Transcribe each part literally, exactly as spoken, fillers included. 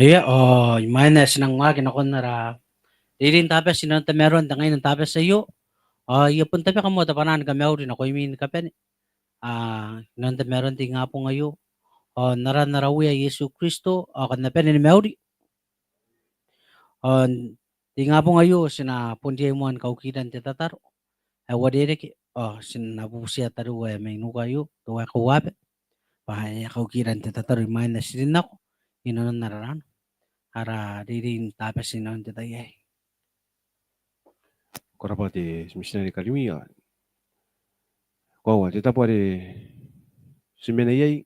Ia, ao imwain ae ti nang waaki nakon ara reirei n Tabati inanon tamaroan te ngaina n Tabati aio, ao I a bon tabeka moa te bwanaa ni kamauri nakoimi ni kabane. A, inanon tamaroan te ingabong aio, ao n aran ara Uea Iesu Kristo, ao kam na bane ni mauri. Ao n te ingabong aio ti na bon riai moa ni kaukira n te tataro ae uarereke, ao ti na bubutia tariu ae mai nuka aio, teuae kauabe, bwa e a kaukira n te tataro imwain ae ti rin nako inanon ara, ara reirei n Tabati inanon te tai aei. Ko rabwa te mitinare Karimia. Koaua, te tabo are ti mena iai,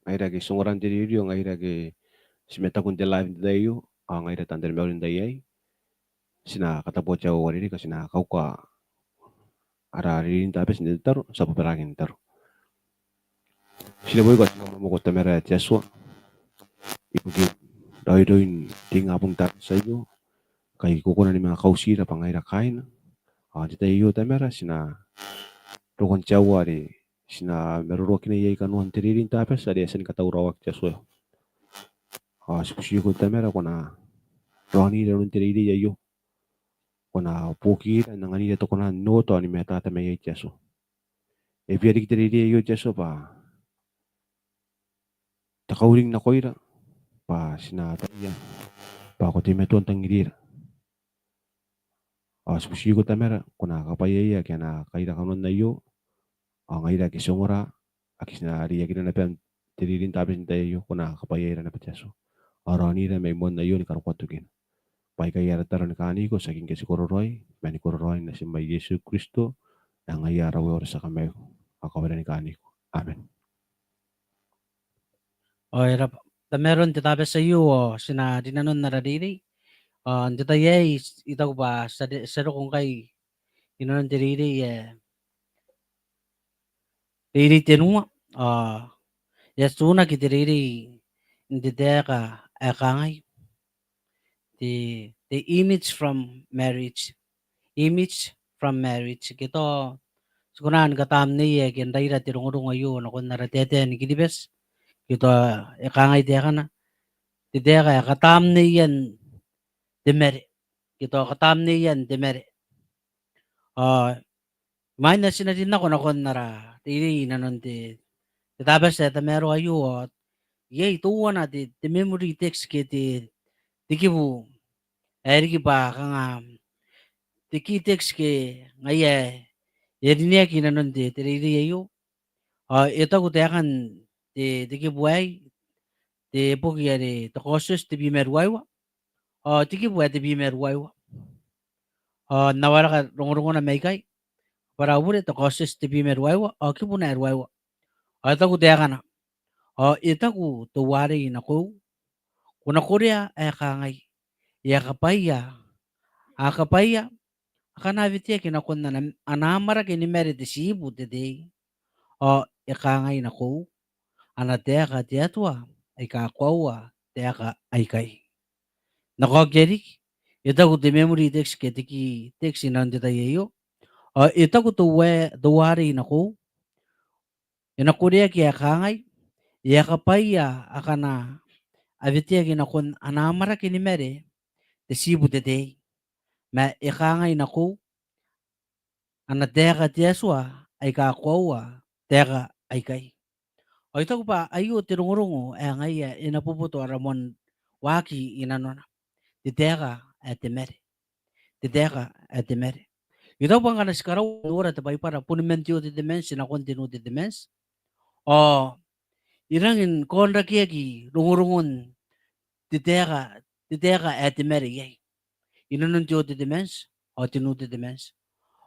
ngaira ake ti ongora n te rerio, ngaira ake ti mataku n te live n te tai aio, ao ngaira taan taromauri n te tai aei, ti na kataboa te aoa ae uarereke, ti na kauka ara reirei n Tabati n te tataro, ti a bobaraaki n tataro. Ti neboiko, ti na moa moa ko Tamara ae te Atua, ibukin raoiroin te ingabong n Tabati aio, kai ko kona ni manga kautira bwa ngaira kaaina. Ao n te tai aio Tamara, ti na roko n te aoa are ti na maroroakina iai kanoan te reirei n Tabati are e a tia ni katauraoaki te Atua. Ao ti butiiko Tamara, ko na raonira inanon te reirei aio. Ko na buokira n anganira te kona n oota ao ni mataata mai iai te Atua. E bia riki te reirei aio te Atua bwa te kauring nakoira, bwa ti na ataia bwa ko teimatoa n tangirira. Ao ti butiiko Tamara, ko na kabwaiaia ake a na kaira kanoan aio, ao ngaira ake ti ongora, ake ti na reiakira naba n te reirei n Tabati n te tai aio, ko na kabwaiaira naba te Atua. Ao raonira mai moan aio ni karokoa tokina. Bwa aikai ara tataro ni kaaniko, tiaki ngke ti kororaoi, ma ni kororaoin natim ae Iesu Kristo, ae ngaia ara Uea ao ara tia kamaiu, ao kawaira ni kaaniko. Amen. Ao e raba, tamaroan te Tabati aio, ao ti na rinanon ara reirei. Ao n te tai aei, I taku bwa ti a re-, ti a roko ngkai inanon te reirei ae, reirei tenua, ao e a tuunaki te reirei n te taeka ae kangai, the, the image from marriage. Image from marriage. Ke tao ti kona ni katamneia ke n raira te rongorongo aio nakon ara taetae ni Kiribati, ke tao e kangai taekana, te taeka ae katamneian te mare, ke tao katamneian te mare. Ao imwain ae ti na rin nako nakon ara reirei inanon te, te Tabati ae tamaroa aio, ao iai teuana te, te memory text ke te, te kibu ae riki bwa kanga te key text ke ngaia ae e rineaki inanon te, te reirei aio. Ao e taku taekan te, te kibu aei, te boki are te Kaotioti tebwi ma ruaiwa. Ao te kibu ae tebwi ma ruaiwa. Ao N na wareka rongorongona mai ikai. Kabwara au bure, te Kaotioti tebwi ma ruaiwa, ao kibuna ae ruaiwa. Ao e taku taekana. Ao e taku teuarei nakoiu, ko na korea ae kangai, e a kabwaia, a kabwaia akana a weteaki nakon ana, ana amwarake ni mare te tiibu te tei. Ao e kangai nakoiu, ana taeka te Atua aika koaua taeka aikai. N na kaokia riki, e taku te memory text ke te key text inanon te tai aio. Ao e taku teua-, teuarei nakoiu, e na koreaki ae kangai, e a kabwaia akana a weteaki nakon ana amwarake ni mare te tiibu te tei. Ma e kangai nakoiu, ana taeka te Atua aika koaua taeka aikai. Ao I taku bwa aio te rongorongo ae ngaia e na boboto ara moan waaki inanona. Te taeka ae te mare. Te taeka ae te mare. I taku bwa ngkana ti karaua n nora te Baibara, boni man te Old Testament nakon te New Testament, ao e rangi ni kaonrakeaki rongorongon te taeka, te taeka ae te mare iai inanon te Old Testament ao te New Testament.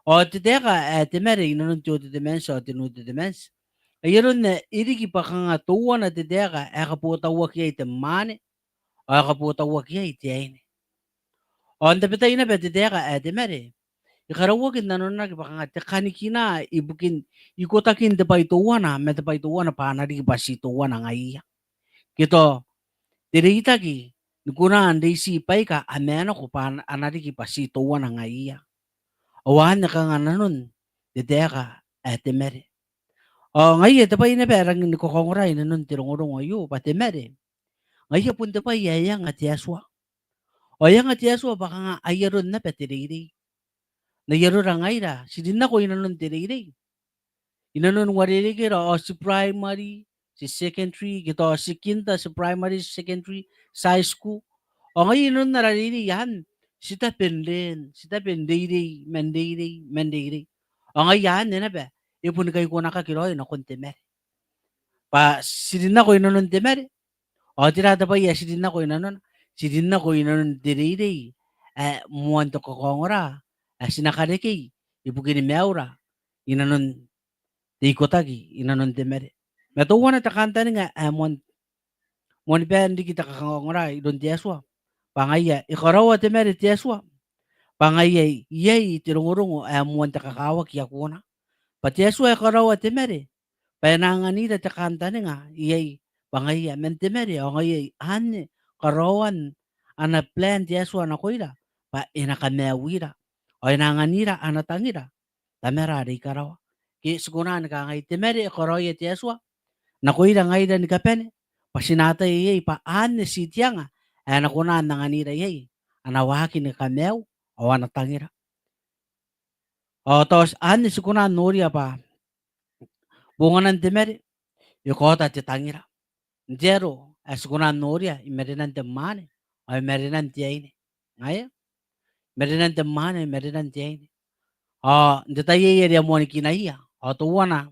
Ao te taeka ae te mare inanon te Old Testament ao te New Testament, ai aron ae e riki bwa kanga teuana te taeka ae kabotauaki iai te mwaane ao ae kabotauaki iai te aine. Ao n tabetai naba te taeka ae te mare, e karauaki n nanonaki bwa kanga te kanikina ibukin ikotakin te bwai teuana ma te bwai teuana bwa a na riki bwa ti teuana ngaiia. Ke tao te reitaki ni kona n reiti baika a maenako bwa a na riki bwa ti teuana ngaiia. Ao anne kanga nanon te taeka ae te mare. Ao ngaia te bwai naba ae rangi ni kakaongora inanon te rongorongo aio bwa te mare. Ngaia bon te bwai ae e anga te Atua. Ao e anga te Atua bwa kanga ai aron naba te reirei. N ai arora ngaira, ti rin nako i nanon te reirei. I nanon uarerekera, ao ti primary, ti secondary, ke tao ti kinda, ti primary, ti secondary, ti high school. Ao ngaia i nanon ara reirei anne, ti tabe n reen, ti tabe n reirei, man reirei, man reirei. Ao ngaia anne naba, e boni kaikonakaki raoi nakon te mare. Bwa ti rin nako i nanon te mare, ao tera te bwai ae ti rin nako i nanona? Ti rin nako i nanon te reirei ae moan te kakaongora ae ti na karekei ibukin maiura i nanon te ikotaki i nanon te mare. Ma teuana te kantaninga ae moan, moan baen riki te kakaongora iroun te Atua, bwa ngaia e karaoa te mare te Atua, bwa ngaia iai te rongorongo ae moan te kakawaki i akuna. Bwa te Atua e karaoa te mare, bwa e na anganira te kantaninga iai, bwa ngaia man te mare, ao ngaia anne karaoan ana plan te Atua nakoira, bwa e na kamaiuira, ao e na anganira ana tangira, Tamara are i karawa. Ke ti kona ni kangai, te mare e karaoia te Atua nakoira ngaira ni kabane, bwa ti na ataia iai bwa anne ti te anga ae e na kona n anganira iai ana waaki ni kamaiu ao ana tangira. Ao tao anne ti kona n noria bwa bonganan te mare e kaota te tangira. N te aro ae ti kona n noria i marenan te mwaane ao i marenan te aine. Ngaia? I marenan te mwaane ao i marenan te aine. Ao n te tai aei are a moa ni kinaia, ao teuana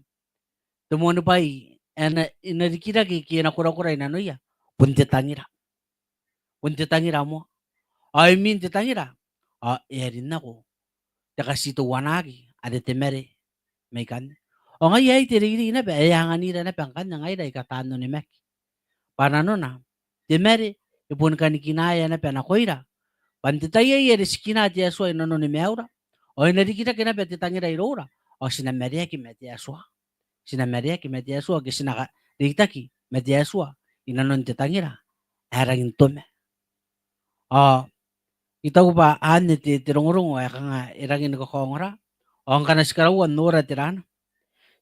te moani bwai ae na, e na rikirake ke e na korakora i nanoia, bon te tangira. Bon te tangira moa. Ao imwin te tangira, ao e a rin nako te katiteuanaki are te mare mai ikanne. Ao ngaia aei te reirei naba ae e anganira naba ngkanne ngaira aika taan onimaki. Bwa nanona, te mare e boni kanikinaea naba nakoira. Bwa n te tai aei are ti kina te Atua i nanoni maiura, ao e na rikirake naba te tangira iroura, ao ti na mareaki ma te Atua. Ti na mareaki ma te Atua, ke ti na ka-, reitaki ma te Atua i nanon te tangira ae rangi n toma. Ao I taku bwa anne te, te rongorongo ae kanga e rangi ni kakaongora. Ao ngkana ti karaua n nora te rana,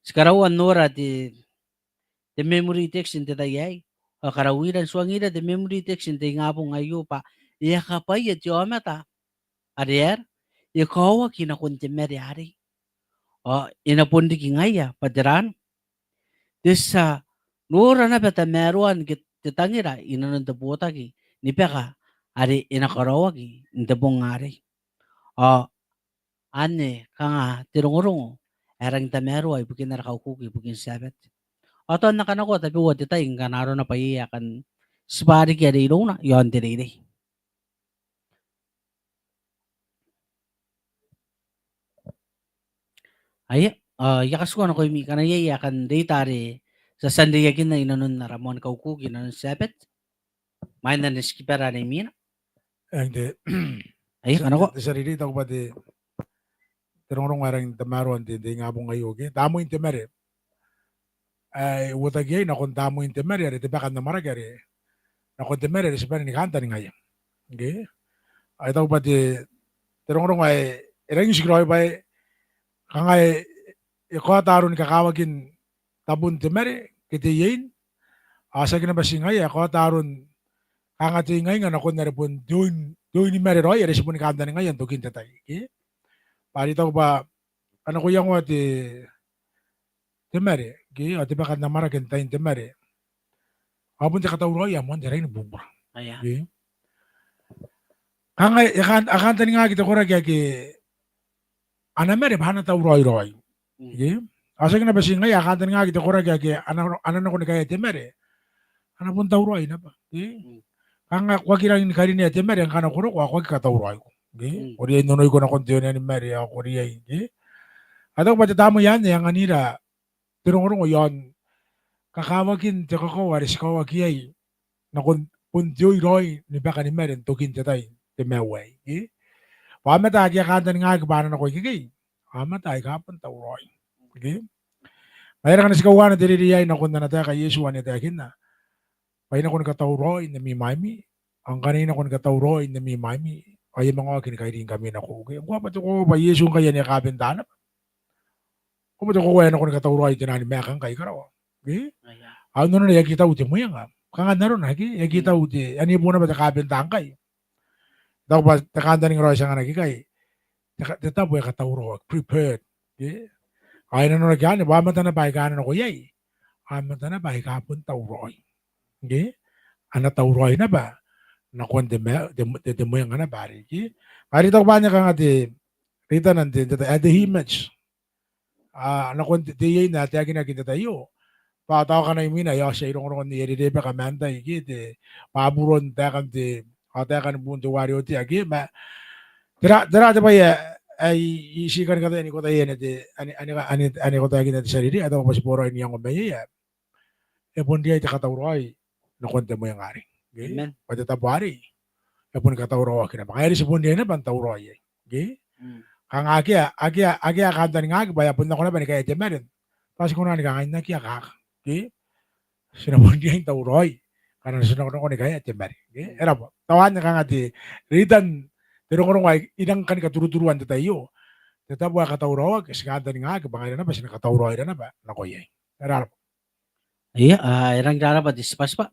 ti karaua n nora te, te memory text n te tai aei, ao e karauira n tuangira te memory text n te ingabong aio bwa e a kabwaia te aomata are e, e kaoaki nakon te mare arei. Ao e na bon riki ngaia bwa te rana, te tia nora naba tamaroan ke te tangira i nanon te botaki ni baka are e na karaoaki n te bong arei. Ao anne kanga te rongorongo ae rangi n tamaroa ibukin ara kaukuki ibukin Sabbath. Ao tao N na kanakoa tabeua te tai ngkana arona bwa iai ae kan tibwa riki are irouna iaon te reirei. Aia, ao I a katikua nakoimi ngkana iai ae kan reita are ti a tia n reiakinna i nanon ara moani kaukuki i nanon Sabbath. Mai n ana tikibara are imwina. Eng te, aia, ti a, kanakoa. Te tia reirei, I taku bwa te, te rongorongo ae rangi n tamaroa n te, te ingabong aio ke tamnein te mare. Ae uotaki iai nakon tamnein te mare are te baka n amwarake are nakon te mare are ti bane ni kantaningaia. Ke? Ao I taku bwa te, te rongorongo ae e rangi n tikiraoi bwa e kanga e, e kaota aroni kakawakin tabon te mare ke te iein. Ao tiaki naba ti ngaia, e kaota aron kanga te ingainga nakon are bon te oin, te oin ni mare raoi are ti boni kantaningaia n tokin te tai. Ke? Bwa are I taku bwa ngkana ko iangoa te, te mare, ke, ao te baka n amwarake n tain te mare, ao bon te katauraoi ae moan te rangi ni bubura. Aia. Ke? Kanga e kan, a kantaningaki te koraki ake a na mare bwa a na tauraoi raoi. Mm. Ke? Ao tiaki naba ti ngaia, a kantaningaki te koraki ake a na, a na nako ni kaea te mare, a na bon tauraoi naba. Ke? Mm. Kanga ko aki rangi ni karinea te mare ngkana ko roko ao ko aki katauraoiko. Ke? Mm. Ko riai n onoiko nakon te oneani mare ao ko riai. Ke? Ao I taku bwa te tamnei anne e anganira te rongorongo iaon kakawakin te kakao are ti kaoaki iai nakon bon te oin raoi ni baka ni mare n tokin te tai, te maiu aei. Ke? Bwa aomata ake a kantaningaki bwa a na nako ikekei, aomata aika bon tauraoi. Ke? Ma e raka n ti kauana te reirei aei nakon ana taeka Iesu ane e taekinna bwa I nako ni katauraoi n ami mwaimi, ao ngkana I nako ni katauraoi n ami mwaimi, ao I a manga oki ni kairingkami nako. Ke? Ngkoa bwa te koaua bwa Iesu ngkai ane e kabenta naba. Ko bwa te koaua ae nako ni katauraoi te nani maeka ngkai i karawa. Ke? Aia. Ao nanona e aki tau te mwenga. Kanga n arona ke, e aki tau te, anne bon naba te kaabenta ngkai. Tao bwa te kantaninga raoi ti anganaki ikai, te ka-, te tabo ae katauraoaki, prepared, ke? Ao e nanonaki anne bwa aomata naba aika a na nako iai, aomata naba aika a bon tauraoi, ke? A na tauraoi naba nakon te ma-, te, te, te mwenga naba arei, ke? Are tao bwa anne kanga te, reitanan te, te, te, te image. A, nakon te, te iein ae taekinaki n te tai aio. Bwa tao ngkana imwina e a tia i rongorongon Nei Rebeka ma antai ke, te Baburon, taekan te, ao taekan buun teuare otea ke, ma tera, tera te bwai ae, ae I, I tii kan kataia ni kotaia anne te, anne, anne, anne, anne kotaeakin te tia reirei, ae tao bwa ti boraoi n iango ma iai, e bon riai te katauraoi nakon te mwenga arei. Ke? Amen. Bwa te tabo arei e boni katauraoaki naba. Ngaia are ti bon riai naba n tauraoi iai. Ke? Mm. Kanga akea, akea, akea kantaningaaki bwa e a bon nako naba ni kaea te mare. Tao ti kona ni kangai n aki akaka. Ke? Ti na bon riai n tauraoi ngkana ti nakonako ni kaea te mare. Ke? Mm. E raba. Tao anne kanga te, reitan te rongorongo ae I rang kan katuruturua n te tai aio. Te tabo ae katauraoaki, ti kantaningaaki bwa ngaira naba ti na katauraoira naba nako iai. E raba. Ia, a, e rangi n rarabwa te tibwatibwa.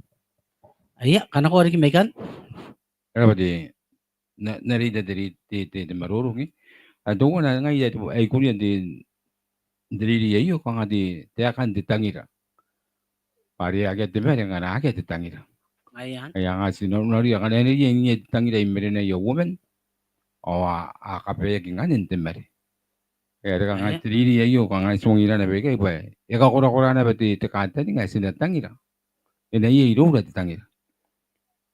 Ia, kanakoa riki mai ikanne. E raba te, n na, n na reita te, te, te, te maroro, ke? Ao teuana ngai ae, ae I kuria n te, n te reirei aio, kanga te, taekan te tangira. Bwa are akea te mare ngkana akea te tangira. Ngaia anne. Ngaia anne ti na, noria ngkana e na riai te tangira i marenaia uoman, ao a, a kabaeaki ngkanne n te mare. E, are kanga te reirei aio, kanga ti ongira naba ikai bwa e kakorakora naba te, te kantaninga ae ti na tangira. E na iai iroura te tangira.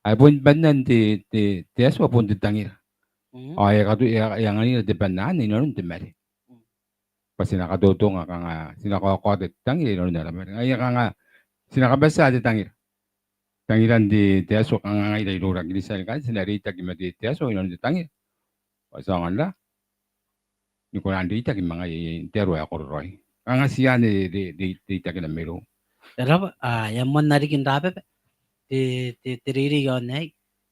Ae bon bannan te, te, te Atua bon te tangira. Mm. Ao e katu-, e, e anganira te banna anne inanon te mare. Mm. Bwa ti na katotonga kanga, ti na kaokaota te tangira inanon ara mare. Ngaia kanga, ti na kabatia te tangira. Tangiran te, te Atua kanga ngaira iroura Kristian ngkanne ti na reitaki ma te, te Atua inanon te tangira. Bwa ti aonga n ra, ni kona n reitaki ma ngaia n te aro ae kororaoi. Kanga ti anne re, re, reitakina mairou. E raba, a, e a moanna riki n rababa. Te, te, te reirei aio n aei.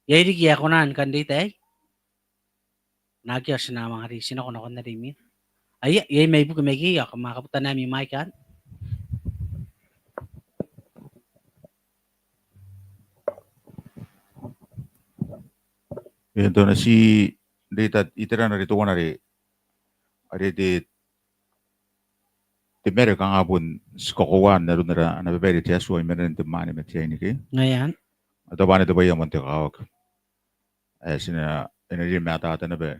Iai riki ae kona ni kan reita aei? N aki, ao ti na manga reitia nako nakon are imwina. Aia, iai mai buki mai ikei, ao kam a kabuta nanon ami mic anne. E, n tona ti reita iterana are teuana are, are te, te mare kanga bon ti kakoaua n aron ara, ana babaire te Atua i marenan te mwaane ma te aine ke. Ngaia anne. Ao tao bwa anne te bwai ae moan te kakawaki. Ae ti na, e na riai ni mataata naba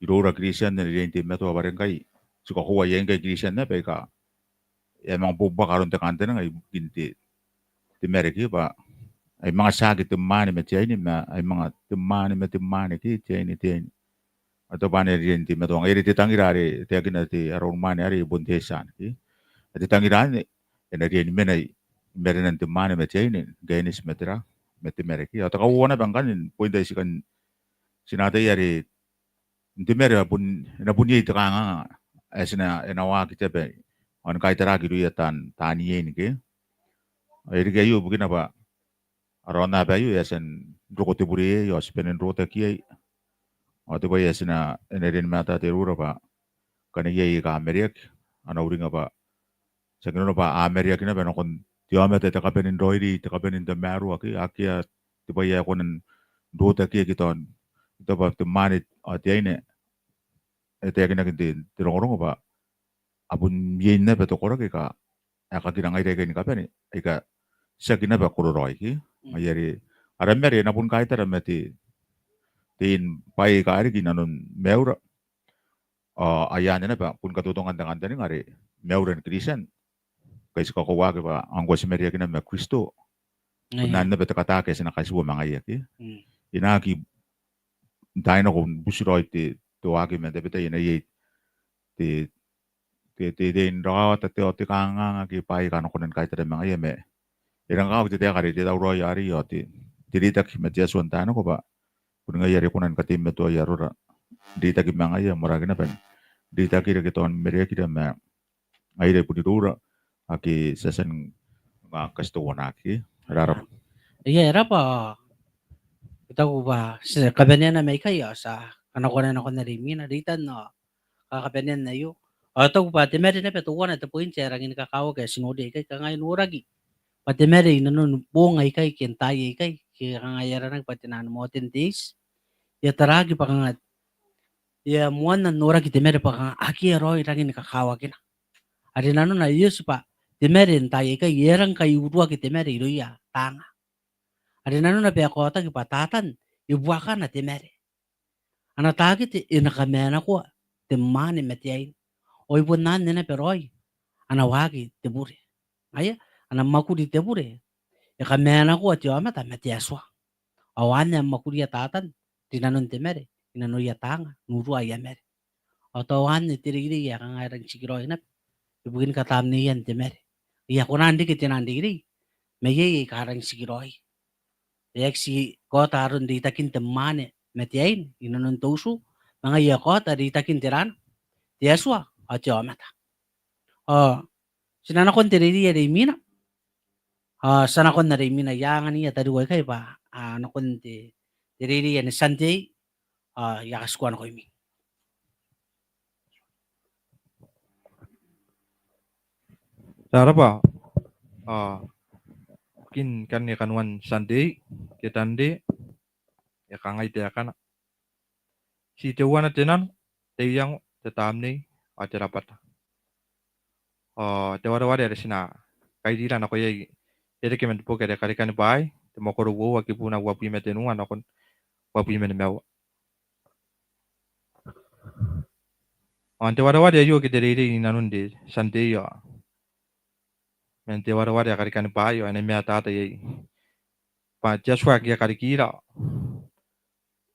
iroura Kristian, e na riai n teimatoa bwa are ngkai ti kakoaua iai ngkai Kristian naba aika e a manga buakaka aron te kantaninga ibukin te, te mare ke bwa ai manga tiaki te mwaane ma te aine, ma ai manga te mwaane ma te mwaane ke, te aine, te aine. Ao tao bwa anne e riai n teimatoa. Ngaia are te tangira are e taekina te ara unimwaane arei e bon te tia anne ke. Ao te tangira anne e na riai ni mena i marenan te mwaane ma te aine, kaineti ma tera, ma te mare ke. Ao te kauoua naba ngkanne, n point ae ti kan, ti na ataia are n te mare e a bon, e na bon iai te kanganga ae ti na, e na waaki te aba ao ni kaitaraaki irouia taan, taan iein ke. Ao e riki aio bukina bwa ara aonnaba aio e a tia n roko te bure iai ao ti bane n rotaki iai. Ao te bwai ae ti na, e na riai ni mataata iroura bwa ngkana iai aika a mareaki, a na uringa bwa tiaki nanona bwa a mareaki naba nakon te aomata, te kabanen raoiroi, te kabanen tamaroa ke, akea te bwai ae kona n rotakiaki i taon, i taon bwa te mwaane ao te aine. E taekinaki n te, te rongorongo bwa a bon iai naba te koraki aika a kakira ngaira aikai ni kabane aika tiaki naba kororaoi ke. Mm. Ngaia are ara mare e na bon kaitara ma te, te, bwaai aika riki inanon maiura. Ao ai anne naba bon katotongan te kantaninga are maiura ni Kristian ngkai ti kakoauaki bwa ngkoa ti mareaki naba ma Kristo. Ngaia. Bon anne naba te kataaki ae ti na kaitiua ma ngaia ke. Mm. E na aki n taai nako n buti raoi te, te waaki ma tabetai, e na iai te, te, te, te, n rakaota te, te kanganga ke bwaai aika a na kona ni kaitara ma ngaia ma e rang kakawaki te taeka are te tauraoi arei ao te, te reitaki ma te Atua n taai nako bwa boni ngaia are kona ni kateimatoai arora n reitaki ma ngaia, moarara naba n reitakira ke tao ni mareakira ma ngaira i bon iroura ake ti a tia ni katiteuanaaki. E raba. Ia, e raba. I taku bwa ti a kabanea mai ikai ao ti a kanakoa nakon are imwina, reitan ao kakabanean aio. Ao I taku bwa te mare naba teuana te point ae rangi ni kakawaki ae ti noria ikai, kanga e noraki Bwa te mare inanon boong aikai ke n taai aikai, ke kanga e aranaki bwa te nano modern days, e a taraaki bwa kanga e a moanna n noraki te mare bwa kanga akea raoi rangi ni kakawakina. Are nanona e oti bwa te mare n taai aikai e a rang kai uruaki te mare irouia taanga. Are nanona bwa e kaotaki bwa Tatan e buakana te mare. Ana takete e na kamanakoa te mwaane ma te aine. Ao e bon anne naba raoi ana waaki te bure. Ngaia, ana mwakuri te bure e kamanakoa te aomata ma te Atua. Ao anne ae mwakuria Tatan rinanon te mare, inanoia taanga, n urua aia mare. Ao tao anne te reirei ae kanga e rangi n tikiraoi naba ibukin katamneian te mare. E a kona n reke te nano n reirei ma iai aika rangi n tikiraoi. E aki ti kaota aron reitakin te mwaane ma te aine inanon te utu, ma ngaia e kaota reitakin te ran, te Atua ao te aomata. Ao ti na nakon te reirei are imwina. Ao ti a nakon are imwina, I a anganiia tariu aikai bwa a nakon te, te reirei ae Sunday, ao I a katikua nakoimi. Rarabwa. Ao ibukin kanoan Sunday ke Tande, e kangai taekana: Ti teuana te nano, te iango, te tamnei ao te rabwata. Ao te wareware are ti na kairira nako iai e reke man te boki are Karikani Bwaai, te mwakoro uoua, kibuna uabwi ma tenua nakon uabwi ma nimaua. Ao n te wareware aio ke te reirei inanon te Sunday ao man te wareware ae Karikani Bwaai ao e na matata iai bwa te Atua ake e a karikira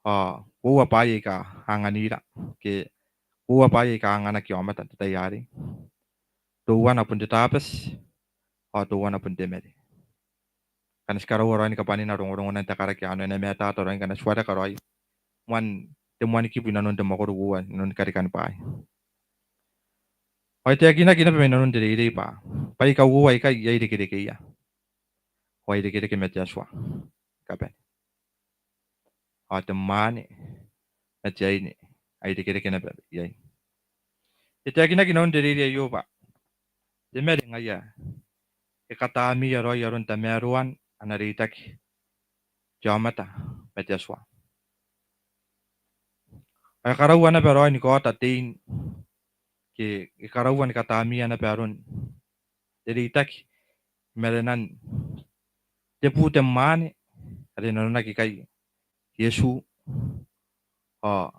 ao uoua bwaai aika a anganira, ke uoua bwaai aika a anganaki aomata n te tai arei. Teuana bon te Tabati ao teuana bon te mare. Ngkana ti karaua raoi ni kabwanina rongorongon te karaki anne, e na matata raoi ngkana ti wareka raoi moan te moan kibu inanon te mwakoro uoua inanon Karikani Bwaai. Ao e taekinaki naba mai nanon te reirei bwa bwaai aika uoua aikai iai irekerekeia. Ao a irekereke ma te Atua ni kabane. Ao te mwaane ma te aine a irekereke naba iai. E taekinaki inanon te reirei aio bwa te mare ngaia e katamneia raoi aron tamaroan ana reitaki te aomata ma te Atua. Ao e karaua naba raoi ni kaota tein, ke e karaua ni katamneia naba aron te reitaki i marenan te bu te mwaane are nanonaki ikai Iesu, ao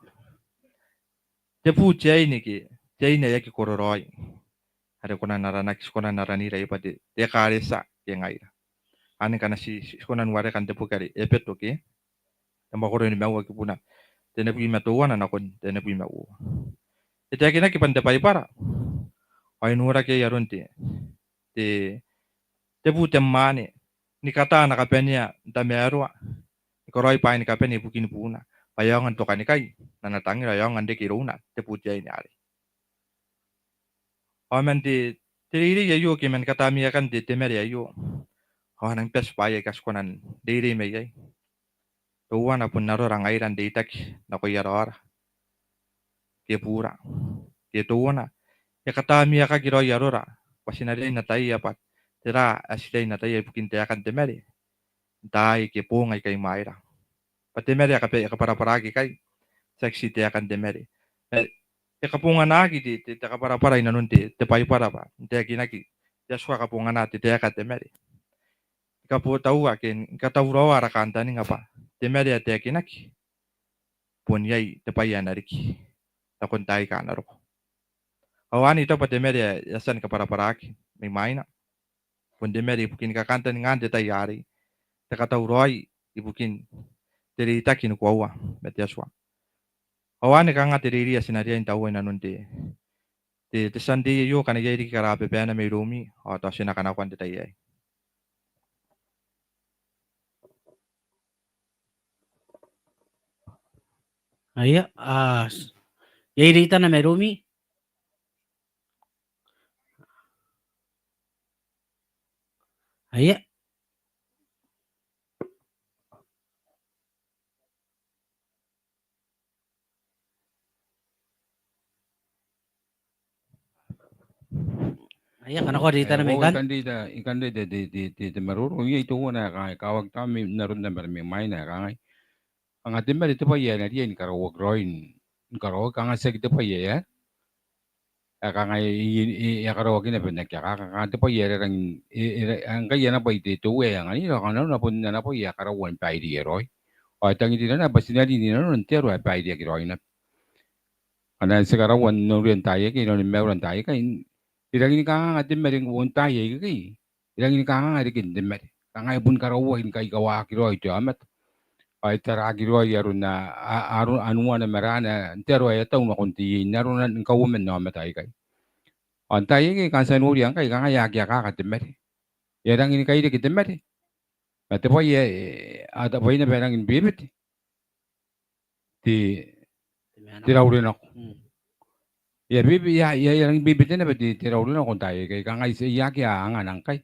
te bu te aine ke te aine ae aki kororaoi are ko na aranaki, ti ko na aranira bwa te, te ekaretia ke ngaira. Anne ngkana ti, ti kona n wareka n te boki are Ebeto ke te mwakoro nimaua, kibuna tenibwi ma teuana nakon tenibwi ma uoua. E taekinaki bwa n te Baibara ao e noraki iai aron te, te, te bu te mwaane ni kata ana kabanea n tamaroa, ni karaoi bwaai ni kabane ibukin buuna, bwa e aonga n tokanikai n ana tangira, e aonga n reke irouna te bu te aine arei. Ao man te, te reirei aio ke man katamneakan te, te mare aio, ao a nang bati bwaai aika ti kona n reirei mai iai. Teuana bon arora ngaira n reitaki nakoia raora ke buura. Ke teuana e katamneakaki raoi arora bwa ti na riai n ataia bwa tera ae ti riai n ataia ibukin taekan te mare n taai ke boong aika imwaira. Bwa te mare e kaba-, e kabwarabwaraki ikai, tiaki ti taekan te mare. E, e kabonganaki te, te, te kabwarabwara inanon te, te Baibara bwa n taekinaki te Atua e kabongana te taeka te mare. Ni kabotaua ke ni katauraoa ara kantaninga bwa te mare ae taekinaki bon iai te bwai ae na riki nakon taai aika a na roko. Ao anne I taku bwa te mare ae e a tia ni kabwarabwaraki mai mwaina bon te mare ibukin kakantaningaan te tai arei, te katauraoi ibukin te reitaki ni koaua ma te Atua. Ao anne kanga te reirei ae ti na riai n taua inanon te, te, te Sunday aio. Ngkana iai riki kara babaina mairoumi, ao tao ti na kanakoa n te tai aei. Aia, a, iai reitana mairoumi? Aia. Aia, kanakoa reitana mai ngkanne. I kan reita, I kan reita te, te, te, te maroro iai teuana ae kangai, e kakawaki tao n aron naba mai mwaina ae kangai. Kanga te mare te bwai ae e na riai ni karauaki raoi, ni karauaki, kanga tiaki te bwai ae, ae kangai e, e, e a karauaki naba n aki akaka, kanga te bwai ae e rangi n, e, e, ngkai ana bwai te, te Uea ae anganira, kanga nanona bon ana bwai ae e karaua ni baireia raoi. Ao e tangirira naba bwa ti na rin i nanona n te aro ae baireaki raoi naba. Ngkana ti karaua n noria n taai aikai, i nanoni maiura n taai aikai, e rangi ni kanganga te mare n taai aikai. E rangi ni kanganga reken te mare. Kanga e boni karauaki ni kaikawaki raoi te aomata. Ao e taraaki raoi aron, a, a, aron, anuana ma raana n te aro ae e a tau nakon te iein arona ni kauoman aomata aikai. Ao n taai aikai kanga ti a noria ngkai, kanga e aki akaka te mare. E a rangi ni kairaki te mare. Ma te bwai ae, e, a, te bwai naba e rangi ni bebete te, te raurenako. Mm. E a bebe, e a, e a, e a rangi ni bebete naba te, te raurenako n taai aikai, kanga e, e aki a angana ngkai.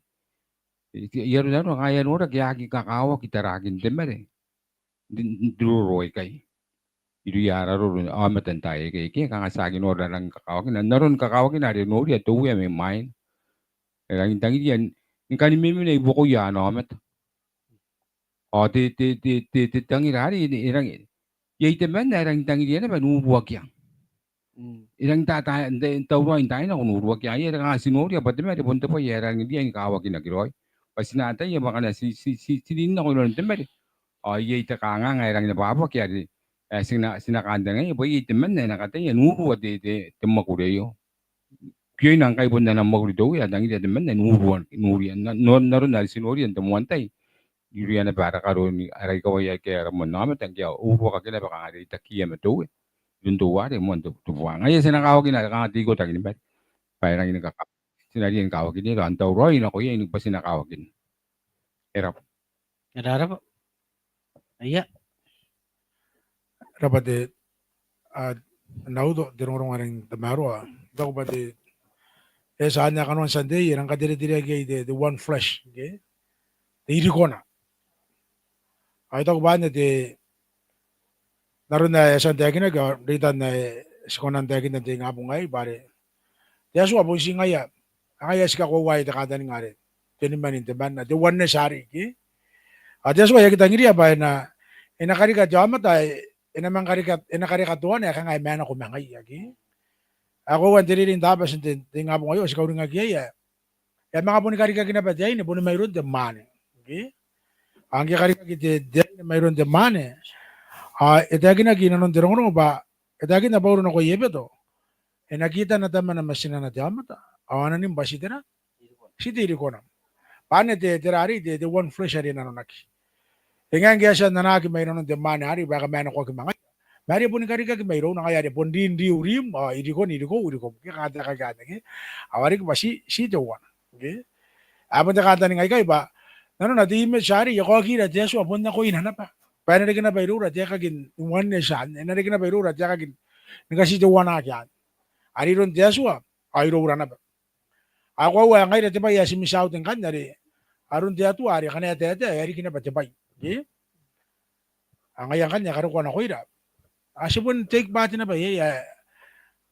E, e, e a roro, e a roro, kanga e a noraki e aki kakawaki taraakin te mare n te, n te roro aikai. Irouia ara roro aomata n taai aikai, ke kanga ti aki nora aron kakawakina, n aron kakawakina are e noria te Uea mai mwaina. E rangi n tangiria ni kani memena i buakoia ana aomata. Ao te, te, te, te, te tangira arei, e rangi, iai temanna ae rangi n tangiria naba n uruakia. Mm. E rangi n ta, ta, n ta, n tauraoi n taai nako n uruakia. Ai are kanga ti noria bwa te mare bon te bwai ae e rangi n riai ni kawakinaki raoi. Bwa ti na ataia bwa ngkana ti, ti, ti, ti rin nako i nanon te mare, ao iai te kanganga ae rangi n abwabwaki are, ae ti na, ti na kantaningaia bwa iai temanna ae e na kataia n urua te, te, te mwakuri aio. Kioina ngkai bon ana mwakuri te Uea, e tangiria temanna n urua, n uria, n, n, n aron are ti noria n te moan tai. Irouia naba ara karo ni, ara ikawai aikai, ara moan aomata, ngke a uruakaki naba kanga reitakiia ma te Uea iroun teuare moan te, te bwai. Ngaia ti na kawakina are kanga te ikotaki ni mare. Bwa e rangi ni kaka, ti na riai ni kawakinira, ao n tauraoi nako iai ni bwa ti na kawakina. E rabwa. E rabwa. Aia. Rabwa te, a, Nauto, te rongorongo ae rangi n tamaroa. I taku bwa te, e tia anne kanoan Sunday, e rang kateretereaki iai te, te one flesh, ke? Te irikona. Ao I taku bwa anne te, n aron ae e tia n taekinaki, ao reitan ae ti kona n taekinna n te ingabong aei, bwa are te Atua bon ti ngaia, ngaia ae ti kakoaua te kantaninga are teniman n temanna, te oneness arei, ke? Ao te Atua e aki tangiria bwa e na, e na karika te aomata, e na manga karika, e na karika teuana ae kanga e maenako ma ngaia, ke? Ao koaua n te reirei n Tabati n te, te ingabong aio, ti kauringaki iai, e a manga boni karikaki naba te aine boni mairoun te mwaane, ke? Ao ngke e karikaki te, te aine mairoun te mwaane, ao e taekinaki i nanon te rongorongo bwa e taekinna Bauro nakoia Ebeto, e na kitana tamana ma tinana te aomata, ao a na nim bwa ti tera? Ti te irikona. Bwa anne te, tera arei, te, te one flesh are nanonaki. E ngae ngke e a tia n anaaki mai nanon te mwaane arei bwa e kamaenakoaki ma ngaia, ma are boni karikaki mairouna, ngaia are bon rin, riu, rim, ao irikon, irikou, irikom. Ke kanga taekaki anne, ke? Ao a riki bwa ti, ti teuana, ke? Ae bon te kantaninga aikai bwa nanona te image arei e kaokiira te Atua bon nakoina naba. Bwa e na reke naba iroura te aekaki n oneness anne, e na reke naba iroura te aekaki ni katiteuanaaki anne. Are iroun te Atua ao iroura naba. Ao koaua ae ngaira te bwai ae ti miss out ngkanne are aron te Atua are ngkana e taetae e a riki naba te bwai, ke? Ao ngaia ngkanne e karokoa nakoira. Ao ti bon take part naba iai, ae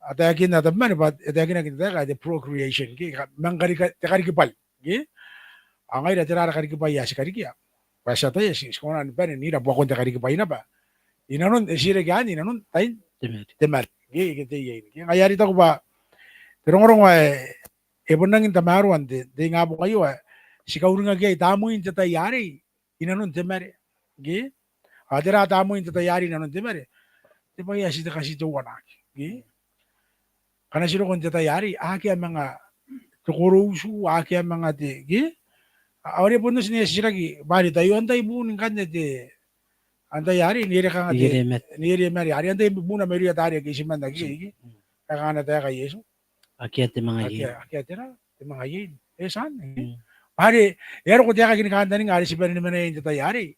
a taekinna tabeman bwa e taekinaki n te taeka ae te procreation, ke? Ka, manga karika, te karikibwai, ke? Ao ngaira tera ara karikibwai ae ti karikia? Bwa ti ataia ti, ti kona ni bane n ira buakon te karikibwai naba i nanon, e titiraki anne i nanon tain te mare, te mare, ke, ke te iein, ke? Ngaia are I taku bwa te rongorongo ae e bon rangi n tamaroa n te, te ingabong aio ae ti kauringaki iai tamnein te tai arei i nanon te mare, ke? Ao tera tamnein te tai arei i nanon te mare? Te bwai ae ti te katiteuanaaki, ke? Ngkana ti roko n te tai arei, akea manga te koroutu, akea manga te, ke? Ao are bon oti n ae titiraki bwa are tao antai buuna ngkanne te, antai arei, n ere kanga te, n ere mare, are antai buuna mairouia taari ake itiman ake iai, ke? Ae kanga ana taeka Iesu, akea te manga iein. Akea, akea tera? Te manga iein. E tia anne, ke? Mm. Bwa are e a roko te aekaki ni kantaninga are ti bane ni mena iai n te tai arei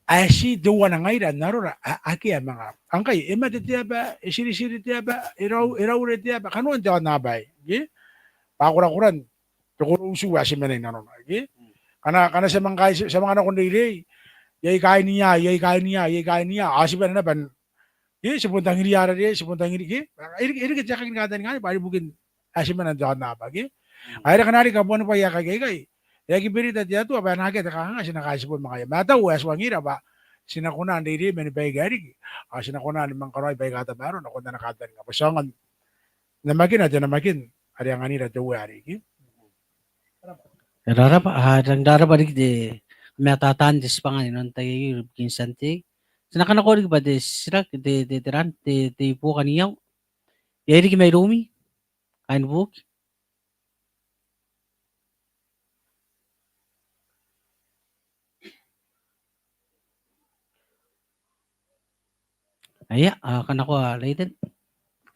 ae ti teuana ngaira n arora, a, akea manga. Ao ngkai e mate te aba, e tiritiri te aba, e rau, e raure te aba, kanoan te aonnaba aei, ke? Bwa korakoran te koroutu ae ti mena i nanona, ke? Ngkana, ngkana ti a manga kai, ti a manga nako n reirei, iai kaain ia, iai kaain ia, iai kaain ia, ao ti bane naba n, ke, ti bon tangiria ara reirei, ti bon tangiria, ke? E riki, e riki te aekaki ni kantaninga anne bwa are ibukin ae ti mena n te aonnaba, ke? Ao e reke naba riki kabuanibwai aika aikai, e aki berita te Atua bwa e na akea te kanganga ti na kaitibo ma ngaia. Ma e tau ae tuangira bwa ti na kona n reirei mani baika riki, ao ti na kona ni manga karaoi baika tamaroa nakon ana kantaninga bwa ti aonga n namakina te namakin are anganira te Uea are riki. E rarabwa, a, e rang rarabwa riki te matata n te tibwanga inanon te tai aei ibukin Sunday. Ti na kanakoa riki bwa te titiraki, te, te, te ran, te, te buoka n iau. Iai riki mairoumi kaain buki? Aia, a, kanakoa Leighton.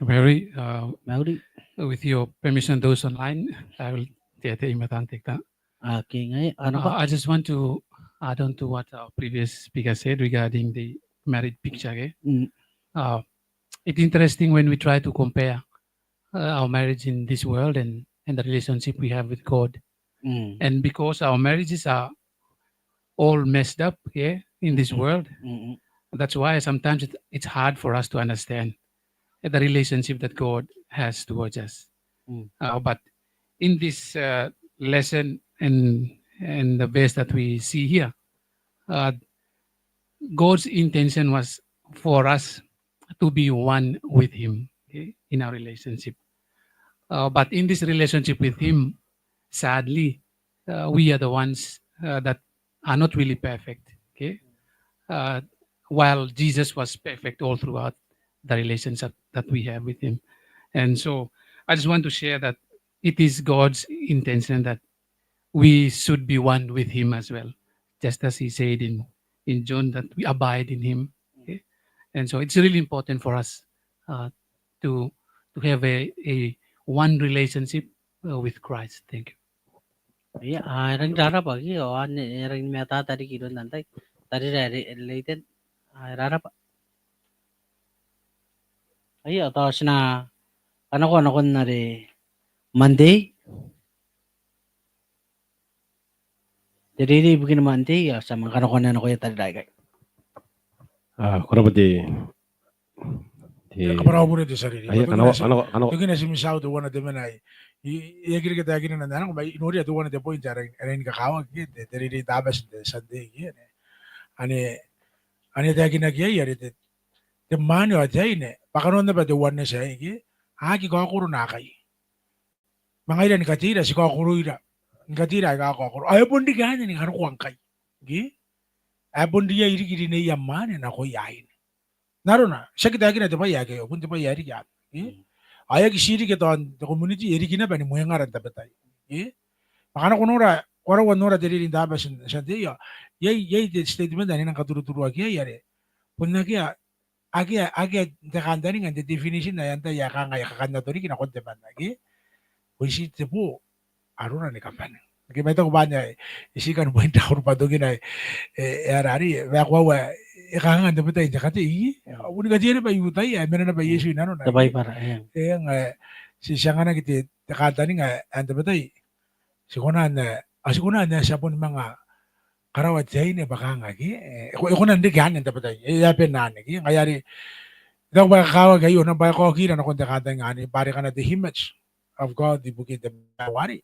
Mary, uh, Mauri. With your permission, those online, I will, te, te, I must take that. Okay, ngaia, kanakoa. Uh, I just want to add on to what our previous speaker said regarding the married picture, okay? Mm. Uh, it's interesting when we try to compare, uh, our marriage in this world and, and the relationship we have with God. Mm. And because our marriages are all messed up here in this world, that's why sometimes it, it's hard for us to understand the relationship that God has towards us. Mm. Uh, but in this, uh, lesson and, and the verse that we see here, uh, God's intention was for us to be one with Him, okay, in our relationship. Uh, but in this relationship with Him, sadly, uh, we are the ones, uh, that are not really perfect, okay? Uh, while Jesus was perfect all throughout the relationship that we have with Him. And so I just want to share that it is God's intention that we should be one with Him as well, just as He said in, in John, that we abide in Him. Okay? And so it's really important for us, uh, to, to have a, a one relationship, uh, with Christ. Thank you. Ia, a, e rang rarabwa, ke, ao anne e rang matata riki iroun antai, tarira Leighton, a, e rarabwa. Aia, tao ti na kanakoa nakon are Monday. Te reirei ibukin Monday, ao ti a manga kanakoa nakoia tarira aikai. A, ko rabwa te, te, kabwara au bure te tia reirei. Aia, kanakoa, kanakoa, kanakoa. Tokina ti miss out teuana te mena ae I, I aki reke taekina n nano, ma I noria teuana te point are, are e rang ni kakawaki, te, te reirei n Tabati n te Sunday, ke, ane, ane, ane taekinaki iai are te, te mwaane ao te aine, bwa kanoan naba te oneness aei, ke, a aki kaokoro naakai. Ma ngaira ni kateira ti kaokoroira, ni kateira aika a kaokoro. Ao e bon riki anne ni karokoa ngkai, ke? Ae bon riai riki rineia mwaane nakoia aine. N arona, ti aki taekina te bwai ae kaio, bon te bwai ae riki anne, ke? Mm. Ao e aki tii riki tao n te community, e riki naba ni mwengara n tabetai, ke? Ma ngkana ko nora, ko a rau n nora te reirei n Tabati n Sunday, ao iai, iai te statement ae e nang katuruturuaki iai are bon akea, akea, akea te kantaninga n te definition ae antai ae kanga e kakannato riki nakon temanna, ke? Bon tii te boo arona ni kabane. Ke, ma I taku bwa anne ae I tii kan bwainda, ko rabwa tokina ae, e, e, arari, e, ma e koaua, e kanga n tabetai n te katei, e, ao bon kateia naba I-Iutaia ae mena naba Iesu i nanona. Te Baibara, e. E, ngaia, ti, ti anganaki te, te kantaninga ae n tabetai. Ti kona n, e, a, ti kona n, e, ti a boni manga karaoa te aine bwa kanga, ke, e, e ko-, e kona n reke anne n tabetai, e, e a bane anne, ke, ngaia are I taku bwa e kakawaki aio, naba e kaokira nakon te kantaninga anne, bwa are ngkana te image of God ibukin te maiu arei,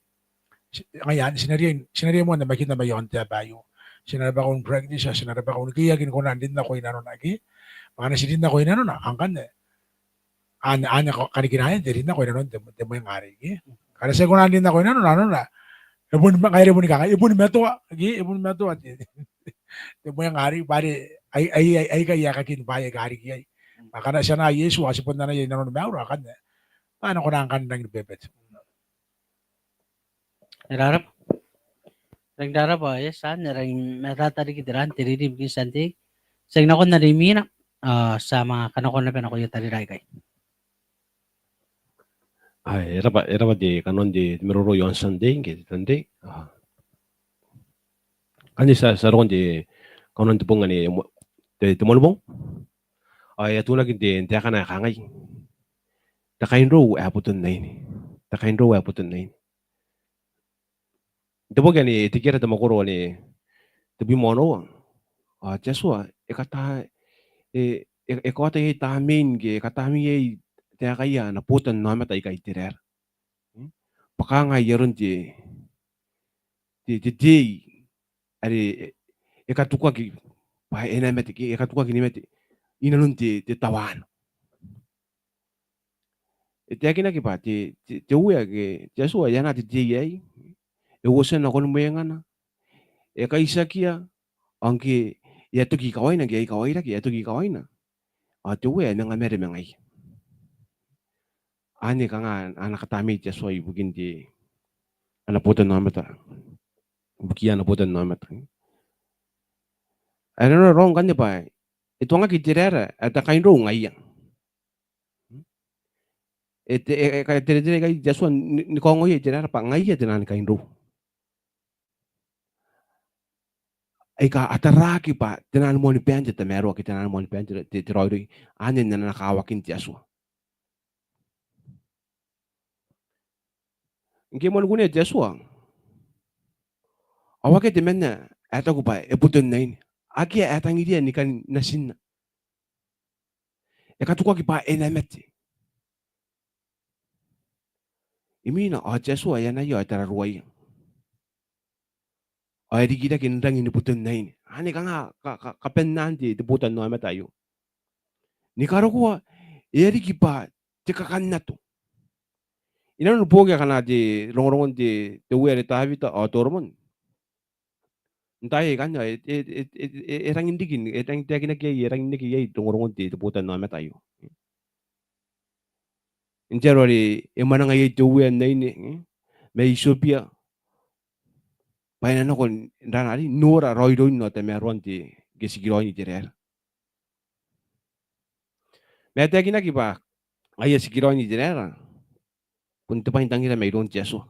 ti, ngaia anne, ti na riai, ti na riai moa n namakinna mai aon te aba aio. Ti na rabakau n practice, ti na rabakau n keiaki ni kona n rin nako i nanona, ke. Ma ngkana ti rin nako i nanona, ao ngkanne, anne, anne ka-, kanikinaean te rin nako i nanon te, te mwenga arei, ke. Ngkana ti aki kona n rin nako i nanona, nanona, e boni ma-, ngaia are boni kangai, e boni matoa, ke, e boni matoa te, te mwenga arei, bwa are, ai, ai, ai, aikai ae kakin bwaai aika a riki iai. Ma ngkana ti anaa Iesu, ao ti bon anaia i nanoni maiura, ao ngkanne, bwa e na kona ngkanne n rangi ni bebete. E rarabwa. E rangi n rarabwa, e, San, e rangi ni matata riki te ran, te reirei ibukin Sunday. Ti a nakon are imwina, a, ti a manga kanakoa naba nakoia tarira aikai. Ae, e rabwa, e rabwa te kanoan te, te maroro iaon Sunday, ke te Sunday. A. Anne ti a, ti a roko n te kanoan te bong anne, mo-, te, te Moanibong. Ao e atunaki n te, n taekana ae kangai. Te kainrou ae boton aine. Te kainrou ae boton aine. N te boki anne, e tekeraoi te mwakoro anne, tebwi ma onoua. Ao te Atua, e kata-, e, e, e kaota iai tamnein ke, e katamnei iai taekaia ana botannaomata aika Iteraera. Mm? bwa kanga ai aron te, te, te tei are e, e katukaki bwa e na mate, ke e katukaki ni mate inanon te, te tawana. E taekinaki bwa te, te, te Uea ke te Atua e anaa te tei aei, e uotia nakon mwengana, e kaitiakia, ao ngke e a toki ikawaina, ngke e a ikawairake, e a toki ikawaina, ao te Uea e manga mare ma ngaia. Anne kanga ana katamnei te Atua ibukin te, ana botannaomata. Ibukiia ana botannaomata. Are nanona raou ngkanne bwa e tuangaki Iteraera ae te kainrou ngaia. E te, e, e kateretere ikai te Atua ni, ni kaongoia Iteraera bwa ngaia te naan kainrou. Aika a taraaki bwa te naan moan baen te tamaroa ke te naan moan baen te, te, te raoiroi. Anne n ana kawakin te Atua. Ngke e moan kunea te Atua, ao akea temanna ae taku bwa e boton aine. Akea ae tangiria ni kan natinna. E katukaki bwa e na mate. Imwina ao te Atua e anaia ao e tararuaia. Ao e rikirake n rangi ni boton aine. Anne kanga ka, ka, kabannaan te, te botannaomata aio. Ni karokoa e a riki bwa te kakannato. Inanon boki akana te rongorongon te, te Uea are Tawita ao Toromon. N taai aikanne, e, e, e rangi n riki, e rangi n taekinaki iai, e rangi n reke iai rongorongon te, te botannaomata aio. N te aro are e mwananga iai te uea n aine, mm, mai Etiopia, bwa e na nako n, n rana arei, nora raoiroin ao tamaroan te, ke tikiraoin Iteraera. Ma e taekinaki bwa ngaia tikiraoin Iteraera bon te bwaintangira mairoun te Atua.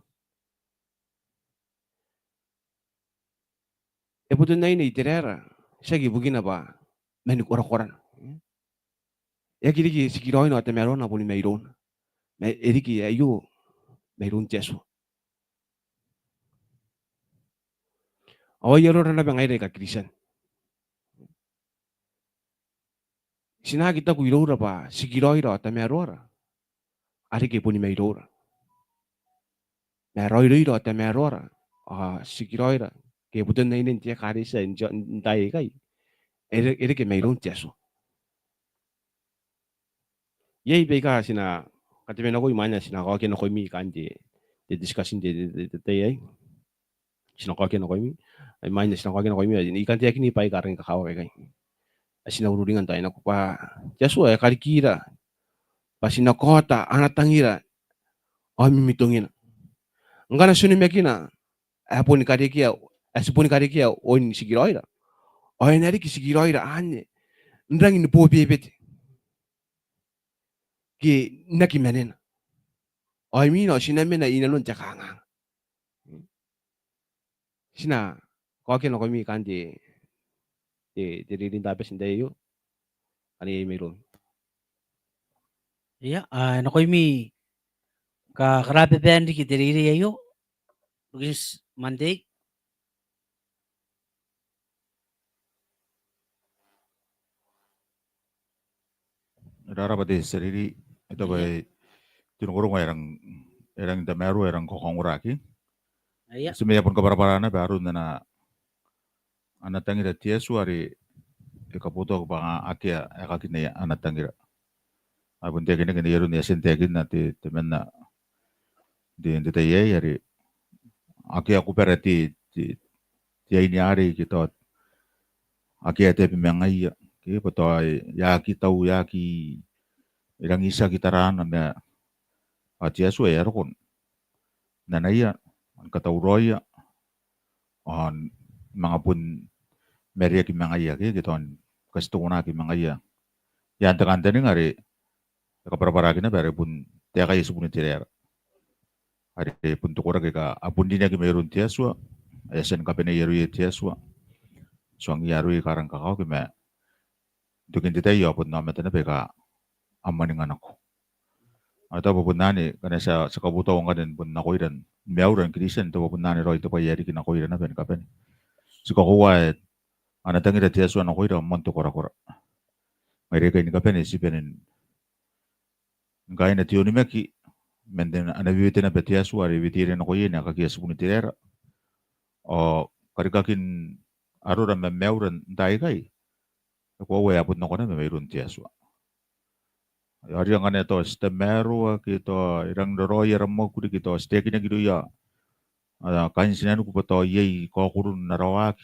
E boton aine Iteraera, tiaki ibukina bwa mani korakorana. E aki riki tikiraoina ao tamaroana boni mairouna. Ma e riki aio mairoun te Atua. Ao ai arora naba ngaira aika Kristian. Ti na aki taku iroura bwa tikiraoira ao tamaroara a reke boni mairoura. Ma raoiroira ao tamaroara, ao tikiraoira ke boton ainen te ekaretia n, n taai aikai, e re, e reke mairoun te Atua. Iai baika ti na katabe nako imwain ae ti na kaokia nakoimi kaain te, te discussion n te, te, te, te tai aei. Ti na kaokia nakoimi, imwain ae ti na kaokia nakoimi, I kan taekin bwaai aika rangi kakawaki aikai ae ti na ururinga n taai nako, bwa te Atua e karikira bwa ti na kaota ana tangira ao mimitongina. Ngkana ti onimakina ae boni karekea, ae ti boni karekea oin tikiraoira, ao e na riki tikiraoira anne n rangi ni bobebete ke n aki manena. Ao imwina ao ti na mena inanon te kanganga. Ti na kaokia nakoimi kaain te, te, te reirei n Tabati n tai aio. Ane iai mairoum. Ia, a, nakoimi ka, karababan riki te reirei aio. Bukin Monday. E raraba te tia reirei, e taku bwa te rongorongo ae rang, e rangi n tamaroa, e rangi ni kakaongora ke. Ti mena bon kabwarabwara naba aron ana, ana tangira te Atua are e kabotoaki bwa akea ae kakinna ana tangira. Ao bon taekinaki n ai aron ae e a tia n taekinna te, temanna n te, n te tai aei are akea kubara te, te, te aine arei ke tao akea te aba ma ngaia, ke bwa tao e aki tau, e aki rangi n tiaki taraana ma, ao te Atua e a roko n anaia, ni katauraoia, ao ni manga bon mareaki ma ngaia ke, ke tao ni katitokonaaki ma ngaia. Ia n te kantaninga are e kabwarabwaraki naba are bon taekaia tibun Iteraera. Are bon te koraki aika a bon rineaki mairoun te Atua, ae e a tia ni kabanei aroia te Atua, tuangia aroia aika rangi kakawaki ma n tokin te tai ao bon aomata naba aika a mwaninga nako. Ao tao bwa bon anne, ngkana ti a, ti a kabotaua ngkanne bon nakoira ni maiura ni Kristian, tao bwa bon anne raoi te bwai ae riki nakoira naba ni kabane. Ti kakoaua ae ana tangira te Atua nakoira moan te korakora. Ngaira aikai ni kabane ti bane ni kaina te onimaki man ana wewete naba te Atua are e weteira nakoia n aekakia tibun Iteraera. Ao karikakin arora ma maiura n taai aikai, e koaua ae bon nako naba mairoun te Atua. Ao ngaia ngkana tao ti tamaroa ke tao e rangi n raraoi ara mwakuri ke tao ti taekinaki irouia kaain tinaniku bwa tao iai kaokoron ara waaki.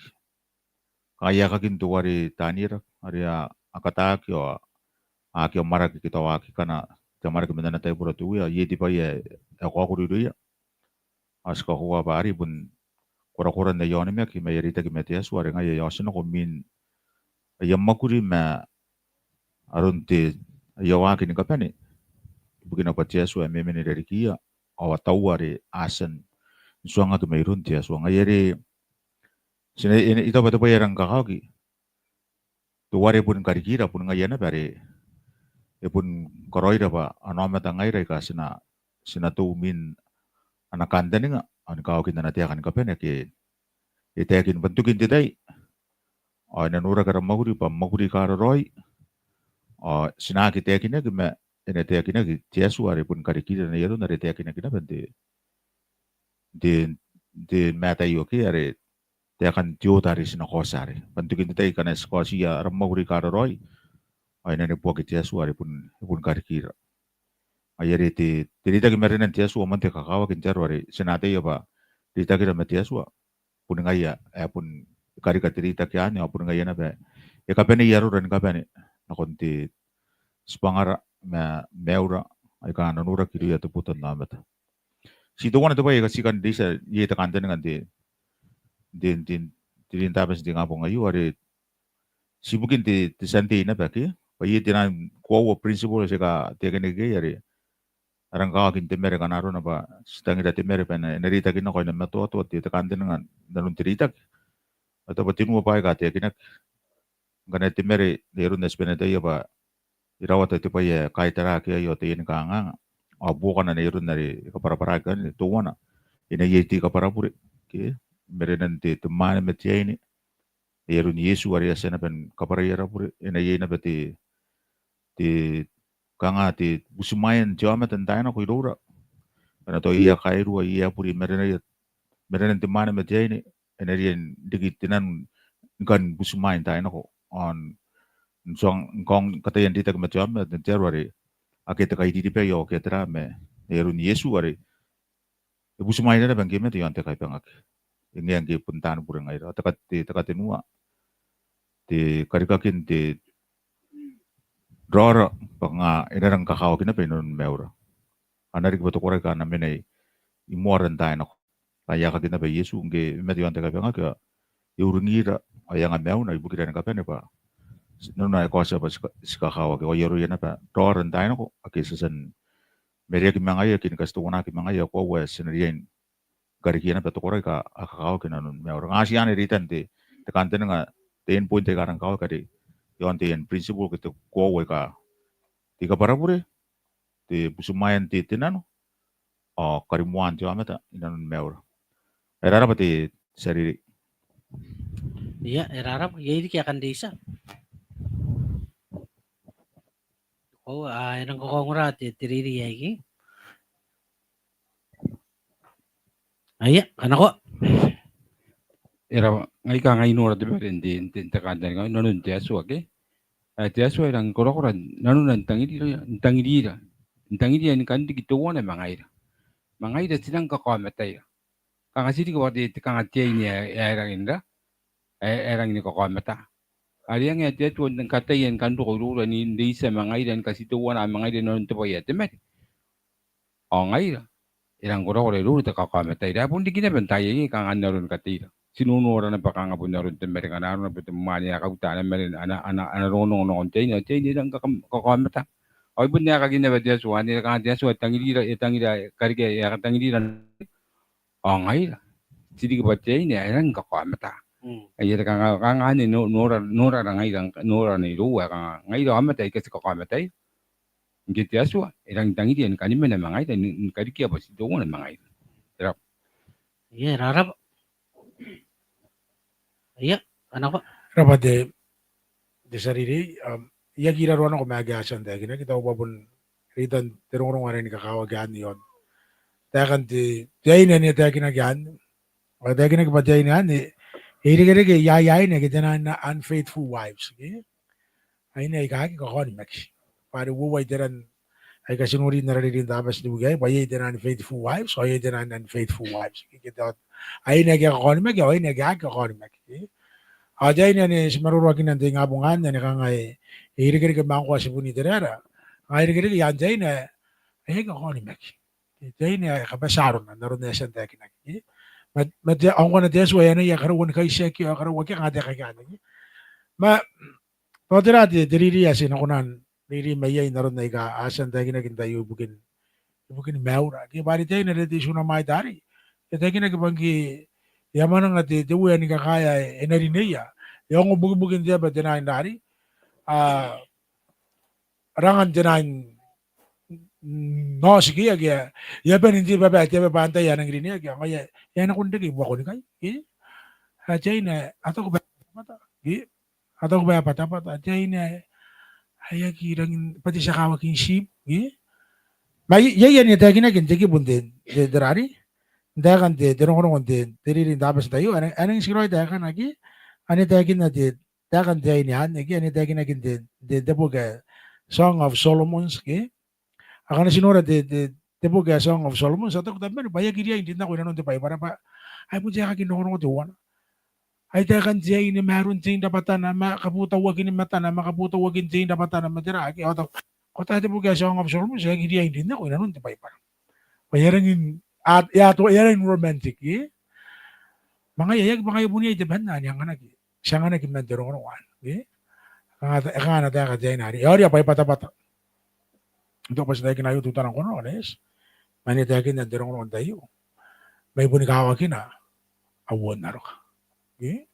Kanga e aekakin teuare Taniera are a kataaki ao a aki amwarake ke tao a aki kana te amwarake man ana taibora te Uea, iai te bwai ae e kaokoro irouia. Ao ti kakoaua bwa arei bon korakoran aia onimaki ma aia reitaki ma te Atua are ngaia e a otinako mwin aia mwakuri ma aron te aia waaki ni kabane, ibukina bwa te Atua e memena irarikiia ao a taua are a tia n tuangaki mairoun te Atua. Ngaia are ti na, e, I taku bwa te bwai ae rang kakawaki teuare e boni karikira boni ngaia naba are e boni karaoira bwa a na aomata ngaira aika ti na, ti na tou mwin ana kantaninga ao ni kawakin ana taeka ni kabane ake e taekin bwa n tokin te tai ao e na noraki ara mwakuri bwa mwakuri aika raraoi. Ao ti na aki taekinaki ma e na taekinaki te Atua are boni karikira n ai aron are e taekinaki naba n te, n te, n te mataio ke are taekan te oota are ti na kaotia are bwa n tokin te tai ngkana ti kaotiia ara mwakuri aika raraoi ao e na neboaki te Atua are bon, e boni karikira. Ngaia are te, te reitaki marenan te Atua man te kakawaki n te aro are ti na ataia bwa reitakira ma te Atua boni ngaia ae bon e karika te reitaki anne ao boni ngaia naba e kabanei arora ni kabane nakon te tibwangara ma maiura aika a na noraki irouia te botannaomata. Ti teuana te bwai ae I kan reitia iai te kantaninga n te, n te, n te, te rin Tabati n te ingabong aio are ti ibukin te, te Sunday naba ke bwa iai te nang koaua principle aika taekinaki iai are a rang kakawaki n te mare ngkana arona bwa ti tangira te mare bwa e na, e na reitaki nako ao e na matoatoa te, te kantaninga n aron te reitaki. Ao tao bwa tenua bwaai aika taekinaki. Ngkana te mare n ai aron ae ti bane n ataia bwa e rawata te bwai ae kaitaraaki aio ao taiani kanganga. Ao buokana n ai aron are e kabwarabwaraki anne, teuana e na iai te kabwarabure ke marenan te, te mwaane ma te aine n ai aron Iesu are e a tia naba ni kabwarai ara bure. E na iai naba te, te kanga te butimwaean te aomata n taai nako iroura. Ngkana tao iai ae kairua, iai ae bure, marenaia, marenan te mwaane ma te aine e na riai n riki te nano ni kan butimwae n taai nako. Ao n tuanga, n kaongoa kataia n reitaki ma te aomata n te aro are akea te kairiribai ao akea te ra ma n ai aron Iesu are e butimwaeira naba ngke e mate i aon te kaibangaki. E ngae ngke bon taani bure ngaira. Ao te ka, te, te katenua, te karikakin te raora bwa kanga e na rang kakawaki naba i nanoni maiura. A na riki bwa te koraki a na mena i moara n taai nako. Ao e aekaki naba Iesu ngke e mate i aon te kaibangaki ao e uringira ao e anga maiuna ibukira ni kabane bwa nanona e kaotia bwa ti ka, ti kakawaki. Ao ai aroia naba raora n taai nako ake ti a tia n mareaki ma ngaia ke ni katiteuanaki ma ngaia, e koaua ae ti na riai ni karikia naba te koraki aika a kakawaki i nanoni maiura. Kanga ti anne reitan te, te kantaninga, te end point aika rang kakawaki are i aon te end principle ke te koaua aika, te kabwarabure, te butimwaean te, te nano ao karimoaan te aomata i nanoni maiura. E raraba te tia reirei. Ia, e raraba, iai riki ae kan reitia? Ao, a, e nang kakaongora te, te reirei aei ke? Aia, kanakoa. E raba, ngai kanga I nora te bwai n te, n te, n te kantaninga i nanon te Atua ke. Ae te Atua e rangi ni korakora nanona n tangirira, n tangirira, n tangirira ni kan riki teuana ma ngaira. Ma ngaira ti nang kakaomataira. Kanga ti riki bwa te, te kanga te aine ae, ae rangi n ra, ae, ae rangi ni kakaomata. Are e anga te Atua ni kataia ni kan roko iroura n reitia ma ngaira, ni katiteuana ma ngaira i nanon te bwai ae te mate. Ao ngaira e rangi ni korakora iroura te kakaomataira. Ae bon riki naba n taai aikai kanga n aron kateira. Ti nonora naba kanga bon aron te mare ngkana arona bwa te mwaane ae kauta ana mare, ana, ana, ana rongorongo nakon te aine, ao te aine e rangi ni kaka, kakaomata. Ao e bon aekaki naba te Atua anne, kanga te Atua e tangirira, e tangira, e karika, e a katangirira. Ao ngaira ti riki bwa te aine ae rangi ni kakaomata. Mm. Ai are kanga, kanga anne no, nora, norara ngaira, norana iroura ae kanga ngaira aomata aika ti kakaomataira. Ngke te Atua e rangi n tangiria ni kan mena ma ngaira, ni, ni karikia bwa ti teuana ma ngaira. E raba. Ia, e raraba. Ia, kanakoa. E raba te, te tia reirei, am, I aki raroa nako ma ake a tia n taekinaki, I taku bwa bon reitan te rongorongo are e rangi ni kakawaki anne i aon taekan te, te aine ane e taekinaki anne. Ao e taekinaki bwa te aine anne e irekereke iai aine ake te naan unfaithful wives, ke? Aine aika aki kakaonimaki. Bwa are uoua iteran aika ti nori n ara reirei n te Tabati n te wiki aei, bwa iai te naan faithful wives ao iai te naan unfaithful wives, ke? Ke te, aine ake a kakaonimaki ao aine ake aki kakaonimaki, ke? Ao te aine ane ti maroroakina n te ingabong anne ane kanga e, e irekereke ma ngkoa tibun Iteraera, kanga e irekereke i aan te aine ae aki kakaonimaki. Te aine ae kabatia arona n aron ae e a tia n taekinaki, ke? Ma, ma te, ao ngkoa te Atua e anaia karaua ni kaitiaki ao karaua ke, kanga taekaki anne, ke? Ma tao tera te, te reirei ae ti na kona n reirei mai iai n aron aika a tia n taekinaki n tai aio ibukin, ibukin maiura, ke? Bwa are te aine are te itiuna mwaita arei e taekinaki bwa ngke e a mwananga te, te Uea ni kakaea ae e na rineia, e ongo bukibukin te aba te naan arei, a, rangan te naan, mm, noti ke, ake e a bane n te baba, te baba antai ae e nang rineaki, ao ngaia e a nakon reke i buakonikai, ke? Ao te aine ae a taku bwa e batabata, ke? A taku bwa e batabata, te aine ae e aki rangi n, bwa te tia kawakin tibu, ke? Ma iai, iai ane e taekinaki n te kibu n te, te, te rari, n taekan te, te rongorongo n te, te reirei n Tabati n tai aio, ane, ane e tikiraoi taekana, ke? Ane e taekinna te, taekan te aine anne, ke? Ane e taekinaki n te, te, te boki ae Song of Solomon, ke? Akana ti nora te, te, te boki ae Song of Solomon, ti a taku tabeman bwa e aki riai n rin nako i nanon te Baibara, bwa ai bon taekakin rongorongo teuana. Ai taekan te aine ma aron tein rabwatana, ma kabotauakin matana, ma kabotauakin tein rabwatana, ma tera, ke? Ao tao, ko ata te boki ae Song of Solomon, ti a aki riai n rin nako i nanon te Baibara. Bwa e a rangi n, a, e a to, e a rangi n romantic, ke? Ma ngaia, e aki, bwa ngaia bon iai temanna ane anganaki, ti anganaki man te rongorongo anne, ke? E kanga, e kanga ana taeka te aine arei, e a oria bwa e batabata. N toko bwa ti taekina aio teutana n kona, ane ti, ma ane e taekinna n te rongorongo n tai aio, ma e boni kawakina au oon aroka, ke?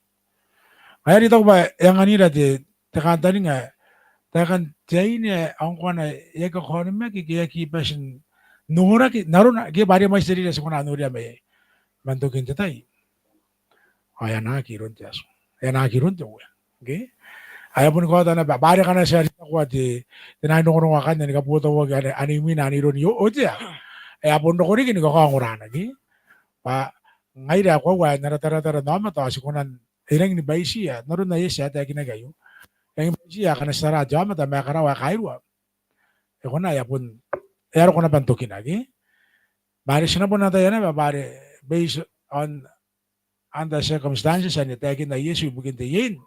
Ngaia are I taku bwa e anganira te, te kantaninga, taekan te aine ae ngkoa e aki kakaonimaki, ke e aki bati n noraki n arona, ke? Bwa are mwaiti te reirei ae ti kona n noria mai, man tokin te tai. Ao e anaaki iroun te Atua, e anaaki iroun te Uea, ke? Ao e a boni kaota naba, bwa are ngkana ti a rin nakon te, te naan rongorongo akanne ni kabotauaki ane, ane imwina, ane iroun Io, Iotea, e a bon roko riki ni kakaongorana, ke? Bwa ngaira ae koaua ae n ara taratara n aomata ao ti kona n, e rangi ni bwaitiia n aron ae Iesu e a taekinaki aio. E rangi ni bwaitiia akana ti tara te aomata ma e karawa ae kairua. E kona, e a bon, e a roko naba n tokina, ke? Bwa are ti na bon ataia naba bwa are based on under circumstances ane e taekinna Iesu ibukin te iein,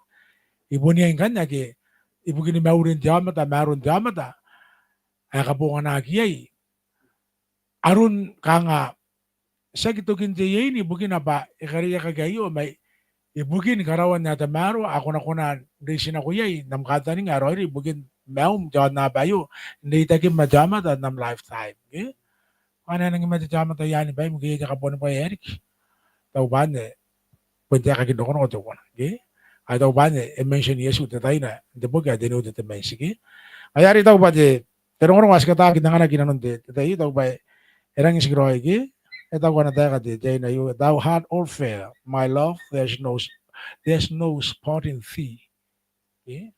e bon iai ngkanne ake ibukin maurin te aomata ma aron te aomata ae kabonganaki iai aron kanga tiaki tokin te iein ibukina bwa e kariaiakaki aio, ma ibukin karaoan ae tamaroa, ao ko na kona n reitinako iai n am kantaninga ae raoiroi ibukin maium te aonnaba aio n reitakim ma te aomata n am lifetime, ke? Ngkana e nangi mate te aomata i aan baim, ke iai te kabuanibwai ae riki? Tao bwa anne bon taekakin rongorongo teuana, ke? Ao tao bwa anne e mention Iesu te taina n te boki ae Te New Testament, ke? Ngaia are I taku bwa te, te rongorongo ae ti kataaki n anganaki i nanon te, te tai, I taku bwa e rangi n tikiraoi, ke? E taku ana taeka te, te aine aio, "Thou art all fair, my love, there's no s-, there's no spot in thee." Ke?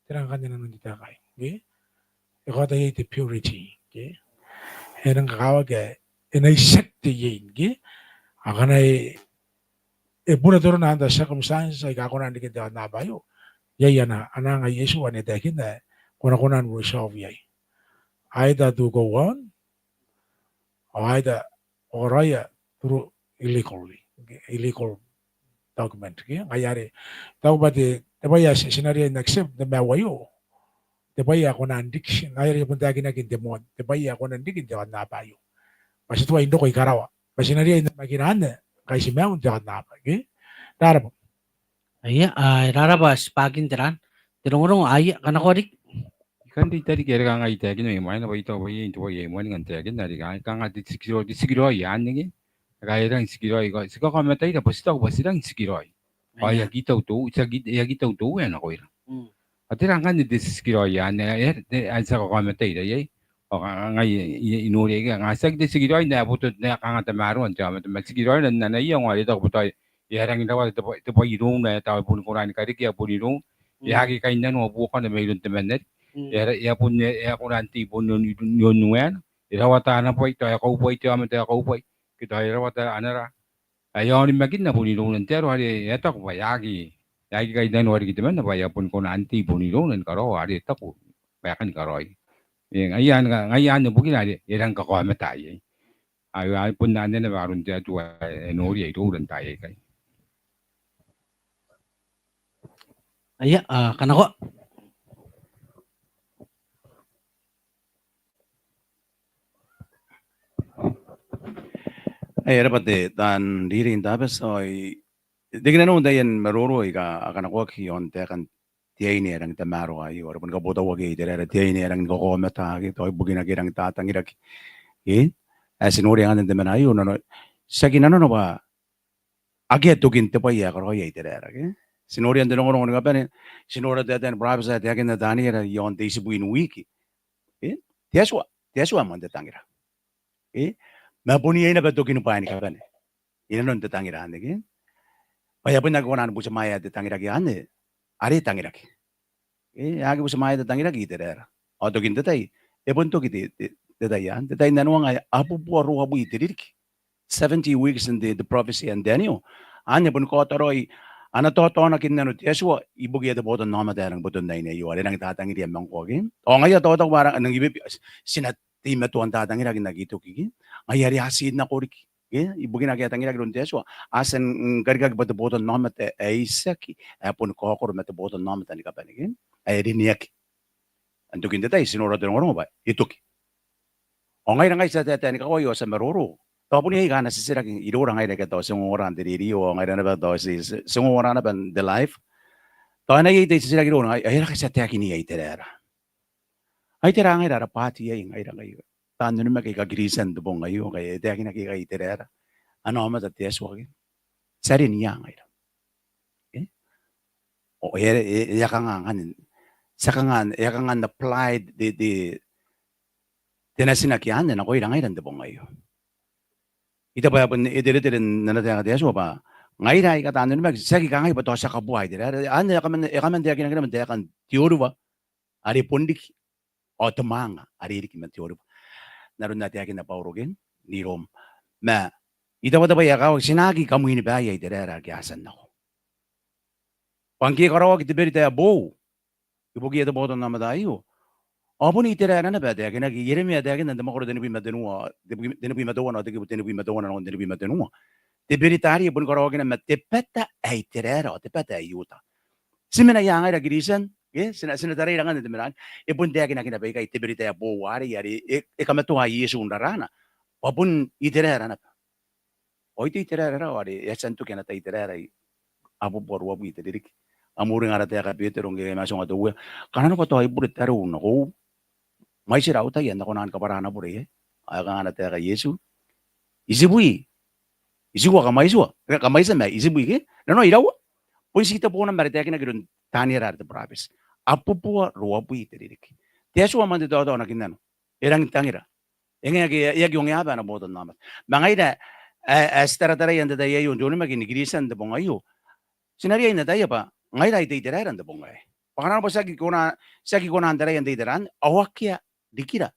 Tera ngkanne nanon te taeka aei, ke? E kaota iai te purity, ke? E nang kakawaki ae e na itiaki te iein, ke? Akana e, e bura te rona under circumstances aika a kona n riki n te aonnaba aio. Iai ana, ana anga Iesu ane e taekinna ae ko na kona n resolve iai. Either to go on, or either, or either through illegally, illegal document, ke? Ngaia are I taku bwa te, te bwai ae ti, ti na riai n accept n te maiu aio, te bwai ae kona n riki, ngaia are e bon taekinaki n te moan, te bwai ae kona n riki n te aonnaba aio. Bwa ti tuai n roko i karawa, bwa ti na riai n namakina anne ngkai ti maiu n te aonnaba, ke? Rarabwa. Aia, a, rarabwa Tibakin te ran. Te rongorongo, aia, kanakoa riki. I kan reita riki are kanga I taekinna mai mwaina bwa I taku bwa iai n te bwai ae I moanna n taekinna are kanga, kanga te tikiraoi, te tikiraoi anne, ke? Kanga e rangi n tikiraoi, ti kakaomataira bwa ti taku bwa ti rangi n tikiraoi. Ao e aki tau te, ti aki, e aki tau te Uea nakoira. Ao tera ngkanne te tikiraoi anne ae, ae ti a kakaomataira iai? Ao kanga, kanga I, I, I noria ikai, kanga tiaki te tikiraoi n ae boto, n ae kanga tamaroan te aomata, ma tikiraoira n ana iango are e taku bwa tao e a rangi n rawata te bwai, te bwai irouna ae tao e boni kona ni karekea bon irouna. E aki kainnanoa buokana mairoun temanna riki. E a, e a bon, e a kona n tei bon i on, i on ueana. e rawata ana bwai, tao e kaubwai te aomata ae kaubwai, ke tao e rawata ana ra. Ae e a onimakinna bon irouna n te aro are e a taku bwa e aki, e aki kainnanoa riki temanna bwa e a boni kona n tei bon irouna ni karaoa are e taku bwa e kani karaoia. E, ngaia anne, ngaia anne bukina are e rang kakaomata iai. Ae, ae bon anne naba aron te Atua ae e noria iroura n taai aikai. Aia, a, kanakoa. Aia, e raba te taan reirei n Tabati, ao I, I taku nanou n taian maroro aika a kanakoaki iaon taekan te aine ae rangi n tamaroa aio, are boni kabotauaki iai Iteraera, te aine ae rangi ni kakaomata, ke tao ibukina ake e rangi n tatangiraki. E? Ae ti noria ngkanne n te mena aio, nanona, tiaki nanona bwa akea tokin te bwai ae karaoia Iteraera, ke? Ti noria n te rongorongo ni kabane, ti nora taetae ni burabeti ae taekinna Taniera iaon te itibwi n wiki. E? Te Atua, te Atua moan te tangira. E? Ma bon iai naba tokin bwaai ni kabane inanon te tangira anne, ke? Bwa e a bon aki kona ni butimwaea te tangiraki anne are tangiraki. E, e aki butimwaea te tangiraki Iteraera. Ao tokin te tai, e bon toki te, te, te tai anne, te tai n nanoanga ae abubua ruabwi te ririki. Seventy weeks in the, the prophecy and Daniel. Anne e boni kaota raoi ana taotaonakinnano te Atua ibukiia te botannaomata ae rangi boton aine aio, are e rangi n tatangiria ma ngkoa, ke? Ao ngaia taotaku bwa a rangi ni bibi, ti na teimatoa n tatangiraki n aki toki, ke? Ngaia are a tii nako riki, ke? Ibukina ake a tangiraki iroun te Atua, a tia n karikaki bwa te botannaomata ae itiaki, ae boni kaokoro ma te botannaomata ni kabane, ke? Ae rineaki. N tokin te tai, ti nora te rongorongo bwa e toki. Ao ngaira ngkai ti a taetae ni kakawaki ao ti a maroro. Tao bon iai aika a na titiraki iroura ngaira aika tao ti ongongora n te rerio, ao ngaira naba tao ti, ti, ti ongongora naba n te live. Tao e na iai te titiraki iroura ngaira, ai ara kai ti a taekinia Iteraera. Ai tera ngaira ara bwaati iai ngaira ngkai taan onimaki aika Kristian n te bong aio, ngkai e taekinaki ikai Iteraera ana aomata te Atua, ke? Ti a rin ia ngaira? E? Ao e, e, e a kanga ngkanne, ti a kanga, e a kanga n apply te, te, te natinaki anne nakoira ngaira n te bong aio? I taku bwa e bon eteretere n ana taeka te Atua bwa ngaira aika taan onimaki, tiaki kangai bwa tao ti a kabuai Iteraera. Anne e kaman, e kaman taekinaki naba n taekan te Orewa are bon riki, ao te mwaanga are riki man te Orewa n aron ae taekinna Bauro, ke, n Rom. Ma I taku bwa te bwai ae kakawaki, ti na aki kamwinibaia Iteraera ake a tia n nako. Bwa ngke e karaoaki te berita ae boou ibukiia te botannaomata aio, ao bon Iteraera naba ae taekinaki. Ieremia e taekinna n te mwakoro tenibwi ma tenua, tenibwi, tenibwi ma teuana, ao te kibu tenibwi ma teuana nakon tenibwi ma tenua. Te berita arei e boni karaoakina ma te bata ae Iteraera ao te bata ae I-Iuta. Ti mena ia ngaira Kristian, ke? Ti na, ti na taraira ngkanne n te mena anne. E bon taekinaki naba ikai te berita ae boou arei, are e, e kamatoa Iesu n raraana bwa bon Iteraera naba. Ao I te Iteraera raoi are e a tia n toki ana tai Iteraera i abubua ruabwi te ririki. Kam uringa ara taeka Betero ngke e mwaiti aonga te Uea, kananoa bwa tao I bure tareu nakoiu, mwaitira au tai ae N na kona ni kabwara ana bure, e? Ao e kangai ana taeka Iesu, itibwi, itibwi, kam mwaitiua, e, kam mwaiti ma itibwi, ke? Nanona iraua? Bon ti te boo naba are taekinaki iroun Taniera are te burabeti. Abubua ruabwi te ririki. Te Atua moan te taotaonakinnano e rangi n tangira. E ngae ngke e aki ongeaba ana botannaomata. Ma ngaira ae, ae ti tarataraia n te tai aio n te onimaki ni Kristian n te bong aio, ti na riai n ataia bwa ngaira ae te Iteraera n te bong aei. Bwa kananoa bwa ti aki kona, ti aki kona n taraia n te Iteraera, ao akea rikira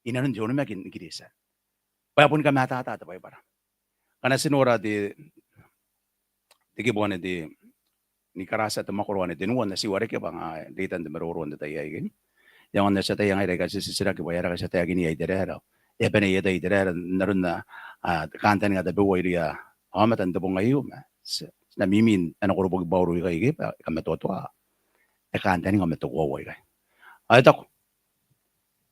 inanon te onimaki ni Kristian. Bwa e boni kamatata te Baibara. Ngkana ti nora te, te kibu anne te, ni Karatia te mwakoro anne tenua, N na tii warekia bwa ngaia reitan te maroro n te tai aei, ke? E aonga n ae ti ataia ngaira aika ti titiraki bwa e aera ngkai ti a taekinia Iteraera. E a bane aia tai Iteraera n aron, a, kantaninga tabeua irouia aomata n te bong aio, ma ti, ti na mimi n ana koroboki Bauro ikai, ke, bwa e kamatoatoa ae kantaninga ma te koaua ikai. Ao e taku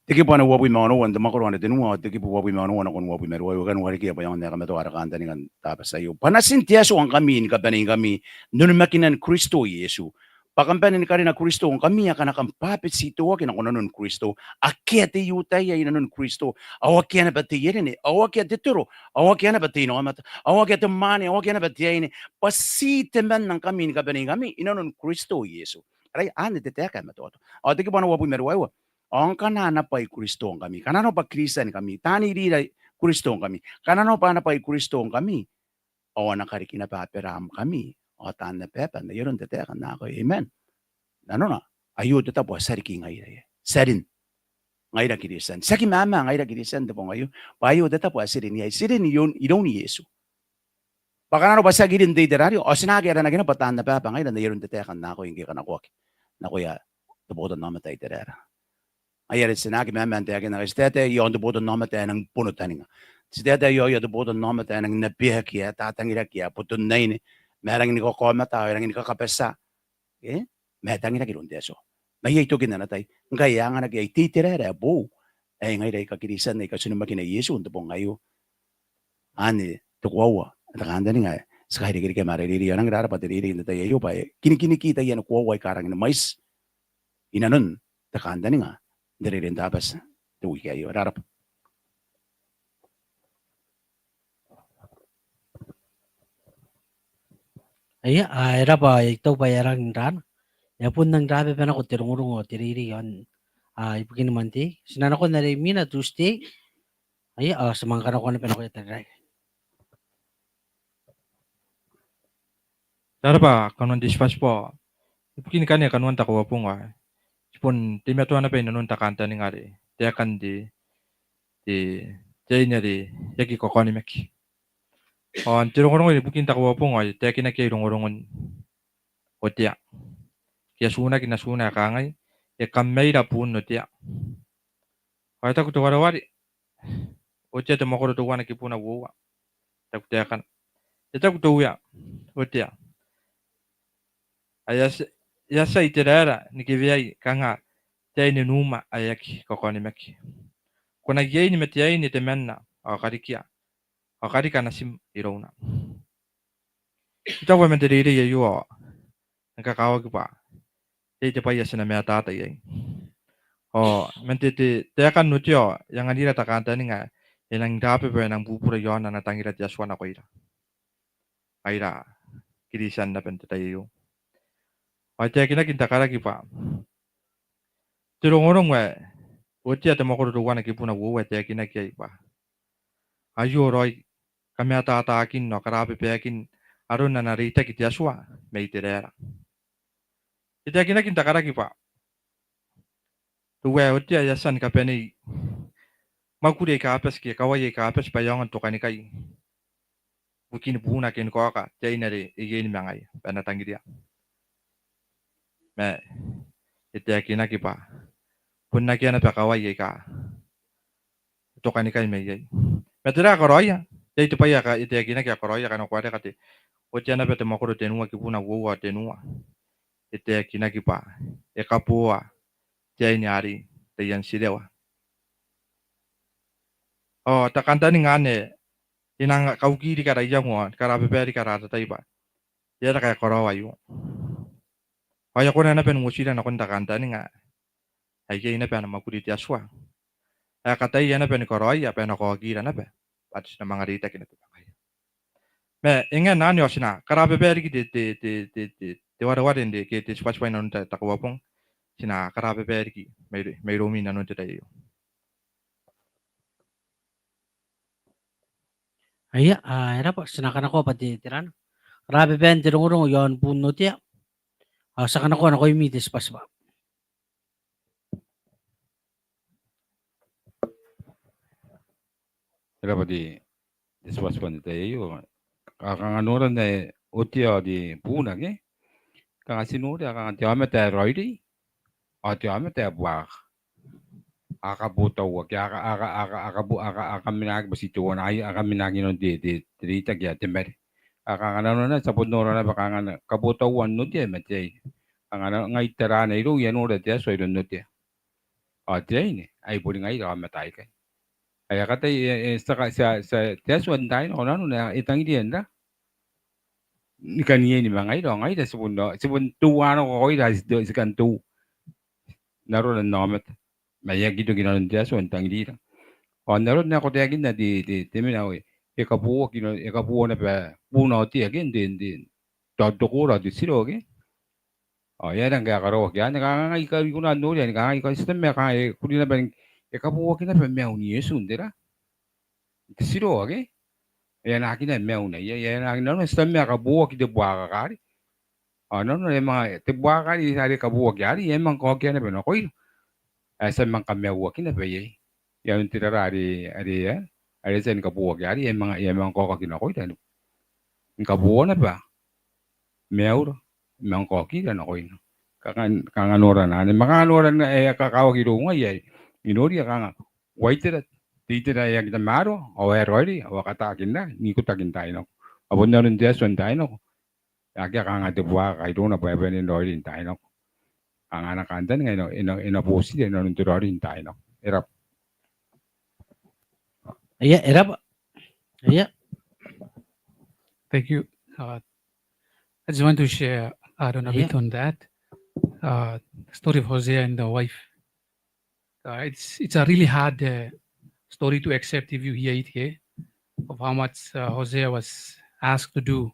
te kibu anne uabwi ma onoua n te mwakoro anne tenua, ao te kibu uabwi ma onoua nakon uabwi ma ruaiwa, I kan warekia bwa e aonga n ae kamatoa ara kantaninga n te Tabati aio. Bwa natin te Atua ngkami ni kabaneingkami n onimakinan Kristo Iesu, bwa kam bane ni karina Kristo ngkami akana kam bwabetitoaki nako nanon Kristo. Akea te I-Iutaia inanon Kristo, ao akea naba te I-Erene, ao akea te toro, ao akea naba te inaomata, ao akea te mwaane, ao akea naba te aine, bwa ti temanna ngkami ni kabaneingkami inanon Kristo Iesu. Arai anne te taeka ae matoatoa. Ao te kibu anne uabwi ma ruaiwa, ao ngkana a na bwai Kristo ngkami, kananoa bwa Kristian ngkami, taan iriira Kristo ngkami, kananoa bwa a na bwai Kristo ngkami, ao a na kariki naba Aberaam ngkami, ao taan abaaba n ai aron te taeka n akoi. Amen. Nanona aio te tabo ae ti a riki ngaira iai. Ti a rin. ngaira Kristian. Tiaki mama ngaira Kristian n te bong aio, bwa aio te tabo ae ti rin iai, ti rin iroun, iroun Iesu. Bwa kanga arona bwa ti aki rin n te itera arei, ao ti na aki aranaki naba bwa taan ababa ngaira n ai aron te taeka n akoi ngke e kanakoaki nakoia te botannaomata ae Iteraera. Ngaia are ti na aki mama n taekinna ngkai ti taetae iaon te botannaomata ae nangi bonotaninga. Ti taetae iaoia te botannaomata ae nangi nabeaki, ae tatangiraki, ae boton aine, ma e rangi ni kakaomata, ae rangi ni kakabatia, e, ma e tangiraki iroun te Atua. Ma iai tokin ana tai ngkai e anganaki iai te Iteraera ae boou ae ngaira aika Kristian aika ti onimakina Iesu n te bong aio. Anne te koaua ae te kantaninga ae ti kairekereke ma ara reirei. Ao e rangi n rarabwa te reirei n te tai aio bwa e kinikinaki taiani koaua aika rangi ni mwaiti inanon te kantaninga n te reirei n Tabati n te wiki aio. E rarabwa. Aia, a, e raba, I taku bwa e a rangi n raana. E a bon rangi n rababa nako te rongorongo ao te reirei iaon, a, ibukin Monday. Ti na nakon are imwina, Tuesday. Aia, a, ti manga kanakoa naba nakoia Tarairaai. Rarabwa kanoan te tibwatibwa. Ibukin kanoan te Kauabong ae ti bon teimatoa naba inanon te kantaninga are taekan te, te, te aine are e aki kakaonimaki. Ao n te rongorongo ibukin te Kauabong ao e taekinaki iai rongorongon Otea. Ke e atunaki n atuna ae kangai, E kam maira buun Otea. Ao e taku te wareware, Otea te mwakoro teuana kibuna uoua. E taku taekana. E taku te Uea, Otea, ae e a tia, e a tia Iteraera ni keweai kanga te aine n uuma ae aki kakaonimaki. Ko na iein ma te aine temanna, ao karikia, ao karika natim irouna. I taku bwa man te reirei aio ao e kakawaki bwa iai te bwai ae ti na mataata iai. Ao man te, te, taekan Otea ao e anganira te kantaninga ae e nangi rababa, e nangi bubura iaon ana tangira te Atua nakoira ngaira Kristian naba n te tai aio. Ao e taekinaki n te karaki bwa te rongorongo ae Otea te mwakoro teuana kibuna uoua e taekinaki iai bwa aio raoi kamataataakin ao karababakin aron ana reitaki te Atua ma Iteraera. E taekinaki n te karaki bwa te Uea, Otea e a tia ni kabanei mwakuri aika bati ke kawai aika bati bwa e aonga n tokanikai ibukin buuna ke ni kaoka te aine are e iein ma ngaia bwa e na tangiria. Ma e taekinaki bwa bon akea naba kawai aika e tokanikai mai iai. Ma tera ae karaoia? Iai te bwai ae e taekinaki ae karaoia, ngkana ko a reka te Otea naba te mwakoro tenua kibuna uoua ao tenua. E taekinaki bwa e kaboa te aine arei, taian tirewa. Ao te kantaninga anne e nang kauki riki ara iango ao ni karababa riki ara atatai bwa e aera ngkai e karaoa aio. Ao e a kona naba n uotira nakon te kantaninga ae iai naba ana mwakuri te Atua ae e kataia naba ni karaoia bwa e na kaokira naba bwa ti na manga reitaki naba ma ngaia. Ma e ngae n anne ao ti na karababa riki te, te, te, te, te, te wareware n te, ke te tibwatibwa inanon te, te Kauabong. Ti na karababa riki mai, mairoumi inanon te tai aio. Aia, a, e raba, ti na kanakoa bwa te, te raana. Karababan te rongorongo iaon buun Otea. A, ti a kanakoa nakoimi te tibwatibwa. E raba te, te tibwatibwa n te tai aio. A, kanga noran ae Otea ao te buuna ke? Kanga ti noria, kanga te aomata ae raoiroi ao te aomata ae buakaka. A kabotauaki, a ka, a ka, a ka, a ka bo, a ka, a kamenaki bwa ti teuana, a kamenaki inanon te, te, te reitaki ae te mare. A kanga nanona ti a bon nora naba kanga kabotauan Otea ma te aine. Kanga ngai tarana irou I a nora te Atua iroun Otea ao te aine, ai boni ngaira aomata aikai. Ai a kataia, e, e, ti a ka, ti a, ti a, te Atua n taai nako nanona e tangiria n ra ni kan iein ma ngaira, ao ngaira ti bon, ti bon teuana nako, ngaira ti, ti kan teu n arora n aomata. Ma e aki toki inanon te Atua n tangirira. Ao n aron ae ko taekinna te, te, te mena ae e kaboaki, e kaboa naba buuna Otea ke n te, n te, tao te koora ao te tiro ke? Ao e aera ngkai e karaoaki anne? Kanga ngai I kona n noria ni kanga I kan, ti tabe ma kanga e kuri naba ni, e kaboaki naba maiun Iesu n tera? N te tiro ke? E anaaki naba maiuna, e, e anaaki nanona, ti tabe ma e kaboaki te buakaka arei. Ao nanona e manga, te buakaka arei are e kaboaki arei e a manga kaokaki naba nakoira. ae ti a manga kamaiuaki naba iai. I aon te rara are, are, e, are e a tia ni kabooaki arei, e a manga, e a manga kaokaki nakoira ni kabooa naba maiura, manga kaokira nakoina. Kanga, kanga norana anne, ma kanga norana ae kakawaki irou ngai ae I noria kanga, ao itera, te itera ae aki tamaroa, ao e raoiroi, ao a katakinna n ikotaki n taai nako. Ao bon aron te Atua n taai nako, akea kanga te buakaka irouna bwa e bane n raoiroi n taai nako. Kanga ana kantaninga e na, e na, e na botiia inanon te raoiroi n taai nako. E rab'a. Ia, e rab'a. Ia. Thank you. Uh, I just want to share, I don't know, a bit on that. Uh, story of Hosea and the wife. Uh, it's, it's a really hard, uh, story to accept if you hear it here, of how much, uh, Hosea was asked to do,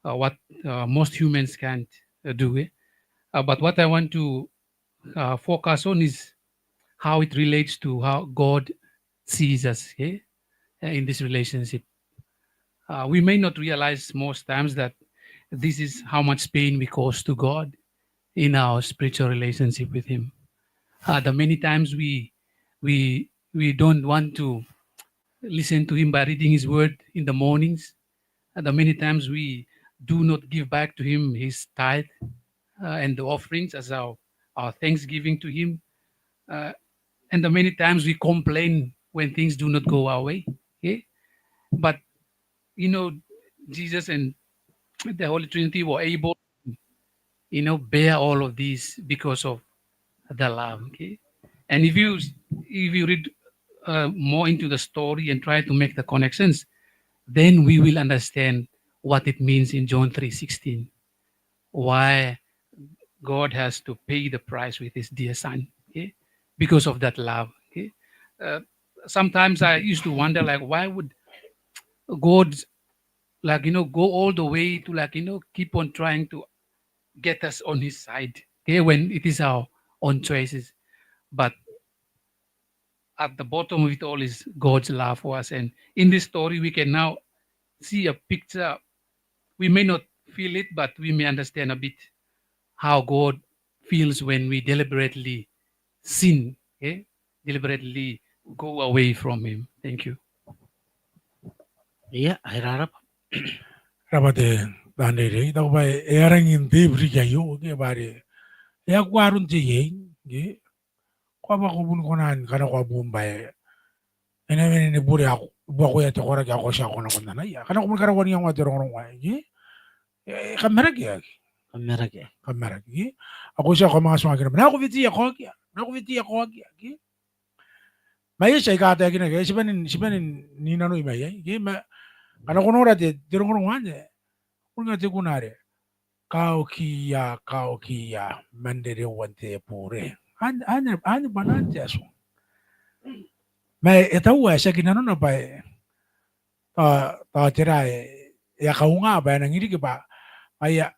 uh, what, uh, most humans can't, uh, do, eh? Uh, but what I want to, uh, focus on is how it relates to how God sees us, eh, uh, in this relationship. Uh, we may not realize most times that this is how much pain we cause to God in our spiritual relationship with Him. Uh, the many times we, we, we don't want to listen to Him by reading His word in the mornings, and the many times we do not give back to Him His tithe, uh, and the offerings as our, our thanksgiving to Him, uh, and the many times we complain when things do not go our way. Okay? But, you know, Jesus and the Holy Trinity were able, you know, bear all of these because of the love. Okay? And if you, if you read, uh, more into the story and try to make the connections, then we will understand what it means in John three sixteen. Why God has to pay the price with His dear Son, okay? Because of that love, okay? Uh, sometimes I used to wonder, like, why would God, like, you know, go all the way to, like, you know, keep on trying to get us on His side, okay, when it is our own choices? But at the bottom of it all is God's love for us. And in this story, we can now see a picture. We may not feel it, but we may understand a bit how God feels when we deliberately sin, okay? Deliberately go away from Him. Thank you. Ia, e rab'a. Rab'a te taan reirei, I taku bwa e a rangi n te bridge aio, okay, bwa are e a kuarun te iei, okay? Ko a bwa ko bon kona ni kanakoa buum bwa e na wene ni bure ao buakoia te koraki ao ko tia ko nako n anaia. Kanga ko bon karaua n iangoa te rongorongo aei, ke? E kamaraki aei. Kamaraki. Kamaraki, ke? Ao ko tia ko manga tuangaki naba, nako weteia kaokia, nako weteia kaokia, ke? Ma e tia aika taekinaki, e tiba n, tiba n inanoi mai iai, ke? Ma kanga ko nora te, te rongorongo anne, uringa te kuna are kaokia, kaokia man rereuan te bure. Anne, anne, anne bwanaan te Atua. Ma e taua, e tiaki nanona bwa e, tao, tao tera e, e a kaunga bwa e nang riki bwa ngaia,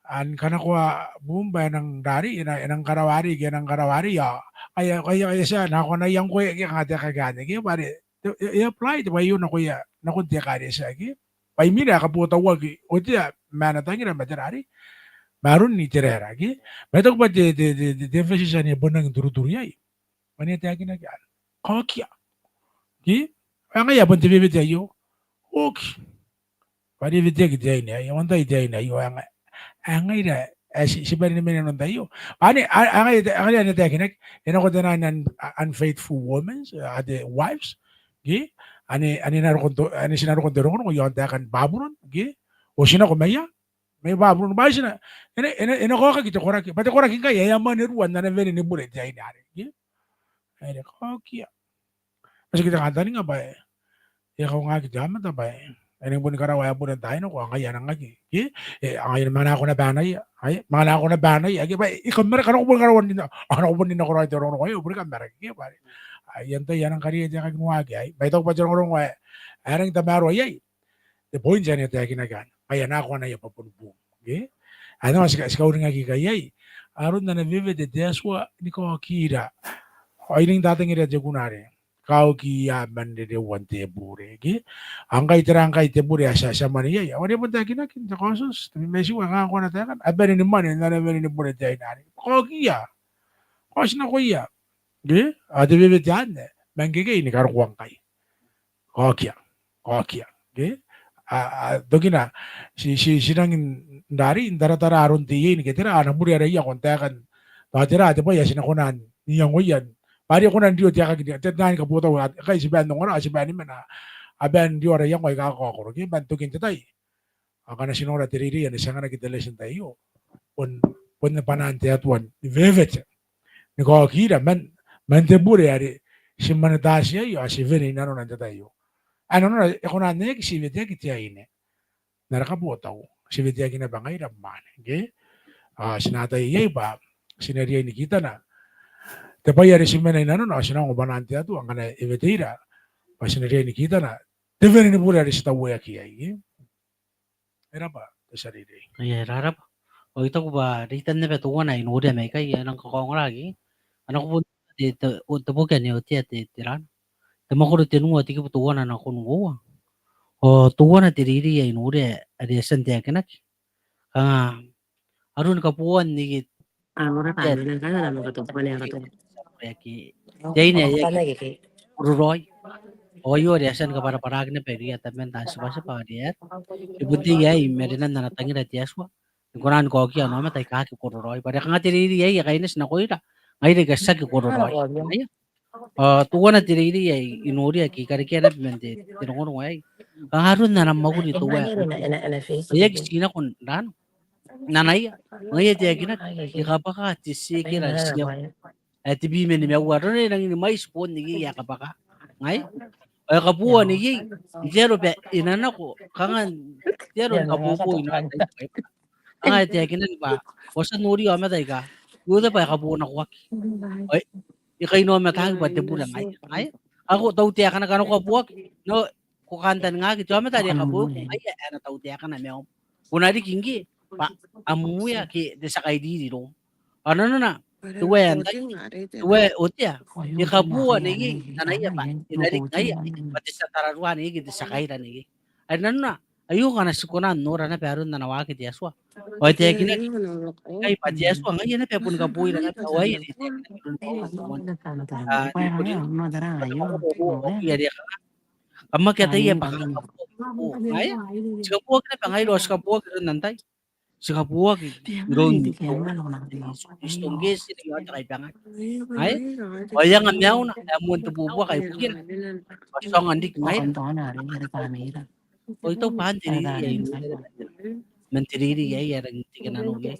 a ni kanakoa buum bwa e nang rarei, e nang, e nang karawa arei, ke e nang karawa arei, ao ngaia, ngaia, ngaia ti a nako n aia ngkoe, ke kanga taekaki anne, ke bwa are e, e, e apply te bwai aio nakoia, nakon te ekaretia, ke? Bwa imwina e kabotauaki otea ma ana tangira ma te rarei, ma aron itera, ke? Ma I taku bwa te, te, te, te, te emphasis anne e bon rangi n turuturu iai. Bwa ane e taekinaki anne, kaokia, ke? Ao ngaia bon te wewete aio. Oki. Bwa are e weteaki te aine aei, ao antai te aine aio? Ao ngaia, ao ngaira ae ti, ti bane ni mena inanon te tai aio. Bwa ane, ao ngaia, ao ngaia ane e taekinaki, e nako te naan, an, unfaithful women, uh, are the wives, ke? Ane, ane na rokon te, ane ti na rokon te rongorongo iaon taekan Baburon, ke? Ao ti nako maia, mai Baburon, bwa ti na, e na, e na, e na kaokaki te koraki, bwa te koraki ngkai e a mwanerua n ana wene ni bure te aine arei, ke? Are kaokia. Ma ti aki kantaninga bwa e kaungaki te aomata bwa e nang boni karawa ae bure n taai nako, ao ngaia a nang aki, ke? E, ao ngaia manga nako naba anaia, ai, manga nako naba anaia, ke? Bwa e kamaraki, kanga ko boni karawa n rin, ao kanga ko boni nakoraoi te rongorongo aio, boni kamaraki, ke? Bwa are, ai, antai ae nang kariaia te aeka ni waaki aei? Ma I taku bwa te rongorongo ae, ae rangi n tamaroa iai, te point anne e taekinaki anne, ngaia nako anaia bwa boni buum, ke? Anne ao ti ka, ti kauringaki ikai iai aron ana wewete te Atua ni kaokira. Ao I nang tatangira te kuna are kaokia man rereuan te bure, ke? Ao ngkai tera ngkai te bure ae ti a, ti a mwane iai? Ao are e bon taekinaki n te Kaotioti, te mimitiu ae kanga ko na taekana, a bane ni mwane n ana wene ni bure te aine arei. Kaokia. Kaoti nakoia. Ke? Ao te wewete anne, ma ngkekei ni karokoa ngkai. Kaokia, kaokia. Ke? A, a, tokina, ti, ti, ti rangi n rarei, n taratara aron te iei ni ke tera, ana bure araia, ko n taekan, tao tera te bwai ae ti na kona n iangoia. Bwa are e kona n rio te aekaki, te, te nang kabotau, a, ngkai ti bane n ongora, ti bane ni mena, a bane n rio ara iango aika kakaokoro. Ke? Man tokin te tai. Ao ngkana ti nora te reirei ae ti anganaki n te lesson n te tai aio, bon, bon te bwanaan te Atua ni wewete, ni kaokira man, man te bure are ti mwanetaati iai ao ti wene i nanona n te tai aio. Ae nanona e kona n aki ti weteaki te aine n ara kabotau, ti weteaki naba ngaira mwaane, ke? Ao ti na ataia iai bwa ti na riai ni kitana te bwai are ti mena i nanona, ao ti na ongo bwanaan te Atua ngkana e weteira bwa ti na riai ni kitana te wene ni bure are ti taueaki iai, ke? E rab'a, te tia reirei. Ia, e rab'a. Ao I taku bwa reitan naba teuana ae I noria mai ikai ae nang kakaongoraki. Ana ko bon te, te, o, te boki anne, o te, te, te ran. Te mwakoro tenua, te kibu teuana nakon uoua. Ao teuana te reirei ae I noria are e a tia n taekinaki. Kanga aron kabooan neie, a, te aine ae e aki kororaoi. Ao aio are e a tia ni kabwarabwaraki naba irouia tabeman taan tibwatibwa are e, e bon te iai marenan ana tangira te Atua ni kona ni kaokia ana aomata aika aki kororaoi. Bwa are kanga te reirei aei e kaineti nakoira ngaira aika ti aki kororaoi. Ngaia. Ao teuana te reirei ae I noria ake I karekea naba man te, te rongorongo aei. Kanga aron ana mwakuri teuae e aki tii nako n ran, n anaia. Ngaia e taekinaki, e kabwaka te tiekera n tiabu ae tebwi ma nimaua. Arona e rangi ni mwaiti boon neiei ae kabwaka. Ngaia. Ao e kabooa neiei n te aro bwa e na nako, kanga n te aro ni kabobo i nanon te tai. Ao e taekinaki bwa ko a tia n noria aomata aika, iai te bwai ae kaboonakoaki. Ao e kainaomataki bwa te bure ngaia. Ngaia. Ao ko tautaekana ngkana ko a booaki. Nao ko kantaningaaki te aomata are e kabooaki ngaia ae e na tautaekana maium. Ko na riki ngke bwa am Uea ke te tia kairiri iroum. Ao nanona, teuae antai, teuae Otea, e kabooa neiei n anaia bwa e na riki ngaia bwa te tia tararua neiei ke te tia kaira neiei. Are nanona aio ngkana ti kona n nora naba aron ana waaki te Atua. Ao e taekinaki ngkai bwa te Atua ngaia naba ae boni kabooira naba, ao aei are e taekinaki iroun Bauro teuana. Ao n Nikorinto, ao n Nikorinto are e kanga kam aki ataia bwa kanga kabooaki, ngaia. Ti kabooaki naba ngaira ao ti kabooaki iroun antai? Ti kabooaki iroun Iesu Kristo ngke ti riai n te kaibangaki. Ngaia. Ao e anga maiuna ae moan te buakaka ibukina. Ao ti aonga n riki ngaira ao I taku bwa anne te reirei ae I noria man te reirei aei ae rangi n teke nanou iai.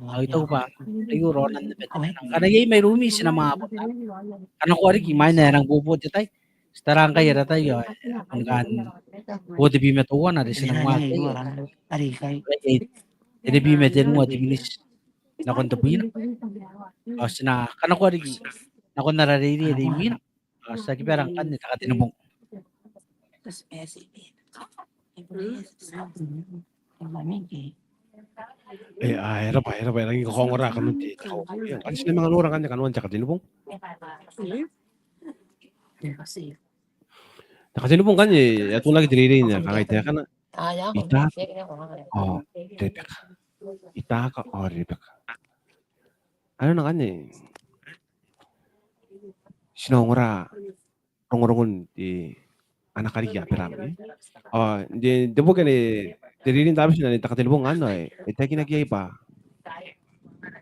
Ao I taku bwa aio raonan naba te mena. Ngkana iai mairoumi ti na mwaabota. Ngkana ko a riki imwaina ae e rangi n bobo te tai, ti tara ngkai ara tai ao e kan boo tebwi ma teuana are ti na moa iai. Tebwi ma tenua te miniti nakon tebwina. Ao ti na, ngkana ko a riki nakon ara reirei are imwina. Ao ti aki bera ngkanne te Katenibong. E, a, e rab'a, e rab'a, e rangi ni kakaongora kanoan te, te kau. Ngkanne ti na manga nora ngkanne kanoan te Katenibong. Te Katenibong ngkanne e a tuanaki te reirei ae kangai taekana: I Taaka ao Rebeka. I Taaka ao Rebeka. Ao nanona ngkanne ti na ongora rongorongon te, ana kariki Aberaam, e. Ao n te, n te boki anne, te reirei n Tabati n te Katenibong anne, e taekinaki iai bwa,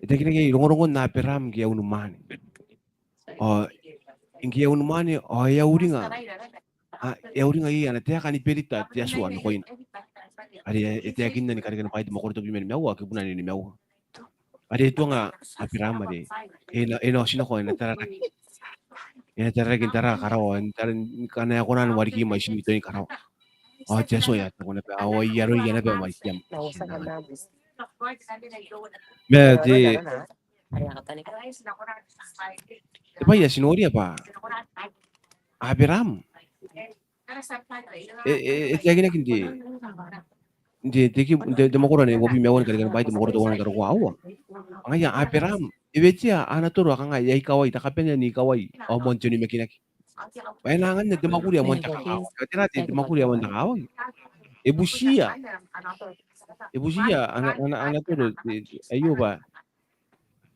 e taekinaki iai rongorongon Aberaam ngke e a unimwaane. Ao ngke e a unimwaane ao e a uringa, a, e a uringa iai ana taeka ni berita te Atua nakoina. Are e taekinna ni Karikani Bwaai te mwakoro tebwi ma nimaua, kibuna ae nimaua. Are e tuanga Aberaam are e na, e na otinako, e na tararake. E na tararake n tara karawa, n tara, ngkana e kona ni wareki mwaitiia n tokin karawa. Ao te Atua e a taku naba, ao ai aroia naba mwaitiia. Ma te, te bwai ae ti noria bwa Aberaam e, e, e taekinaki n te, n te, te ki, n te, te mwakoro ae uabwi ma aua ni Karikani Bwaai te mwakoro teuana te karokoa aua. Ngaia Aberaam e wetea ana toro ae kanga e a ikawai, te kabanea ni ikawai ao moan te onimakinaki. Bwa e na anganna te mwakuri ae moan te kakawaki. Ao tera te, te mwakuri ae moan te kakawaki? E butiia, e butiia ana, ana, ana toro, te, te, aio bwa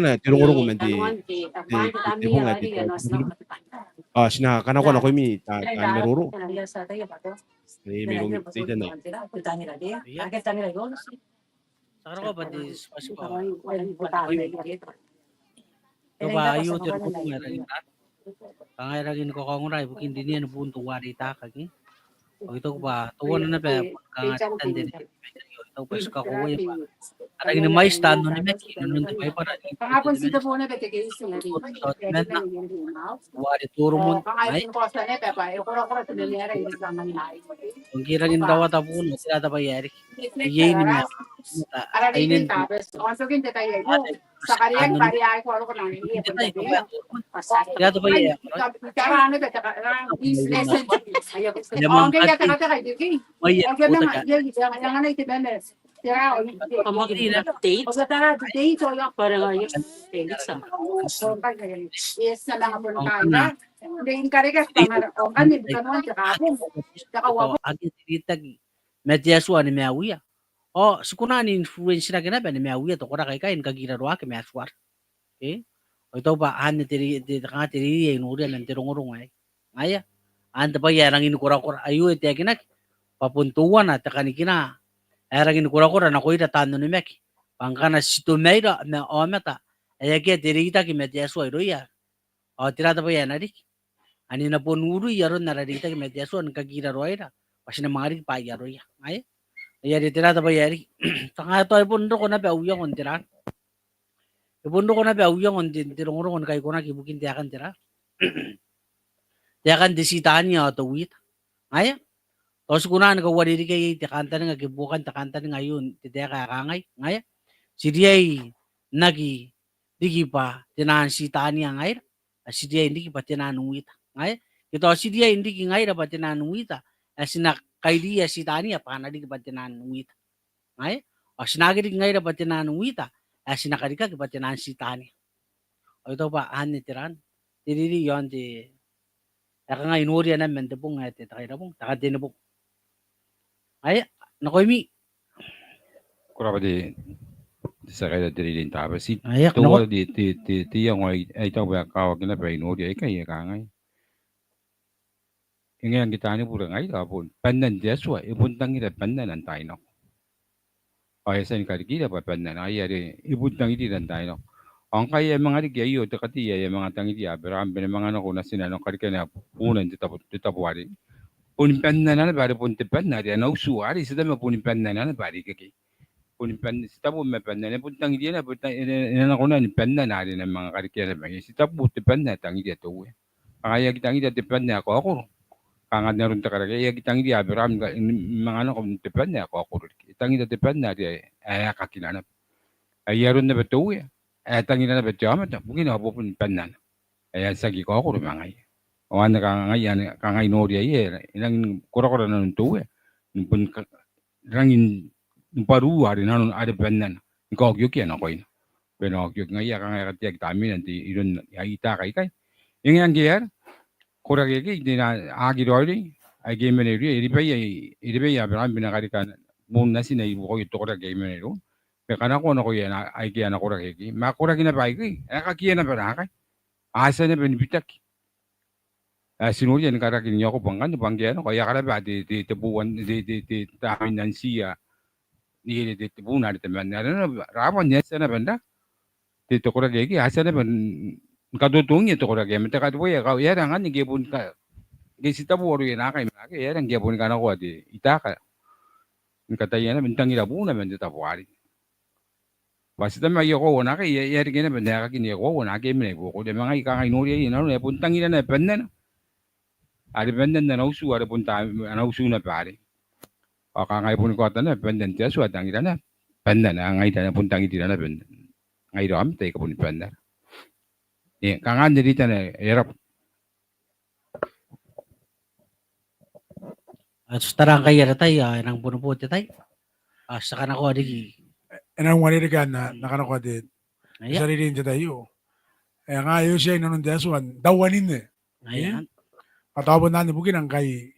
teutana te rongorongo man te, te, te, te bong ae te, te, ao ti na kanakoa nakoimi taan, taan maroro. E mairoun te itera aei. Ia. Ti a roko bwa te, ti a roko. Tao bwa aio te rongorongo ae rangi n, kanga e rangi ni kakaongora ibukin rinean boon teuare I taku ke. Ao I taku bwa teuana naba ae kanga te tanda n te, I taku bwa ti kakoauai bwa a rangi ni mwaiti taan onimaki inanon te Baibara. Teuare Toromon, ai. Ngke e rangi n rawata boona, tera te bwai ae riki? Iai ni mea, ainen te, tera te bwai ae, ma te Atua ni maiuia. Ao ti kona n influence-naki naba ni maiuia te koraki aikai ni kakiraroaki ma Atuara. Okay? Ao I taku bwa anne te, te, te, kanga te reirei ae I noria man te rongorongo aei. Ngaia, anne te bwai ae rangi ni korakora, aio e taekinaki bwa bon teuana te kanikina ae rangi ni korakora nakoira taan onimaki. Bwa ngkana ti tomaira ma aomata ae akea te reitaki ma te Atua irouia, ao tera te bwai ae na riki? Ane e na bon urui aron ara reitaki ma te Atua ni kakiraroaira bwa ti na manga riki bwaai aroia. Ngaia, ngaia are tera te bwai ae riki? Kanga tao e bon roko naba au iango n tera, e bon roko naba au iango n te, te rongorongo ni kaikonaki ibukin taekan tera, taekan te Titania ao te Wita. Ngaia, tao ti kona ni kauarerekea iai te kantaninga ke buokan te kantaninga aio n te taeka ae kangai. Ngaia, ti riai n aki riki bwa te naan Titania ngaira, ae ti riai n riki bwa te naan Uita. Ngaia, ke tao ti riai n riki ngaira bwa te naan Uita, ae ti na kairiia Titania bwa a na riki bwa te naan Uita. Ngaia, ao ti na aki riki ngaira bwa te naan Uita, ae ti na karikaki bwa te naan Titania. Ao I taku bwa anne te ran, te reirei iaon te, ae kanga I noria naba man te bong ae te, te kairabong, te katenibong. Ngaia, nakoimi. Ko rabwa te, te tia kaira Tereire n Tabati. Ngaia, ko rabwa. Te, te, te, te iango ae I taku bwa e kakawaki naba ae I noria aikai ae kangai. E ngae ngke taani bure ngaira ao bon bannan te Atua, e bon tangira bannana n taai nako. Ao e a tia ni karikira bwa bannana, ngaia are e bon tangirira n taai nako. Ao ngkai e a manga riki aio te katei ae e a manga tangiria Aberaam bwa e na manga nako natina nako karikana buuna n te tabo, te tabo arei. Boni bannana naba are bon te banna are ana utu arei, ti ataia bwa boni bannana naba are ikekei. Boni banna, ti tabo ma bannana, e bon tangiria naba, e na, e na, e na nako naba ni bannana are e na manga karikira naba. Ti tabo te banna ae tangiria te Uea. Kanga e aki tangiria te banna ae kaokoro. Kanga n aron te karaki aei e aki tangiria Aberaam ni manga nako n te banna ae kaokoro riki. E tangiria te banna are ae aekakin naba. Ai aron naba te Uea ae tangira naba te aomata, bukina bwa bon bannana ae a tiaki kaokoro ma ngaia. Ao anne kanga ngaia anne kanga I noria ae e rangi ni korakora nanon te Uea ni bon ka, rangi ni bwarua are nanon are bannana ni kaokiokia nakoina. Bwa e na okioki ngaia kanga e kateaki tamneina n te iron ae I taku aikai. E ngae ngke e aera, koraki aikai, te na aki raoiroi aike mena irouia, e ribaia, e ribaia Aberaam bwa e na karika buun natina ibuakoia te koraki ae mena irouna. Bwa e kanakoa nakoia aike ana koraki aikai. Ma koraki naba aikai, aekakiia naba naakai. A tia naba ni bitaki. Ae ti noria ni karakin Iakobo ngkanne bwa ngke e a nako ao e a karaba te, te, te buun, te, te, te, te tamnein antia. Ni ere te, te buuna are temanna are naba, rabwa, ni a tia naba n ra, te, te koraki aikai, a tia naba ni katotongia te koraki aei ma te kateboi ae e aera ngkanne ngke e boni ka, ngke ti tabo aroia naakai ma akea, e aera ngke e boni kanakoa te, I taku, ni kataia naba n tangira buuna man te tabo arei. Bwa ti tamaia koaua naakai, e a, e a reke naba n aekakin ae koaua naake mena ibuakoro. Ma ngaia kanga I noria ae nanona e bon tangira naba bannana. Are bannan ana utu, are bon ta, ana utu naba arei. Ao kanga e boni kaota naba bannan te Atua ae tangira naba bannana, ngaira ae bon tangirira naba bannana. Ngaira aomata aika boni bannara. E, kanga anne reitana, e rabwa. Ao ti tara ngkai ara tai, ao e nang bonobo te tai. Ao ti a kanakoa riki. E nang uarereke ae N na, N na kanakoa te, aia, ti a reirei n te tai aio. E, ngaia e oti iai nanon te Atua n tauaninne. Aia. E? Ao tao bon anne bukina ngkai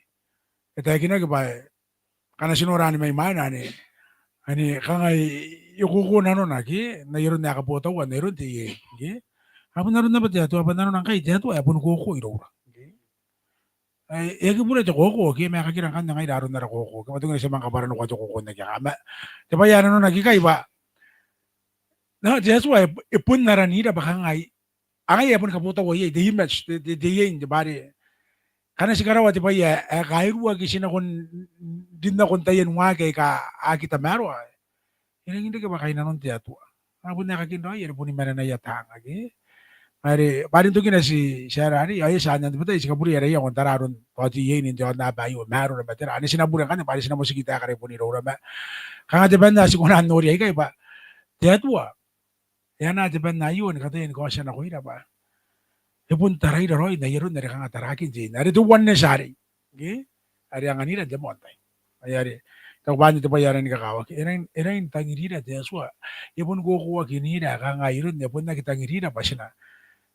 e taekinaki bwa e, ngkana ti nora anne mai mwaina anne, anne kanga e, e koko nanona ke, n ai aron ae kabotaua, n ai aron te iei, ke? Ao bon aron naba te Atua, bwa nanona ngkai te Atua e a boni koko iroura. Ke? Ae, e aki bure te koko, ke, ma e kakira ngkanne ngaira aron ara koko, ke, bwa teuana ti a manga kabwaranakoa te koko n aki, a, ma, te bwai ae nanonaki ikai bwa, na, te Atua e, e bon aranira bwa kangai, a ngaia e boni kabotaua iai, te image, te, te, te iei, te bwai are. Ngkana ti karaoa te bwai ae, ae kairuaki ti nako n, n, rin nako n taian waaki aika aki tamaroa. E rangi n reke bwa kainnanon te Atua. A bon aekakin raoi, are boni mananaia taanga, ke. Are, bwa are n tokina ti, ti aera arei, ao e tia n anne te bwai ae ti kaburea ara iango n tara aron, tao te iei n te aonnaba aio, ma arora ma tera, anne ti na bure ngkanne, bwa are ti na motiki taeka are bon iroura ma. Kanga te banna ae ti kona n noria ikai bwa te Atua e anaa te banna aio ni kataia ni kaotia nakoira bwa e bon taraira raoi n ai aron are kanga tarakin te ina. Are te oneness arei. Ke? Are anganira n te moan tai. Ai are, tao bwa anne te bwai ae rangi ni kakawaki. E rangi, e rangi n tangirira te Atua. E boni kokoakinira ae kanga iroun, e bon aki tangirira bwa ti na,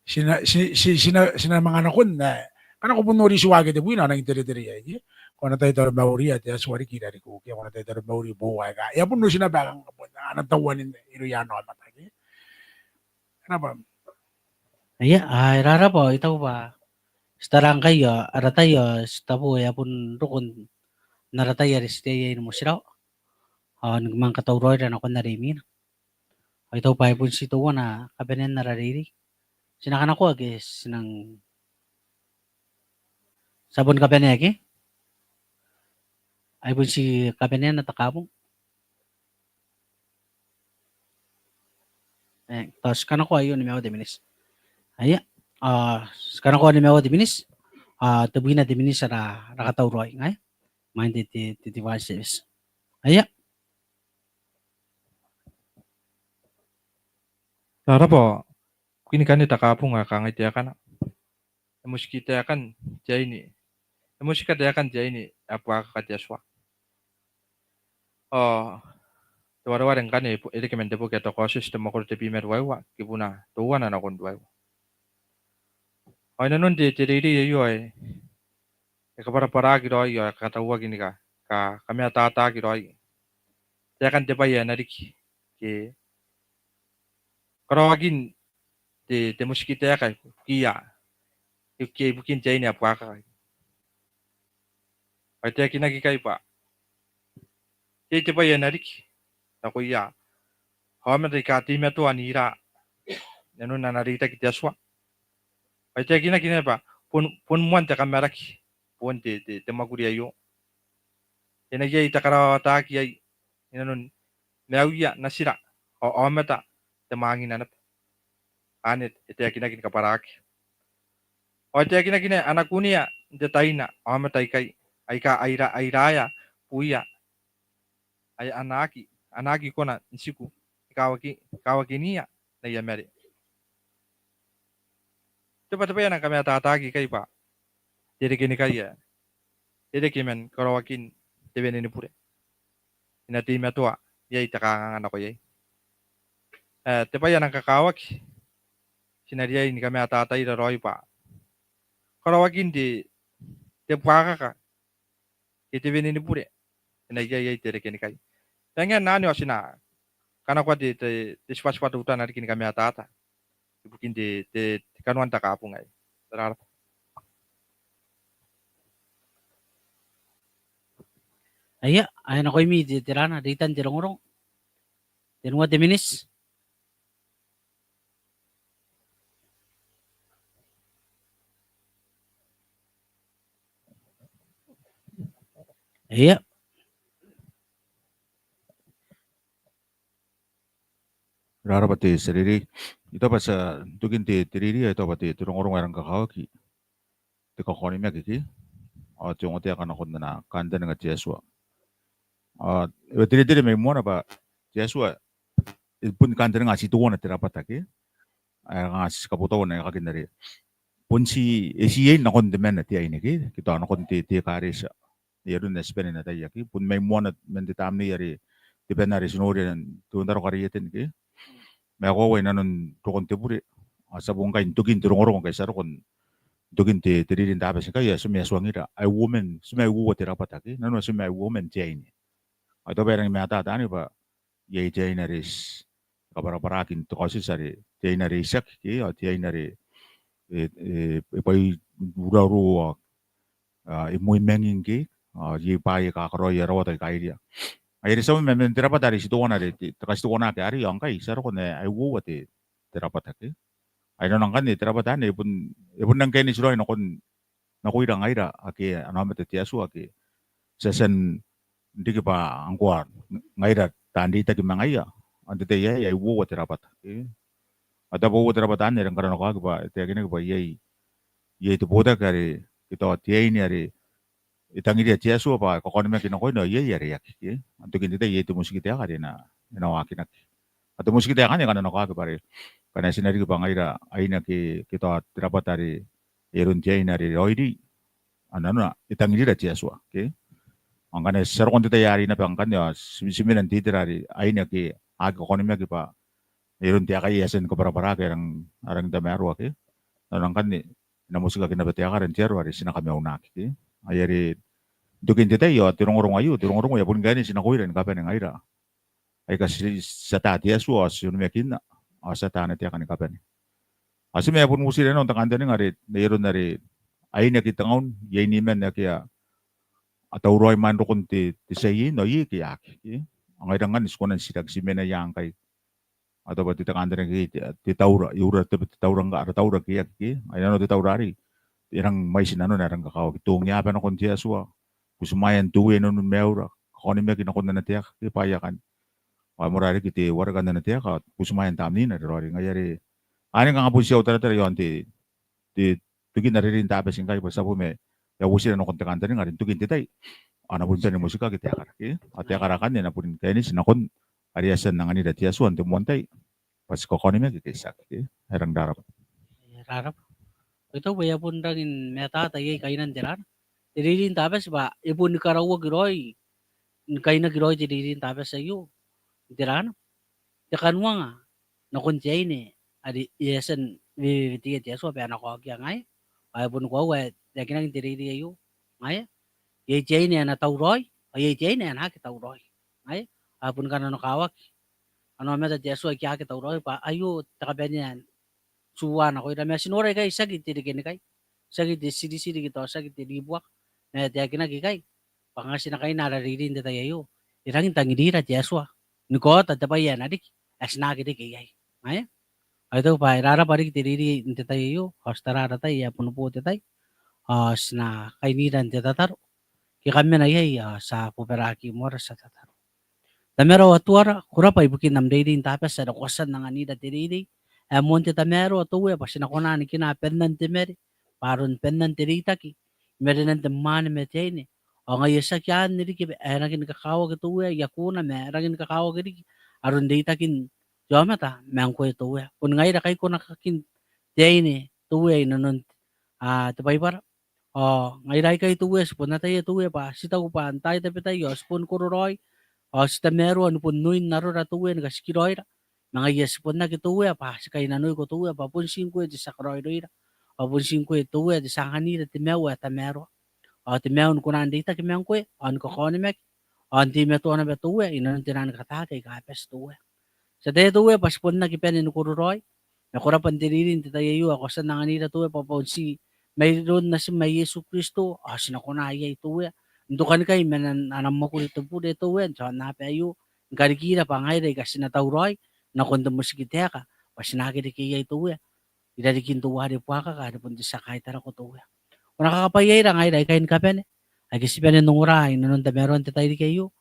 ti na, ti, ti, ti na, ti na manga nakon ae, ngkana ko bon nori tua ake tebwina ao e rangi n teretere iai, ke? Ko na tai taromauria te Atua riki i rarikiu, ke? Ko na tai taromauri boou aika e a bon oti naba ae kanga bon ana tauaninne irouia ana aomata, ke? E rabwa. Aia, a, e rarabwa, I taku bwa ti tara ngkai, a, ara tai, a, ti tabo, e a bon roko n ara tai are ti riai iai ni motirawa. A, ni manga katauraoira nakon are imwina. Ao I taku bwa e bon ti teuana kabanean ara reirei. Ti na kanakoa ke ti nang, ti a bon kabanea ke? Ai bon ti kabaneana te Kaabong. E, tao ti kanakoa aio nimaua te miniti. Aia, a, ti kanakoa nimaua te miniti. A, tebwina te miniti ara, ara katauraoi, ngaia. Imwain te, te, te divine service. Aia. Ko raba, Ibukin ngkanne te kabunga ae kangai taekana: E motika taekan te aine, e motika taekan te aine ae buakaka te Atua. Ao te wareware ngkanne e reke man te boki ae te Kaotioti, te mwakoro tebwi ma ruaiwa, kibuna teuana nakon ruaiwa. Ao inanon te, te reirei aio ae e kabwarabwaraki raoi ao e katauaki ni ka, ka, kamataataaki raoi taekan te bwai ae na riki ke karaoakin te, te motika taeka ibukiia, ibukiia ibukin te aine ae buakaka. Ao e taekinaki ikai bwa iai te bwai ae na riki nakoia aomata aika teimatoa n ira inanon ana reitaki te Atua. Ao e taekinaki naba bwa bon, bon moan te kamaraki boon te, te, te mwakuri aio. E na iai te karaoataki iai inanon maiuia natira ao aomata n te mwaangira naba. Anne e taekinaki ni kabwaraki. Ao e taekinaki naba ana kunea n te taina aomata aikai aika a ira, a iraea buia ae a na aki, a na aki kona n tiku ni kawaki, ni kawakiniia n aia mare. Te bwai, te bwai ae nang kamataataaki ikai bwa te rekenikai ae e reke man karaoakin te wene ni bure. E na teimatoa iai te kanganga nako iai. E, te bwai ae nang kakawaki ti na riai ni kamataataira raoi bwa karaoakin te, te buakaka ke te wene ni bure e na iai iai te rekenikai. Bwa ngaia anne ao ti na kanakoa te, te, te tibwatibwa teutana riki ni kamataata ibukin te, te, te kanoan te kabunga aei. Ko rabwa. Aia, ae nakoimi te, te rana, reitan te rongorongo. Tenua te miniti. Aia. Ko rabwa te tia reirei. I taku bwa ti a, n tokin te, te reirei aei, I taku bwa te, te rongorongo ae rang kakawaki te kakaonimaki ke, ao te ongotaeka nakon ana kantaninga te Atua. Ao e teretere mai moana bwa te Atua e bon kantaninga ae ti teuana te rabwata ke. Ae kanga ti kabotaua n aekakin are bon ti, e ti iein nakon temanna te aine ke, ke tao nakon te, te ekaretia n aron ae ti bane n ataia ke. Bon mai moana man te tamnei are te bwai are ti noria n te ontaroka are i Eten ke. Ma e koaua inanon rokon te bure. Ao ti a bon ngkai n tokin te rongorongo ngkai ti a roko n tokin te, te reirei n Tabati ngkai, ao ti mena tuangira ae uoman, ti mena ae uoua te rabwata ke. Nanona ti mena ae uoman te aine. Ao I taku bwa e rangi ni mataata anne bwa iai te aine are ti kabwarabwaraki n te Kaotioti are te aine are itiaki ke, ao te aine are e, e, e bwai urauro ao, a, e moi manging ke, ao iai bwaai aika a karaoia rawata aika iriia. Ai are ti a bon mena man te rabwata are ti teuana are te, te katiteuanaaki arei, ao ngkai ti a roko n ae uoua te, te rabwata ke. Ai nanona ngkanne te rabwata anne e bon, e bon rang kaineti raoi nakon nakoira ngaira ake ana aomata te Atua ake ti a tia n riki bwa ngkoa ngaira taan reitaki ma ngaia. Ao n te tai aei ae uoua te rabwata ke. Ao te bwai uoua te rabwata anne e rang kananokawaki bwa e taekinaki bwa iai, iai te botaki are ke tao te aine are e tangiria te Atua bwa e kakaonimaki nakoina ao iai are e aki ke. Ao n tokin te tai iai te motiki taeka are e na, e na waakinaki. Ao te motiki taeka anne e kananokawaki bwa are ngkana ti na riki bwa ngaira aine ake ke tao te rabwata are aron te aine are raoiroi, ao nanona e tangirira te Atua ke. Ao ngkana ti a roko n te tai arei naba ngkanne ao ti, ti mena n te itera are aine ake a aki kakaonimaki bwa aron taekaia e a tia ni kabwarabwaraki, a rang, a rang tamaroa ke. Nanona ngkanne e na motikaki naba taekara n te aro are ti na kamaunaki ke. Ai are n tokin te tai ao te rongorongo aio, te rongorongo ae e a boni kaineti nakoira ni kabane ngaira aika ti, ti ata te Atua ao ti onimakinna ao ti ata ana taeka ni kabane. Ao ti mena ae bon uotira inanon te kantaninga are n aron are aine ake tengaun, iai niiman ake a, a tauraoi imwain rokon te, te tia iein ao iai ake a aki ke. Ao ngaira ngkanne ti kona n titiraki, ti mena ia ngkai? Ao tao bwa te, te kantaninga ke te, te taura, e ura te, te taura ngkai, ara taura ke e aki ke. Ai nanona te taura arei e rang mwaiti nanona ae rang kakawaki: Te ongeaba nakon te Atua, butimwaean te Uea i nanon maiura, kakaonimaki nakon ana taeka ke, bwaai akanne. Ao e mora riki te wareka n ana taeka, butimwaean Tamneina are raoiroi. Ngaia are anne kanga bon ti a taratara iaon te, te tokin ara reirei n Tabati ngkai bwa ti a bon mena ae uotira nakon te kantaninga are n tokin te tai ao a na bon tia ni motikaki taekara ke. Ao taekara akanne a na boni kaineti nakon are e a tia n anganira te Atua n te moan tai. bwa ti kakaonimaki ke tiaki, ke? E rang rarabwa. E rarabwa. Ko tau bwa e a bon rangi ni matata iai kainan te ran, te reirei n Tabati bwa e boni karaoaki raoi ni kainaki raoi te reirei n Tabati aio n te ran. Te kanuanga nakon te aine are e a tia n weweweteia te Atua bwa e na kaokia ngaia, ao e boni koaua ae taekinaki n te reirei aio ngaia, iai te aine ae na tauraoi ao iai te aine ae na aki tauraoi. Ngaia ao e boni kananokawaki ana aomata te Atua aike a aki tauraoi bwa aio te kabanea n tua nakoira. Ma ti nora ikai tiaki te rikenikai, tiaki te tiritiri ke tao tiaki te ribuaka, ma e taekinaki ikai bwa kanga ti na kaina ara reirei n te tai aio, e rangi n tangirira te Atua ni kaota te bwai ae na riki ae ti na aki reke iai. Ngaia ao I taku bwa e rarabwa riki te reirei n te tai aio, ao ti tara ara tai ae boni bo te tai, ao ti na kainira n te tataro. Ke kam mena iai ao ti a bobaraki moa, ti a tataro. Tamara ao Atuara, ko rabwa ibukin am reirei n Tabati are ko a tia n anganira te reirei ae moan te tamaroa te Uea, bwa ti na kona ni kina bannan te mare, bwa aron bannan te reitaki i marenan te mwaane ma te aine. Ao ngaia tiaki anne riki ae rangi ni kakawaki te Uea i akuna, ma e rangi ni kakawaki riki aron reitakin te aomata ma ngkoe te Uea. Boni ngaira kai konakakin te aine te Uea i nanon, a, te Baibara. Ao ngaira aikai te Uea, ti bon ataia te Uea bwa ti taku bwa n taai tabetai ao ti boni kororaoi ao ti tamaroa ni bon oin arora te Uea ni katikiraoira. Ma ngaia ti bon aki te Uea bwa ti kainnanoiko te Uea bwa bon ti ngkoe te tia karaoiroira, ao bon ti ngkoe te Uea te tia anganira te maiu ae tamaroa, ao te maiu ni kona n reitaki ma ngkoe ao ni kakaonimaki ao n teimatoa naba te Uea i nanon te naan kataaki aika bati te Uea. Ti ataia te Uea bwa ti bon aki bane ni kororaoi. Ma ko rabwa n te reirei n te tai aio ae ko a tia n anganira te Uea bwa bon ti mairoun natim ae Iesu Kristo ao ti na kona iai te Uea n tokanikai man ana mwakuri te bure te Uea n te aonnaba aio, ni karikira bwa ngaira aika ti na tauraoi nakon te motikitaeka bwa ti na aki reke iai te Uea i rarikin teuare buakaka are bon te tia kaitarako te Uea. Ko na kakabwaiaira ngaira aikai ni kabane aike ti bane n ongora i nanon tamaroan te tairiki aio.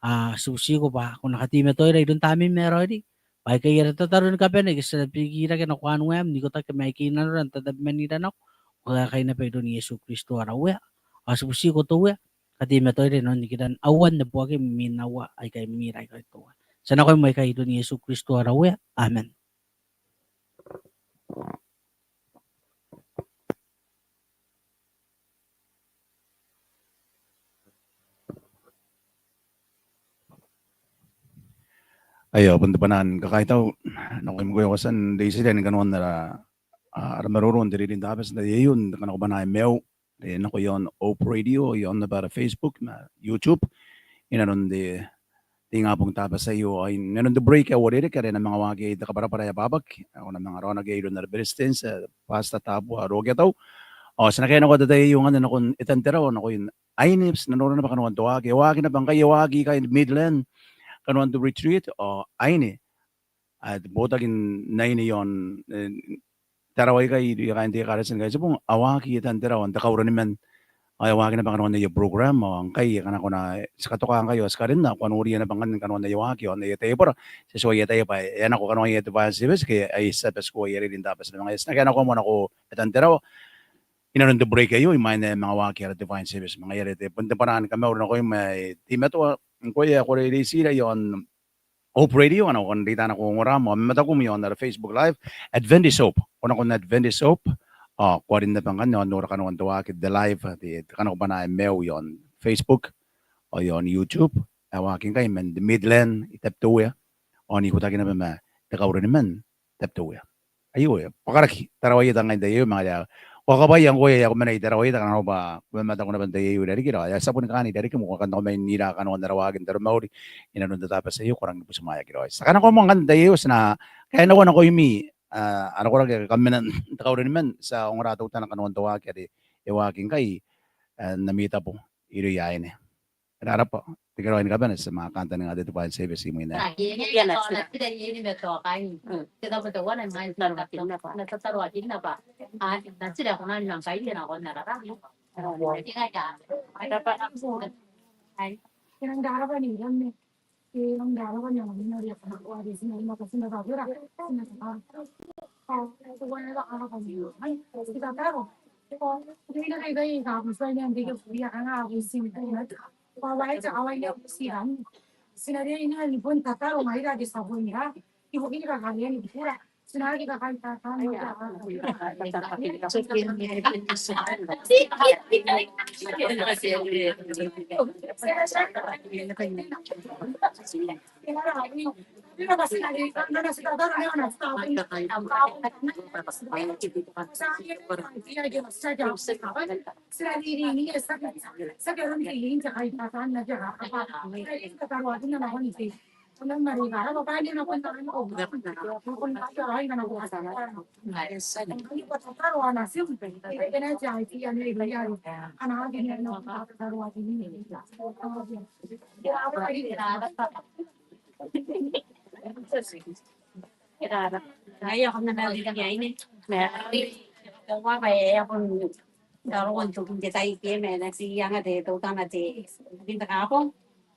A, ti butiko bwa ko na kateimatoira iroun Tamneim ae raoiroi, bwa aikai ara tataro ni kabane aike ti a bikirake nako anuaem n ikotaki ma aike i nanora n tatabemanira nako, ko kaekai naba iroun Iesu Kristo ara Uea. Ao ti butiko te Uea, kateimatoira i nanon nikiran auan neboakim imwin aua aika imwira aikai te Uea. Ti a nakoim aikai iroun Iesu Kristo ara Uea. Amen. Aio bon te bwanaa ni kakaitau nakoim ngkoe ae ko a tia n reitia ni kanoan ara, a, ara maroro n te reirei n Tabati n te tai aio, n te kanakobanaa ae maiu are nako i aon Hope Radio, i aon naba ara Facebook ma YouTube i nanon te, te ingabong n Tabati aio. Ao i nanon te break ae uarereke are e na manga waaki iai te kabwarabwara ae abwabwaki ae ko na manga raonaki iai iroun ara Beretitenti ae Pastor Tabua Rokiatau. Ao ti na kaea nako te tai aio ngkanne nakon Etan Terawa nakoin aine, ti na nora naba kanoan te waaki. E waaki naba ngkai, e waaki ikai Midland kanoan te retreat, ao aine ae te botaki n aine i aon, e, Tarawa ikai irouia kaain te Ekaretia ni Kaitibong, a waaki Etan Terawa n te Kauraniman. Ao e waaki naba kanoan aia program, ao ngkai ngkana ko na, ti katoka ngkai ao ti karinna, ko a noria naba ngkanne kanoan aia waaki ao n aia taibora. Ti a tia n ataia bwa e a nako kanoan aia divine service ke aia Sabbath school, aia reirei n Tabati. Ma ngaia ti na kaea nako moa nako Etan Terawa i nanon te break aio imwain ae e manga waaki ara divine service. Ma ngaia are te, bon te bwanaa ni kamauri nakoim ae teimatoa ngkoe ae ko reireitira i aon Hope Radio, ao ko na kan reita nako ongoram ao mamatakum i aon ara Facebook Live, Adventist Hope. Ko nakon Adventist Hope ao ko a rin naba ngkanne ao n nora kanoan te waaki, te live, te, te kanakobanaa ae maiu i aon Facebook ao i aon YouTube ae waaki ngkai man te Midland i Tabiteuea ao n ikotaki naba ma te Kauraniman, Tabiteuea. Aio, e bwakaraki Tarawa Ieta ngkai n te tai aio, ma ngaia ko a kakabwaia ngkoe ae ko mena i Tarawa Ieta, kanga ko bwa ko mamataku naba n te tai aio i rarikira. Ao e a tia boni kaani i rarikim, ko kan nako mai n ira kanoan ara waaki n taromauri i nanon te Tabati aio, ko rangi ni butimwaeaki raoi. Ti a kanakoa moa ngkanne n te tai aio, ti na kaea nako nakoimi, a, ara koraki ake kam mena n te Kauraniman, ti a ongora teutana kanoan te waaki are e waaki ngkai, a, n ami tabo irouia aine. E rarabwa, te keraoi ni kabane, ti a manga kantaninga te divine service imwina. Ibukin kakaean te bure. Ti na aki kakaitau n te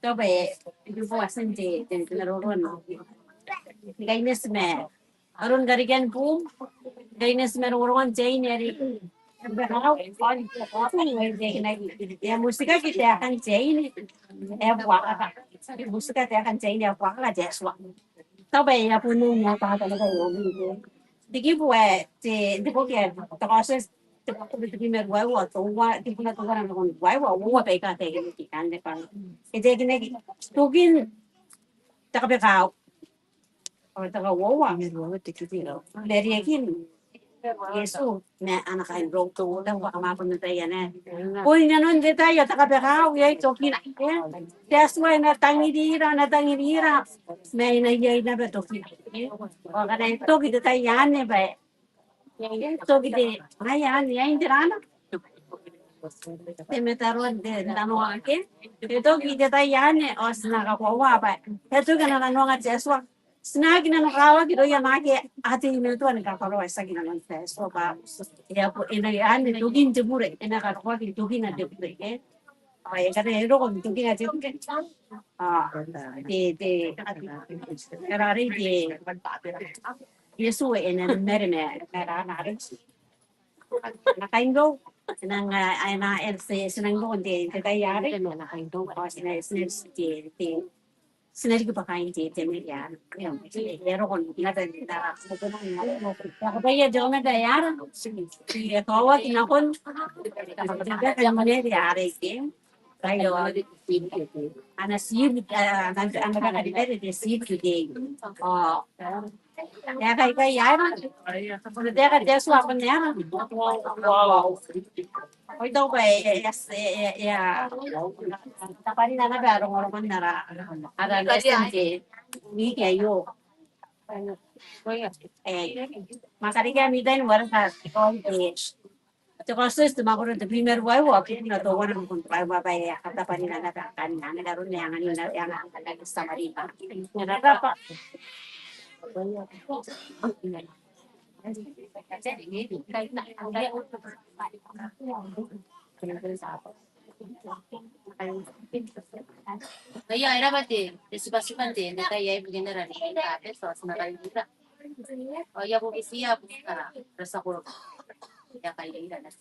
Tao bwa e, e bua atin te, te, te maroro n kaineti ma aron karekean buum, kaineti ma rongorongon te aine are e a motikaki taekan te aine ae buakaka. E motika taekan te aine ae buakaka te Atua. Tao bwa e a bon nang ata ata naba iroumi. Te kibu ae te, te boki ae te Kaotioti, te botaki tebwi ma ruaiwa, teuana, te botaki teuana nakon ruaiwa, uoua baika taekinaki ikanne bwa e taekinaki tokin te kabekau ao te kauoua, mariekin Iesu ma ana kainrou. Tao bwa kam a bon ataia anne. Boni nanon te tai ae te kabekau iai tokina, e? Te Atua e na tangirira, e na tangirira, ma e na iai naba tokina, e? Ao ngkana e toki te tai anne bwa e toki te, ai anne, ai n te rana. Te mataroa n te nanoanga ke. E toki te tai anne, ao ti na kakoaua bwa e toki ana nanoanga te Atua. Ti na aki nanokawaki irouia naake a teimatoa ni kakaraoa, tiaki nanon te Atua bwa e a bo, e na anne tokin te bure, e na karokoaki tokina te bure, e? Ao e kanga e roko n tokina te bure. Ao te, te, e rarei te, Iesu e na mare ma, ma rana are ana kainrou, e nang, e na, e, ti, ti nang roko n te, te tai are, ao ti na, ti na, te, te, ti na riki bwa kaain te, te meri are e roko n te tai are. Te aomata ae e roko, e kaoaki nakon te meri are ke. Aio, ana siibu, ana, ana, ana, ana, ana, ana siibu today. Ao e a kaikai aera, te, te, te Atua bon aera. Ao I taku bwa e, e, e, e a tabanina naba rongorongon ara, ara lesson te wiki aio. E, ma karekea ami tai ni wareka te, te Kaotioti te mwakoro tebwi ma ruaiwa, ao kibuna teuana nakon ruaiwa bwa e a katabanina naba ngkanne, aron ae anganina, e anganina te Samaritan. E raraba. Ngaia e raba te, te tibwatibwa n te, n te tai aei ibukin ara ririki, ao ti na kairira. Ao I a bubutiia ara, ara tia koroboki. I a kairira naba.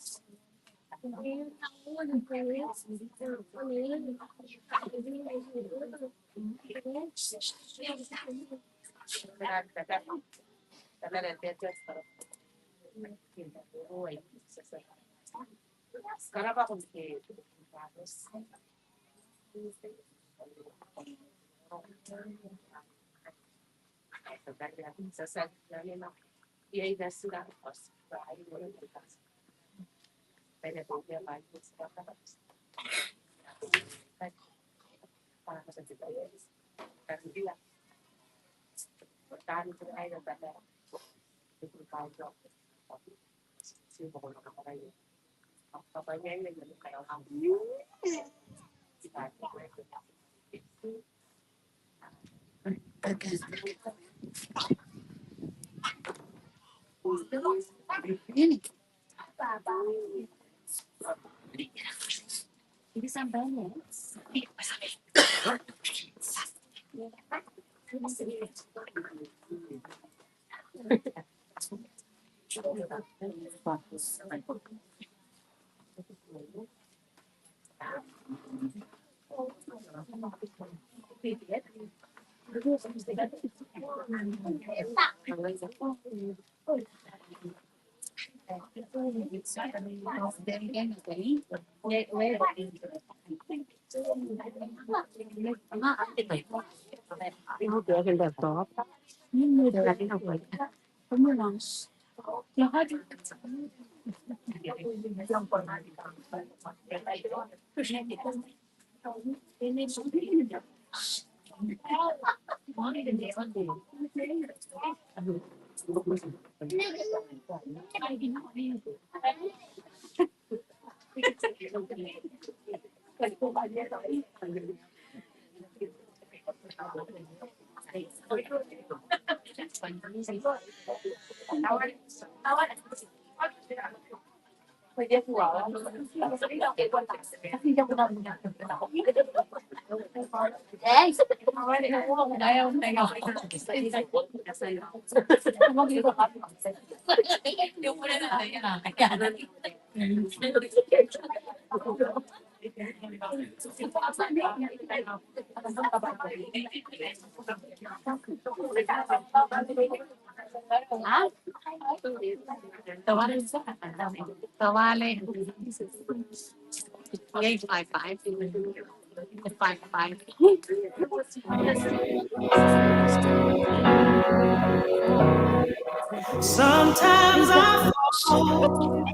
Sometimes I fall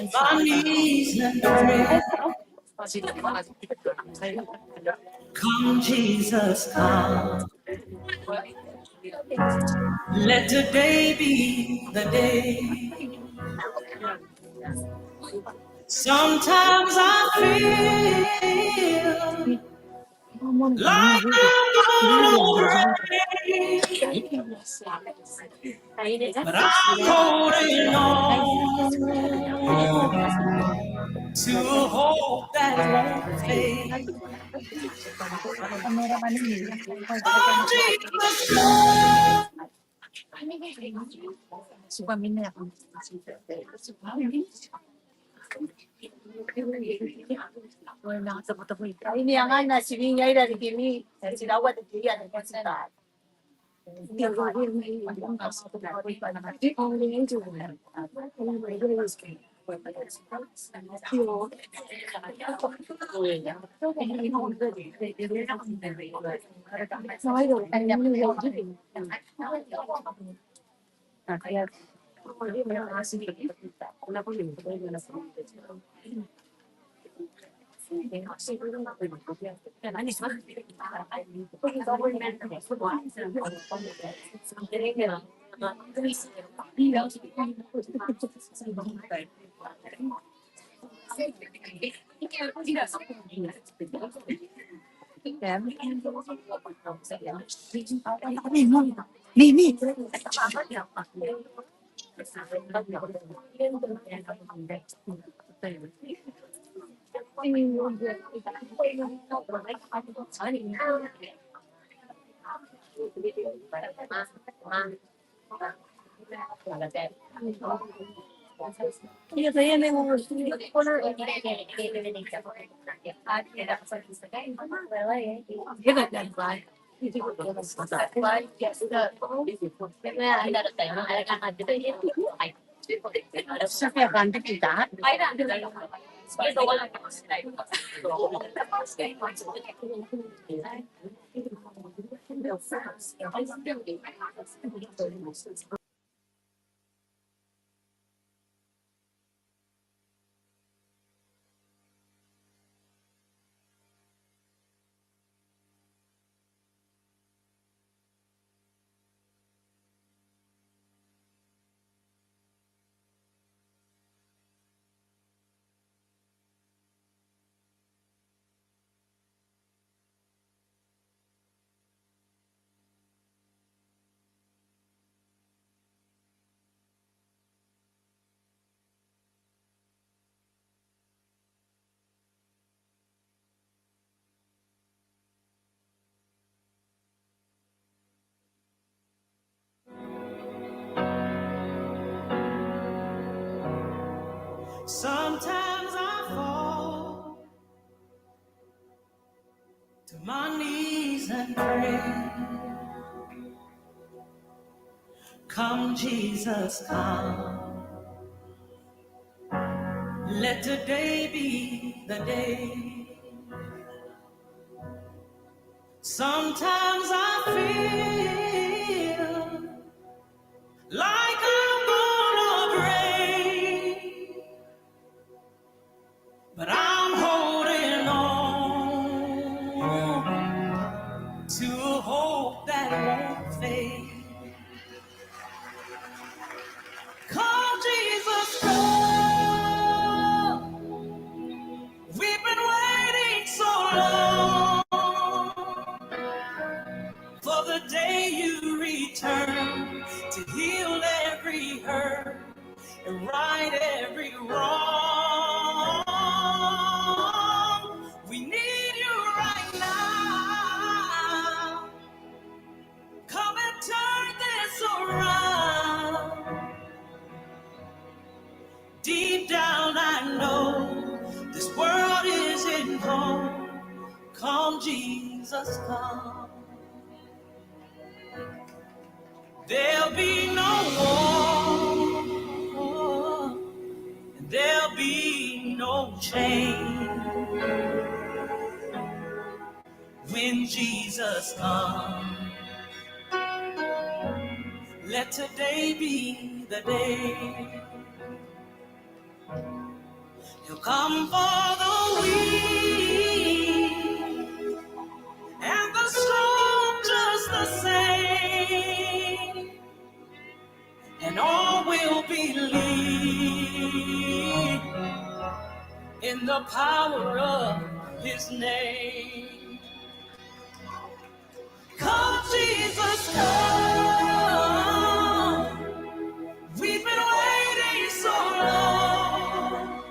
on my knees and pray. Come, Jesus, come. Let today be the day. Sometimes I feel like I'm gonna break, but I'm holding on to a hope that won't fade. Oh, Jesus, Sometimes I fall to my knees. and pray. Come, Jesus, come. Let today be the day. Sometimes I feel like I'm gonna break, but I'm holding on to a hope that won't fade. Come, Jesus, come. We've been waiting so long for the day you return to heal every hurt and right every wrong. We need you right now. Come and turn this around. Deep down I know this world isn't home. Come, Jesus, come. There'll be no war, there'll be no change when Jesus comes. Let today be the day. He'll come for the weak and the strong just the same. And all will believe in the power of his name. Come, Jesus, come. We've been waiting so long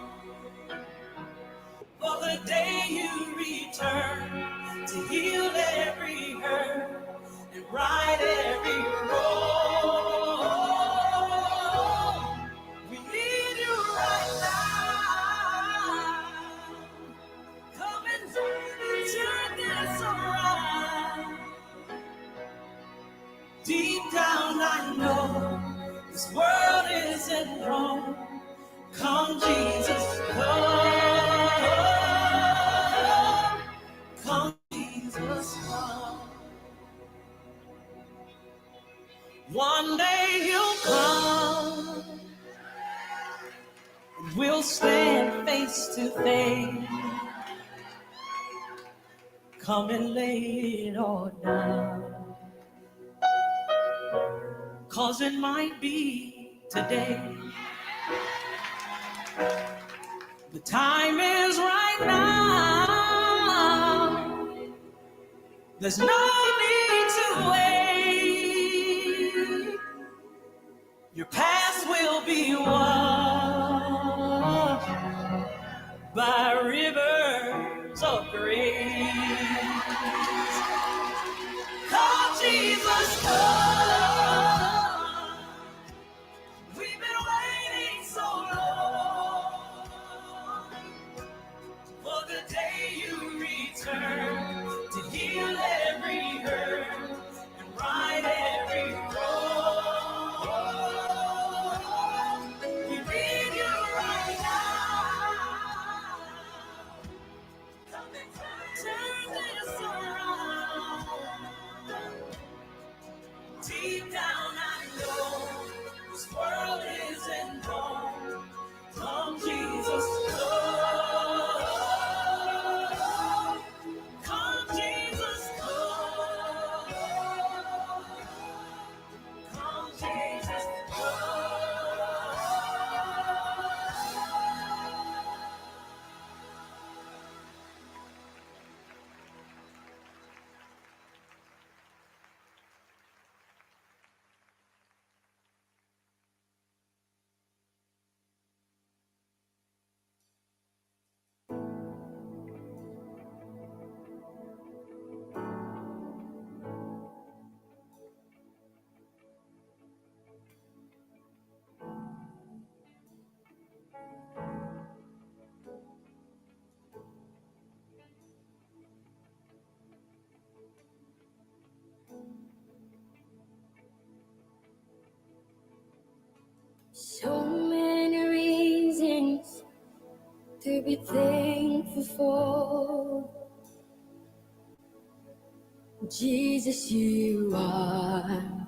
for the day you return to heal every hurt and right every wrong. We need you right now. Come and turn this around. Deep down I know this world isn't wrong. Come, Jesus, come. Come, Jesus, come. One day he'll come, and we'll stand face to face. Come and lay it all down, 'cause it might be today. The time is right now. There's no need to wait. Your past will be washed by rivers of grace. Come, Jesus, come. We've been waiting so long for the day you return to heal every hurt and right every wrong. We need you right now. Come and turn this around. be thankful for. Jesus, you are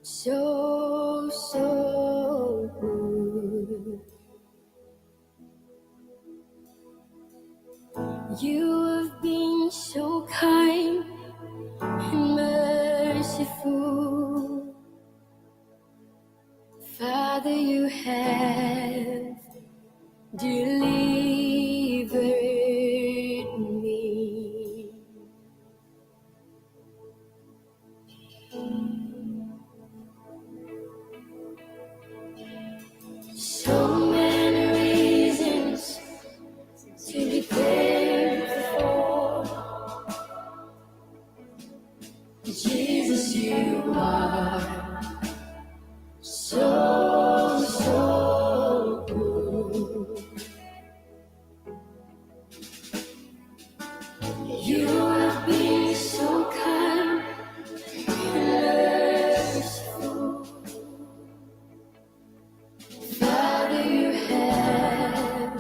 so, so good. You have been so kind and merciful. Father, you have delivered me. So many reasons to be thankful for. Jesus, you are so, so good. You have been so kind and merciful. Father, you have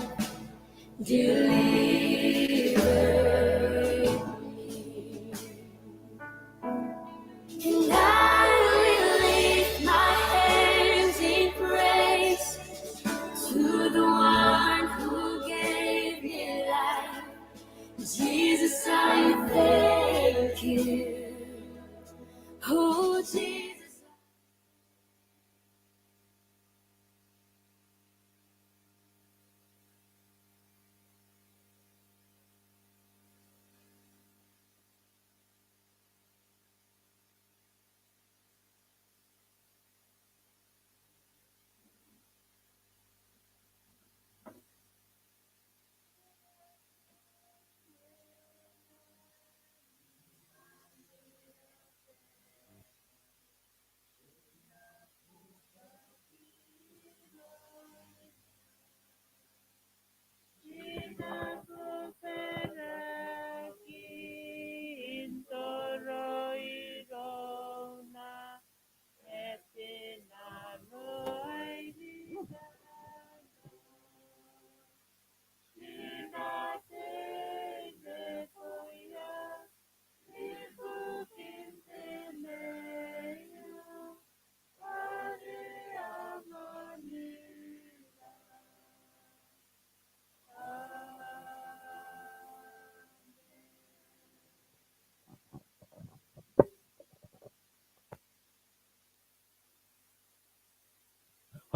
delivered me. And I will lift my hands in praise to the one who gave me life. Jesus, I thank you. Oh, Jesus.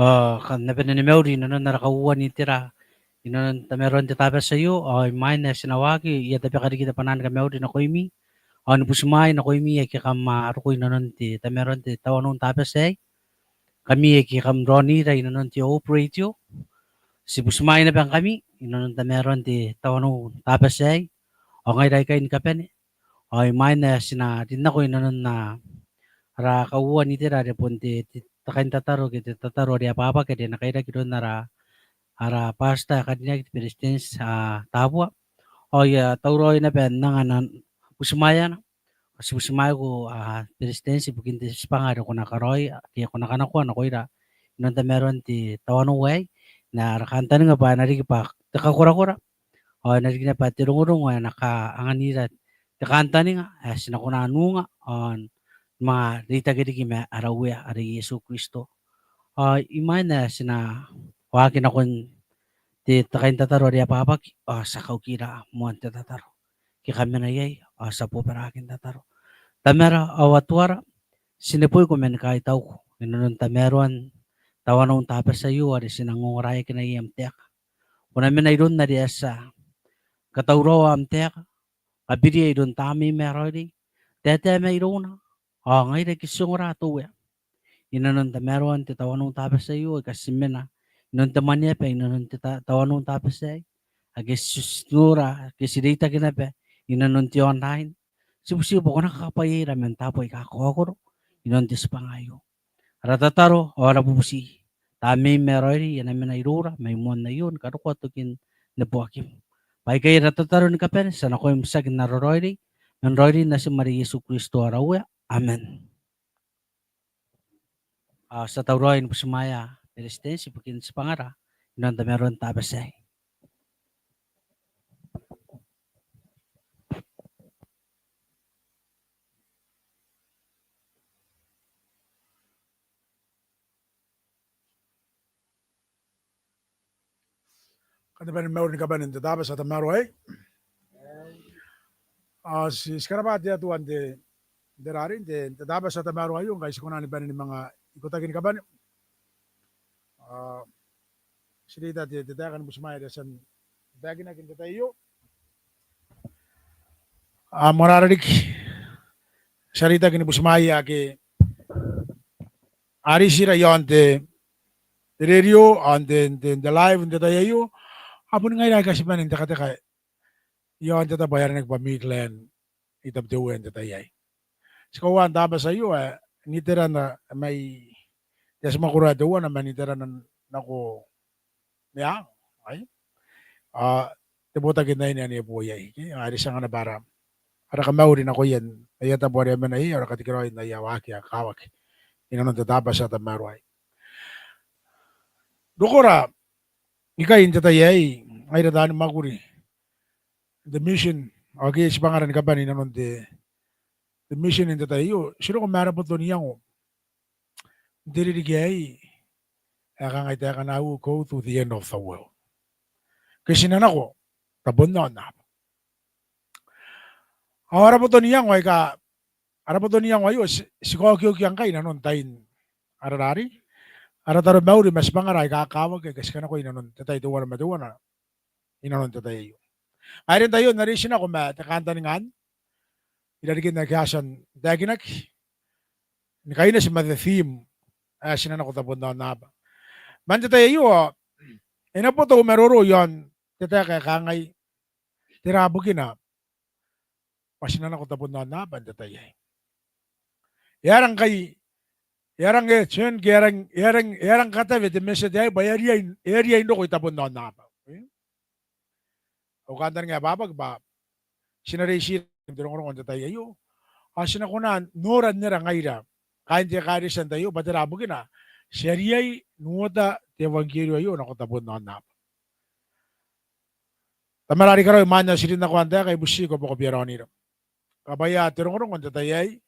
Ao kam na bane ni mauri inanon ara kauoua n itera inanon tamaroan te Tabati aio, ao imwain ae ti na waaki, I a tabeka riki te bwanaa ni kamauri nakoimi, ao ni butimwaai nakoimi ake kam a roko inanon te tamaroan te tawanou n Tabati aei. Ngkami ake kam raonira inanon te Hope Radio, ti butimwaai naba ngkami inanon tamaroan te tawanou n Tabati aei, ao ngaira aikai ni kabane, ao imwain ae ti na rin nako inanon ara kauoua n itera are bon te, te, te kaintataro ke te tataro are abwabwaki are e na kairaki iroun ara, ara pastor ae karineaki te Beretitenti, a, Tabua. Ao I a tauraoi naba n anga ana butimwaeana. Ao ti butimwaeko, a, Beretitenti ibukin te tibwanga are ko na karaoi, ke ko na kanakoa nakoira inanon tamaroan te tawanou aei, n ara kantaninga bwa e na riki bwa te kakorakora, ao e na riki naba te rongorongo ae na kaanganira te kantaninga ae ti na kona n unga, ao ni manga reitaki riki ma ara Uea are Iesu Kristo. Ao imwain ae ti na waaki nakon te, te kaintataro are abwabwaki, ao ti a kaukira moan te tataro. Ke kam mena iai, ao ti a bobaraki n tataro. Tamara ao Atuara, ti neboiko ma ni kaitauko inanon tamaroan tawanou n Tabati aio are ti nang ongoraeakina iai am taeka. Ko na mena iroun are e a tia ni katauraoa am taeka, kabiria iroun Tamneim ae Raoiroi, taetae mairouna, ao ngaira ake ti ongora te Uea inanon tamaroan te tawanou n Tabati aio, aika ti mena inanon te mwaneaba inanon te ta-, tawanou n Tabati aei, ake ti, ti nora, ake ti reitaki naba inanon te online. Ti bubutiiko bwa ko na kakabwaiaira man taabo aika kakaokoro inanon te tibwanga aio. Ara tataro ao ara bubuti, Tamneim ae Raoiroi, e na mena iroura mai moan aio ni karokoa tokin neboakim. Bwa aikai ara tataro ni kabane, ti a nakoim tiaki n ara raoiroi, ma n raoiroin Natim are Iesu Kristo ara Uea. Amen. Ao ti a tauraoi ni butimwaea Beretitenti ibukin tibwangara inanon tamaroan Tabati aei. Kam na bane ni mauri ni kabane n te Tabati ae tamaroa aei. Ao ti, ti karabwa te Atua n te, n te rarei, n te, n te Tabati ae tamaroa aio, ngkai ti kona ni bane ni manga ikotaki ni kabane. Ao ti reita te, te taeka ni butimwaea are e a tia n taekinaki n te tai aio. Ao moarara riki, ti a reitaki ni butimwaea ake a reitira iaon te, te radio, ao n te, n te, n te live n te tai aio. Ao boni ngaira aika ti bane n tekateka iaon te tabo ae aranaki bwa Midland i Tabiteuea n te tai aei. Ti kakoaua n te Tabati aio ae n iterana mai, te ati mwakoro ae teuana ma n iterana nako Meang, ai. Ao te botaki n aine ane e bo iai, ke, are ti anga naba ara, ara kamauri nakoia n aia tabo are a mena iai, ao ara katekeraoi n aia waaki ae kakawaki i nanon te Tabati ae tamaroa aei. Rokora ikai n te tai aei, ngaira taani mwakuri n te mission, ao ke tibwangara ni kabane i nanon te, te mission n te tai aio, ti roko ma ara boto n iango n te ririki aei ae kangai taekana, "Go to the end of the world." Ke ti na nako tabon aonnaba. Ao ara boto n iango aika, ara boto n iango aio, ti, ti kaokiokia ngkai i nanon tain ara rarei, ara taromauri ma tibwangara aika kakawaki aika ti kanakoi i nanon te tai teuana ma teuana i nanon te tai aio. Ngaia are n tai aio N na reitinako ma te kantaninga anne i rarikin ake a tia n taekinaki ni kaineti ma te theme ae ti na nako tabon aonnaba. Man te tai aio ao e na botou maroro iaon te taeka ae kangai, tera bukina bwa ti na nako tabon aonnaba n te tai aei. E a rang kai, e a rang e turn, ke e a rang, e a rang, e a rang katawe te message aei bwa e a riai, e a riai n roko i tabon aonnaba. E? Au kantaninga ae bwabwaki bwa ti na reitira n te rongorongo n te tai aio, ao ti na kona n nora nera ngaira kaain te ekaretia n tai aio bwa tera bukina ti a riai n uota te euangkerio aio nako tabon aonnaba. Tamara are i karawa, imwain ae ti rin nako n taeka, I butiko bwa ko bia raonira. Kabwaia te rongorongo n te tai aei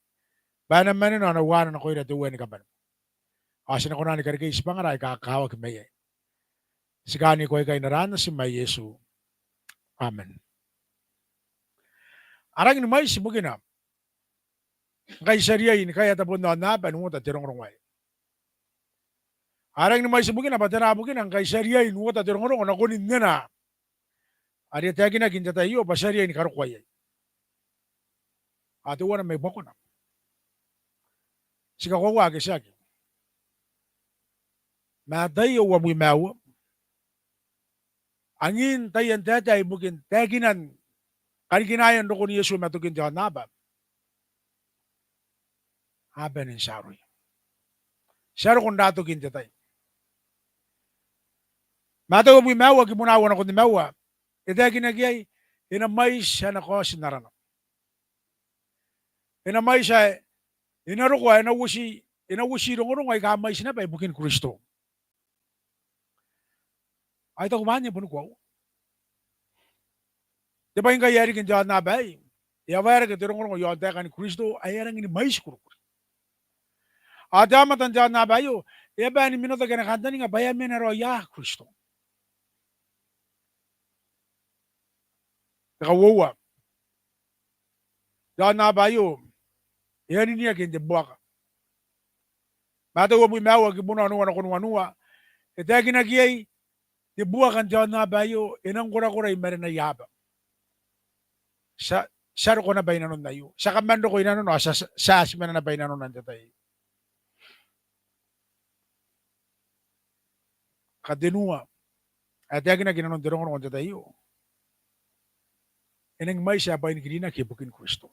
bwa e na manena ao e na uaana nakoira te Uea ni kabane, ao ti na kona ni karekei tibwangara aika kakawaki mai iai. Ti kaaniko aikai n aran Natim ae Iesu. Amen. A rangi ni mwaiti bukina ngkai ti a riai ni kaea tabon aonnaba n uota te rongorongo aei. A rangi ni mwaiti bukina bwa tera bukina ngkai ti a riai n uota te rongorongo nakon nena are e taekinaki n te tai aio bwa ti a riai ni karokoa iai. Ao teuana mai buakona, ti kakoaua ake tiaki, Mataio uabwi ma aua, angin taian taetae ibukin taekinan karikinaean rokon Iesu ma tokin te aonnaba, a bane n tia aroia. Ti a roko n ra toki n te tai. Mataio uabwi ma aua, kibuna aua nakon nimaua, e taekinaki iai, e na mwaiti ana kaoti n arana. E na mwaiti ae e na roko, e na uoti, e na uoti rongorongo aika mwaiti naba ibukin Kristo. Ao I taku bwa anne boni koaua. Te bwai ngkai ae riki n te aonnaba aei, e a waerake te rongorongo iaon taekan Kristo ae a rangi ni mwaiti kurikuri. Ao te aomata n te aonnaba aio e a bane ni minotaki ana kantaninga bwa e a mena raoi ia Kristo. Te kauoua, te aonnaba aio e a niniaki n te buaka. Mataio uabwi ma aua, kibuna onoua nakon wanua, e taekinaki iai, te buaka n te aonnaba aio e nang korakora i marenaia aba. Ti a, ti a roko naba i nanona aio, ti a kaman roko i nanona, ao ti a, ti a, ti a mena naba i nanona n te tai aio. Katenua ae taekinaki i nanon te rongorongo n te tai aio, e nangi mwaiti ae bwainikirinaki ibukin Kristo.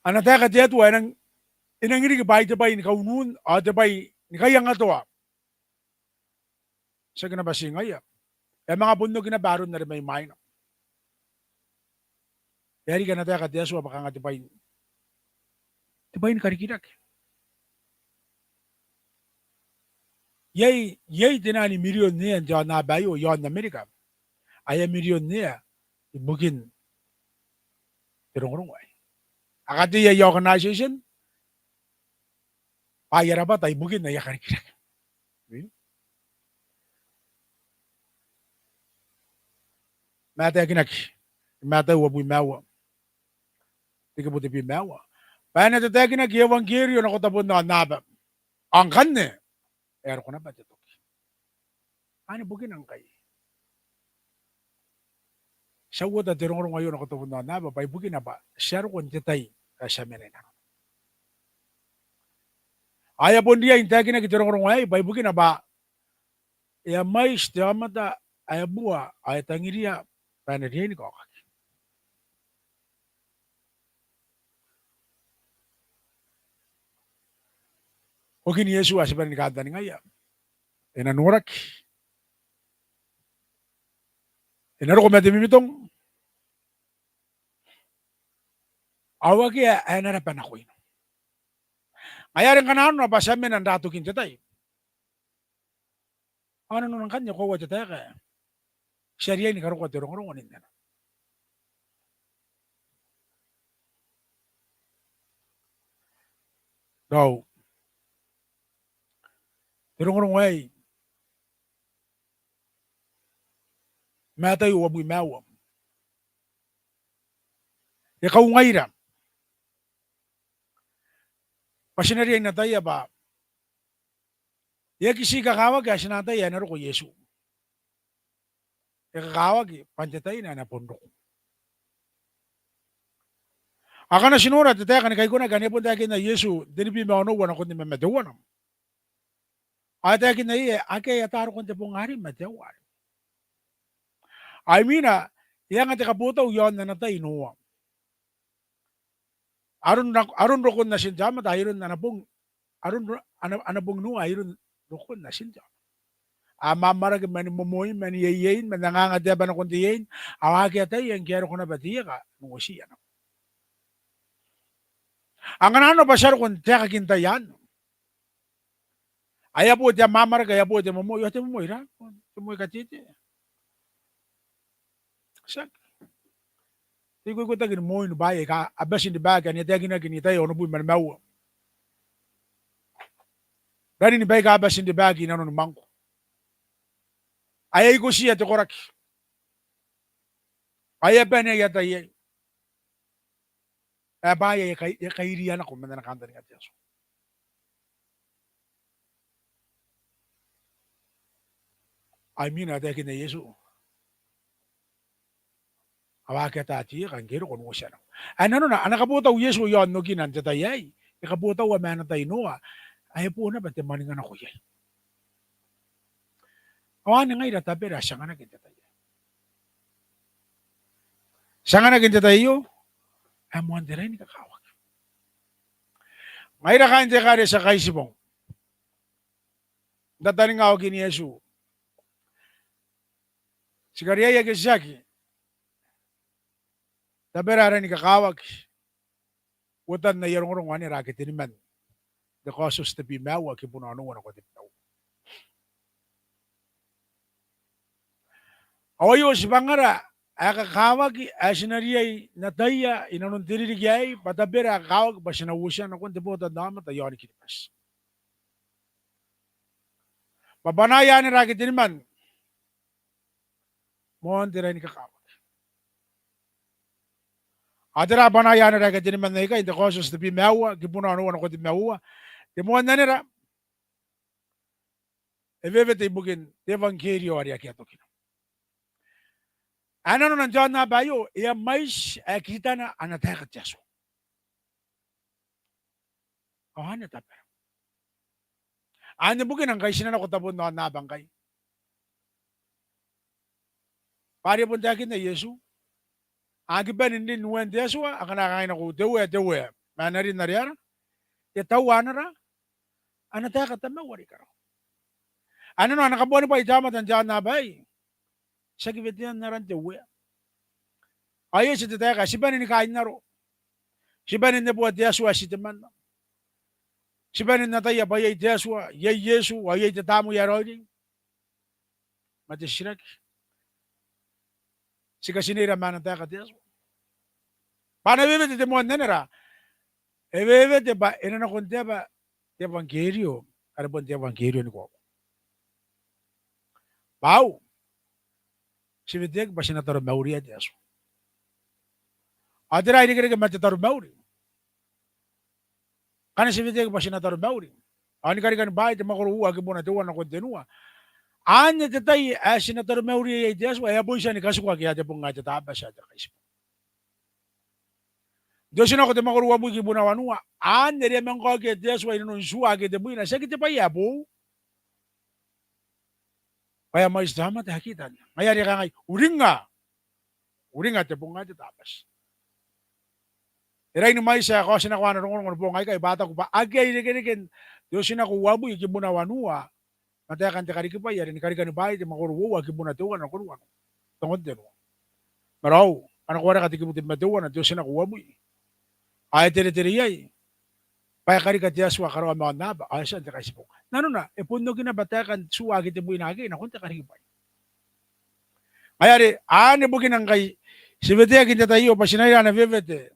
Ana taeka te Atua e nang, e nangi riki bwa ai te bwai ni kaunun ao te bwai ni kaiangatoa. Tiaki naba ti ngaia, e a manga bon oki naba aron are mai mwaina. E a riki ana taeka te Atua bwa kanga te bwai, te bwai ni karikirake. Iai, iai tenaan mirionea n te aonnaba aio iaon Amerika ae a mirionea ibukin te rongorongo aei. A katea aia organisation bwa aia rabwata ibukin aia karikirake. ma e taekinaki, Mataio uabwi ma aua, te kibu tebwi ma aua, bwa e na tataekinaki euangkerio nako tabon aonnaba. Ao ngkanne e a roko naba te toki. Anne bukina ngkai ti a uota te rongorongo aio nako tabon aonnaba, bwa ibukina bwa ti a roko n te tai ae ti a mena inanona. Ao e a bon riai n taekinaki te rongorongo aei, bwa ibukina bwa e a mwaiti te aomata ae bua, ao e tangiria bwa e na riai ni kaokaki. Okin Iesu ae ti bane ni kantaningaia, e na noraki, e na roko ma te mimitong, ao akea ae na raba nakoina. Ngaia are ngkana arona bwa ti a mena n ra tokin te tai, ao nanona ngkanne e koaua te taeka ae ti a riai ni karokoa te rongorongo n inanona. Raou, te rongorongo aei, Mataio uabwi ma aua, e kaungaira bwa ti na riai n ataia bwa e aki ti kakawaki ae ti na ataia ae e na roko Iesu. E kakawaki bwa n te tai anne e na bon roko. Ao ngkana ti nora te taeka ni kaikonaki anne, e bon taekinna Iesu n tenibwi ma onoua nakon nimabwi ma teuana, ao e taekinna iai, akea ae e ata rokon te bong arei ma te aoa arei. Ao imwina e anga te kabotau i aon ana tai Noa. Aron, aron rokon natin te aomata, aron ana bong, aron ro-, ana, ana bong Noa, aron rokon natin te aomata. A amwamwarake man momoin, man ieiein, man anganga te aba nakon te iein, ao akea tai ngke e a roko naba te ieka n uotiia nako. Ao ngkana arona bwa ti a roko n te aekakin tai anne, ae e a bo te amwamwarake, ae e a bo te momoi, ao te momoi ra, te moi katete. Tiaki. Te ikoikotaki ni moin bwaai aika a bati n ribaki anne, e taekinaki n Itaia onobwi ma nimaua. Ranin baika a bati n ribaki i nanoni mwangko, ae e ikotiia te koraki, ae e a bane aia tai iai. Ae bwaai ae e kai-, e kairiia nako man ana kantaninga te Atua. Ao imwina e taekinna Iesu, ao akea ata te ieka ngke e roko n uotia nako. Ae nanona, ana kabotau Iesu i aon okina n te tai aei, e kabotaua ma ana tai Noa, ae e bo naba te mwaninga nako iai. Ao anne ngaira tabera ae ti anganaki n te tai aei. Ti anganaki n te tai aio, ae moan te rain ni kakawaki. Ngaira kaain te ekaretia Kaitibong, n tataninga okin Iesu, ti kariaiaketiaki tabera ae rain ni kakawaki uotan aia rongorongo anne, ara ake teniman, n te Kaotioti tebwi ma aua, kibuna onoua nakon tebwi ma aua. Ao aio tibwangara ae kakawaki ae ti na riai n ataia i nanon te ririki aei, bwa tabera ae kakawaki bwa ti na uotia nakon te botannaomata i aoni Kiribati. Bwa bwanaia anne, ara ake teniman, moan te rain ni kakawaki. Ao tera bwanaia anne, ara ake teniman, aikai? N te Kaotioti tebwi ma aua, kibuna onoua nakon tebwi ma aua. Te moan anera, e wewete ibukin te euangkerio are akea tokina. Ae nanona n te aonnaba aio, e a mwaiti ae kitana ana taeka te Atua. Ao anne tabera. Anne bukina ngkai ti na nako tabon aonnaba ngkai. Bwa are bon taekinna Iesu, a aki bane n rin uean te Atua akana kangai nako, te Uea, te Uea, ma a na rin are ara, e taua anara, ana taeka Tamau are i karawa. Ae nanona ana kabuanibwai te aomata n te aonnaba aei, ti aki wetean aran te Uea. Ao e eti te taeka ae ti bane ni kainnaro. Ti bane n neboa te Atua ae ti temanna. Ti bane n ataia bwa iai te Atua, iai Iesu, ao iai te Tamnei ae Raoiroi. Ma te titiraki, ti katineira ma ana taeka te Atua? Bwa e na wewete te moan anera, e wewete bwa e na nakon te aba te euangkerio, are bon te euangkerio ni koaua. Bwa au, ti weteaki bwa ti na taromauria te Atua. Ao tera ae irekereke ma te taromauri? Ngkana ti weteaki bwa ti na taromauri, ao ni karikani bwaai te mwakoro uoua kibuna teuana nakon tenua. Anne te tai ae ti na taromauria iai te Atua, e a bon tia ni katikua ke a te bong ae te Tabati ae te Kaitibo. N te Otinako te mwakoro uabwi kibuna wanua, anne are e a manga okia te Atua i nanon tua ake tebwina, tiaki te bwai ae boou, bwa e a mwaiti te aomata ae kitanna. Ngaia are e kangai, uringnga, uringnga te bong ae te Tabati. E rangi ni mwaiti ae kaotinako ana rongorongo ni boong aikai bwa a taku bwa akea irekereken te Otinako uabwi kibuna wanua ma taekan te karikibwai are ni karikani bwaai te mwakoro uoua kibuna teuana nakon wanua, nakon tenua. Ma raou, a nako wareka te kibu tebwi ma teuana n te Otinako uabwi, ao e teretere iai bwa e karika te Atua karawa ma aonnaba ao e tia n te Kaitibo. Nanona e bon oki naba taekan tua ake tebwina akekei nakon te karikibwai. Ngaia are anne bukina ngkai ti weteaki n te tai aio bwa ti na ira ana wewete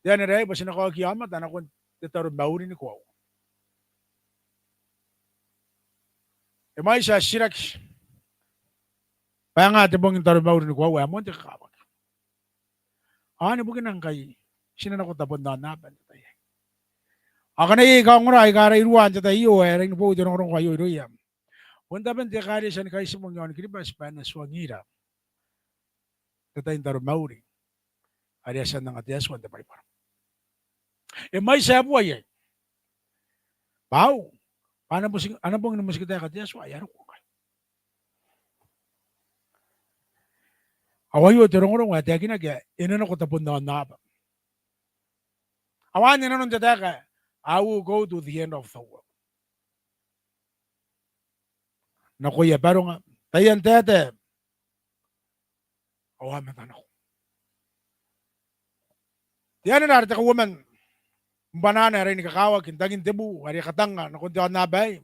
te anera aei bwa ti na kaokia aomata nakon te taromauri ni koaua. E mwaiti ae titiraki bwa e nga te bong n taromauri ni koaua ae moan te kakawaki. Ao anne bukina ngkai ti na nako tabon aonnaba n te tai aei. Ao ngkana iai kaongora aika a rairua n te tai aio ae rangi ni boou te rongorongo aio irouia, bon taben te Ekaretia ni Kaitibong iaon Kiribati bwa e na tuangira te tai n taromauri are e a tia n anga te Atua n te Baibara. E mwaiti ae bua iai bwa au, bwa ana boti-, ana bong ni motikitaeka te Atua ae e a roko ngkai. Ao aio te rongorongo ae taekinaki ae e na nako tabon aonnaba. Ao anne nanon te taeka ae I will go to the end of the world. Nakoia baronga, taian taetae, ao a mata nako. Te anera are te kauoman ni bwanana ae rangi ni kakawaki n tangin te bu are e katanga nakon te aonnaba aei,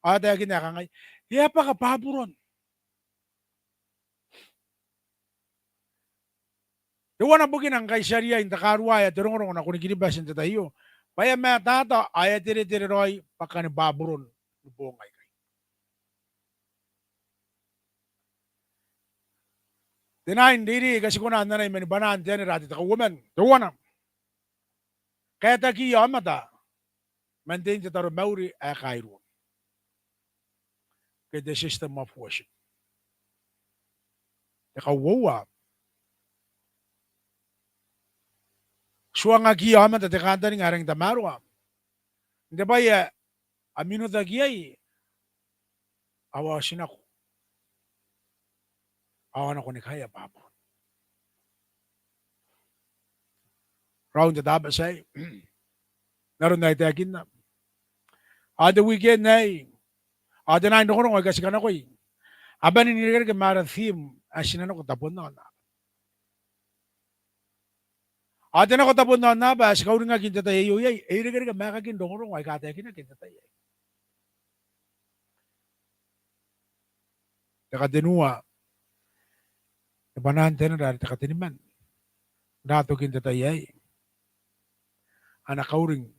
ao e taekina ae kangai, e a bwaka Baburon. Teuana bukina ngkai ti a riai n takaruaea te rongorongo nakoni Kiribati n te tai aio bwa e a matata ao e a teretere raoi bwakan Baburon ni boong aikai. Te nine reirei aika ti kona n anai mani bwanaan te anera are te kauoman. Teuana, kaetakiia aomata man tein te taromauri ae kairua ke te system of worship. Te kauoua, tuangakiia aomata te kantaninga ae rangi n tamaroa n te bwai ae a minotaki iai, ao a otinako, ao a nako ni kaea Baburon. Raou n te Tabati aei, n aron ae I taekinna, ao n te weekend aei, ao te nine rongorongo aika ti kanakoi, a bane n irekereke ma ara theme ae ti na nako tabon aonnaba. Ao te nako tabon aonnaba ae ti kauringaki n te tai aio iai, e irekereke ma aekakin rongorongo aika taekinaki n te tai aei. Te katenua, e bwanaan te anera are te kateniman, n ra tokin te tai aei, ana kauring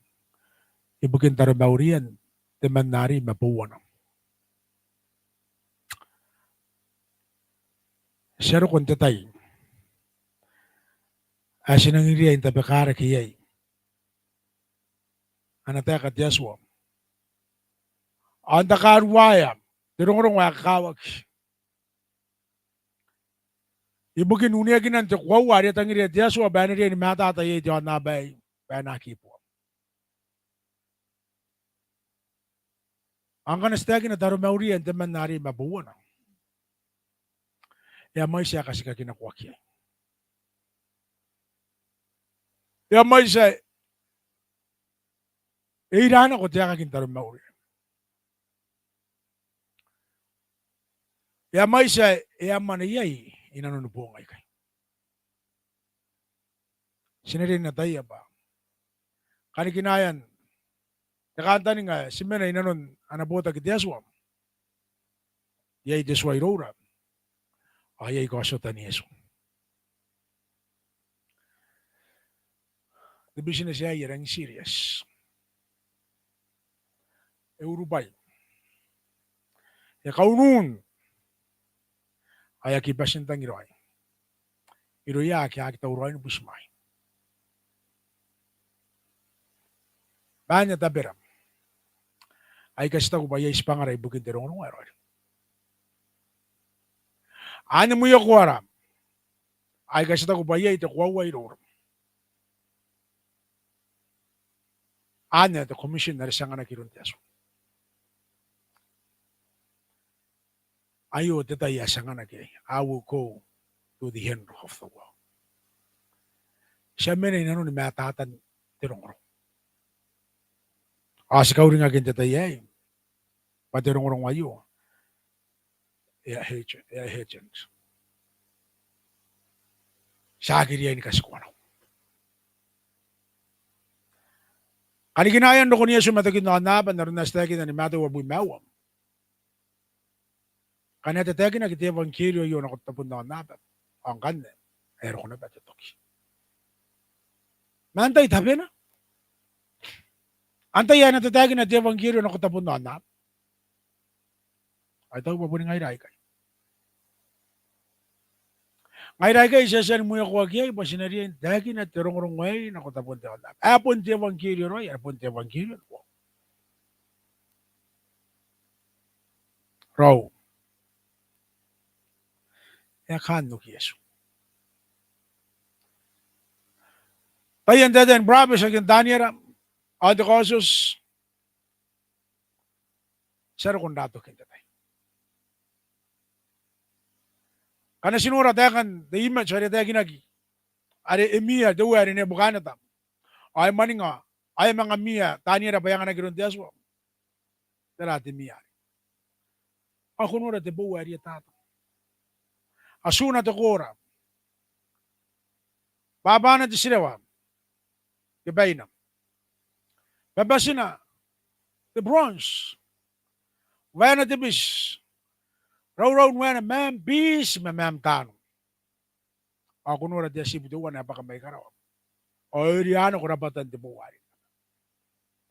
ibukin taromaurian temanna are i mabouana. Ti a roko n te tai ae ti nang riai n tabekarake iai ana taeka te Atua ao n takaruaea te rongorongo ae kakawaki ibukin uneakinan te koaua are e tangiria te Atua bwa e na riai ni matata iai te aonnaba aei bwa e na aki bua. Ao ngkana ti taekina taromaurian temanna are i mabouana, e a mwaiti ae katikaki nakoaki iai. E a mwaiti ae e ira nako te aekaki n taromauri. E a mwaiti ae e a mwane iai i nanoni boong aikai. Ti na riai n ataia bwa kanikinaean te kantaninga ae ti mena i nanon ana botaki te Atua, iai te tua iroura ao iai kaotiotan Iesu. Te business aei e rangi n serious. E urubwai. E kaunun ao e aki bati n tangi raoi irouia ake a aki tauraoi ni butimwaai. Ma anne tabera aika ti taku bwa iai tibwangara ibukin te rongorongo ae raoiroi. Anne mwiokoara aika ti taku bwa iai te koaua iroura. Anne te commission are ti anganaki iroun te Atua. Aio te tai ae ti anganaki iai, I will go to the end of the world. Ti a mena inanoni matatan te rongorongo. Ao ti kauringaki n te tai aei bwa te rongorongo aio e a urgent, e a urgent. Ti aki riai ni katikoa nako. Kanikinaean rokon Iesu ma tokin aonnaba n aron ae ti taekina ni Mataio uabwi ma aua. Ngkana e tataekinaki te euangkerio aio nako tabon aonnaba, ao ngkanne e a roko naba te toki. Ma antai tabena? Antai ae na tataekina te euangkerio nako tabon aonnaba? Ao I taku bwa boni ngaira aikai. Ngaira aikai ti a tia ni mwiokoaki iai bwa ti na riai n taekina te rongorongo aei nako tabon te aonnaba. Ae bon te euangkerio raoi, ae bon te euangkerio ni koaua. Raou. E a kaan oki Iesu. Taian taetae ni burabeti ake n Taniera ao n te Kaotioti, ti a roko n ra tokin te tai. Ngkana ti nora taekan te image are e taekinaki, are e mia te uea are Nebukaneta, ao e mwaninga, ao e manga mia Taniera bwa e anganaki iroun te Atua. Tera te mia arei? Ao ko nora te bou ae rietata. Atuna te koora. Bwabwana te tirewa ke baina. Babatina te bronze. Waena te biti. Rauraun waena, mam biti ma mam tano. Ao ko nora te atibu teuana ae bwaka mai karawa. Ao e rianako rabwatan te bou arei.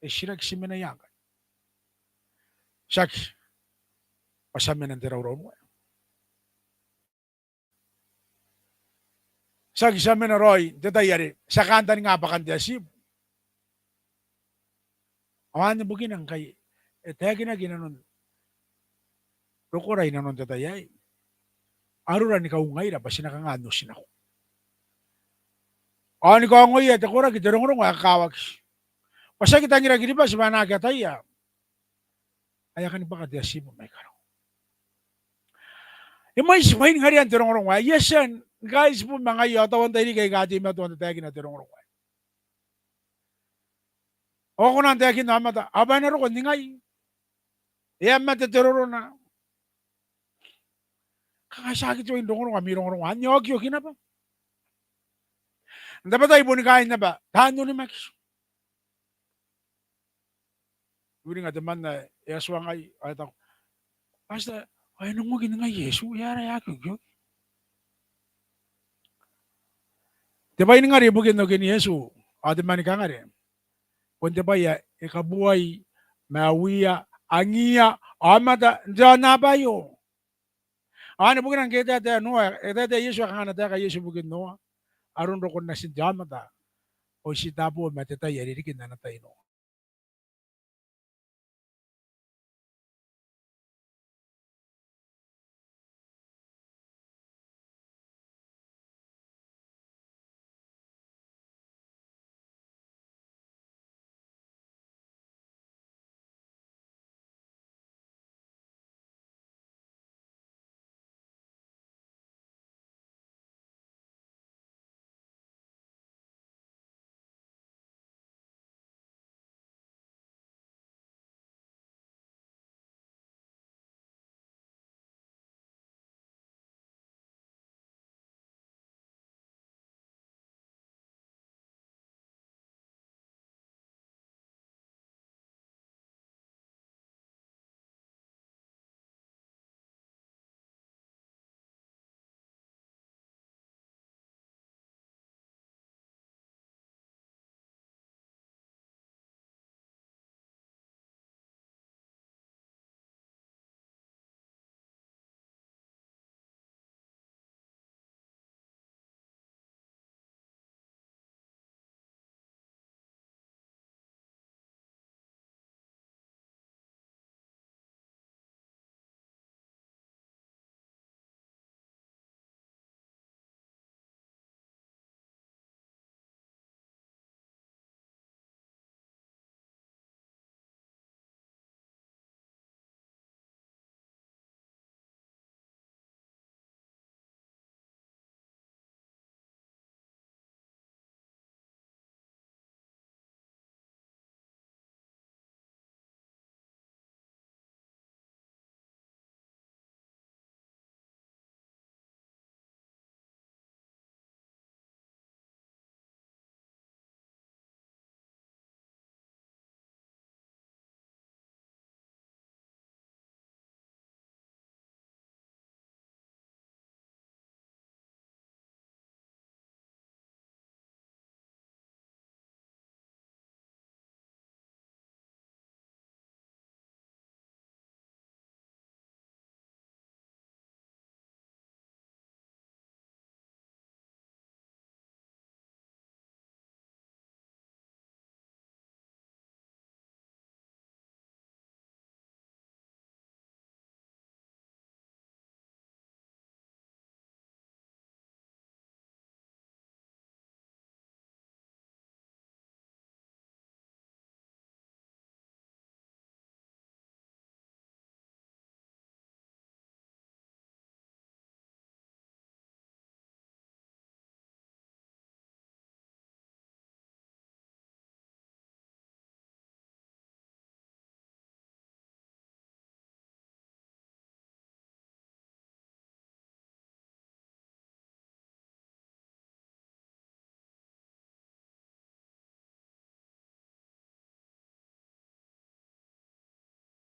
E titiraki, ti mena ia ngkai? Tiaki. Bwa ti a mena n te rauraun wae. Tiaki, ti a mena raoi n te tai are ti a kantaninga bwakan te atibu. Ao anne bukina ngkai e taekinaki inanon rokora inanon te tai aei. Arora ni kaungaira bwa ti na kanga n otinako ao ni kaongoia te koraki, te rongorongo ae kakawaki. Bwa tiaki tangira Kiribati bwa e na aki ataia ae a kani bwaka te atibu mai karawa. E mwaiti bwain ngarean te rongorongo aei. I a tia ni kaitibo ma ngaia ao tao antai riki aika a teimatoa n tataekina te rongorongo aei. Ao ko kona n taekin aomata, ao bwa e na roko n ningai? E a mate te rorona. Kanga tiaki te oin rongorongo ami rongorongo anne, okioki naba. N tabetai boni kaain naba taan onimaki. I uringa temanna ae e a tuangai ao e taku, Pastor, ao e nang oki ningai Iesu? E aera e aki okioki? Te bwai ni ngare ibukin okin Iesu ao te mani kangare, bon te bwai ae e kabuai maiuia, angiia aomata n te aonnaba aio. Ao anne bukina ngke e taetae Noa, e taetae Iesu ae kanga ana taeka Iesu ibukin Noa, aron rokon natin te aomata. Ao ti tabo ma te tai are riki n ana tai Noa.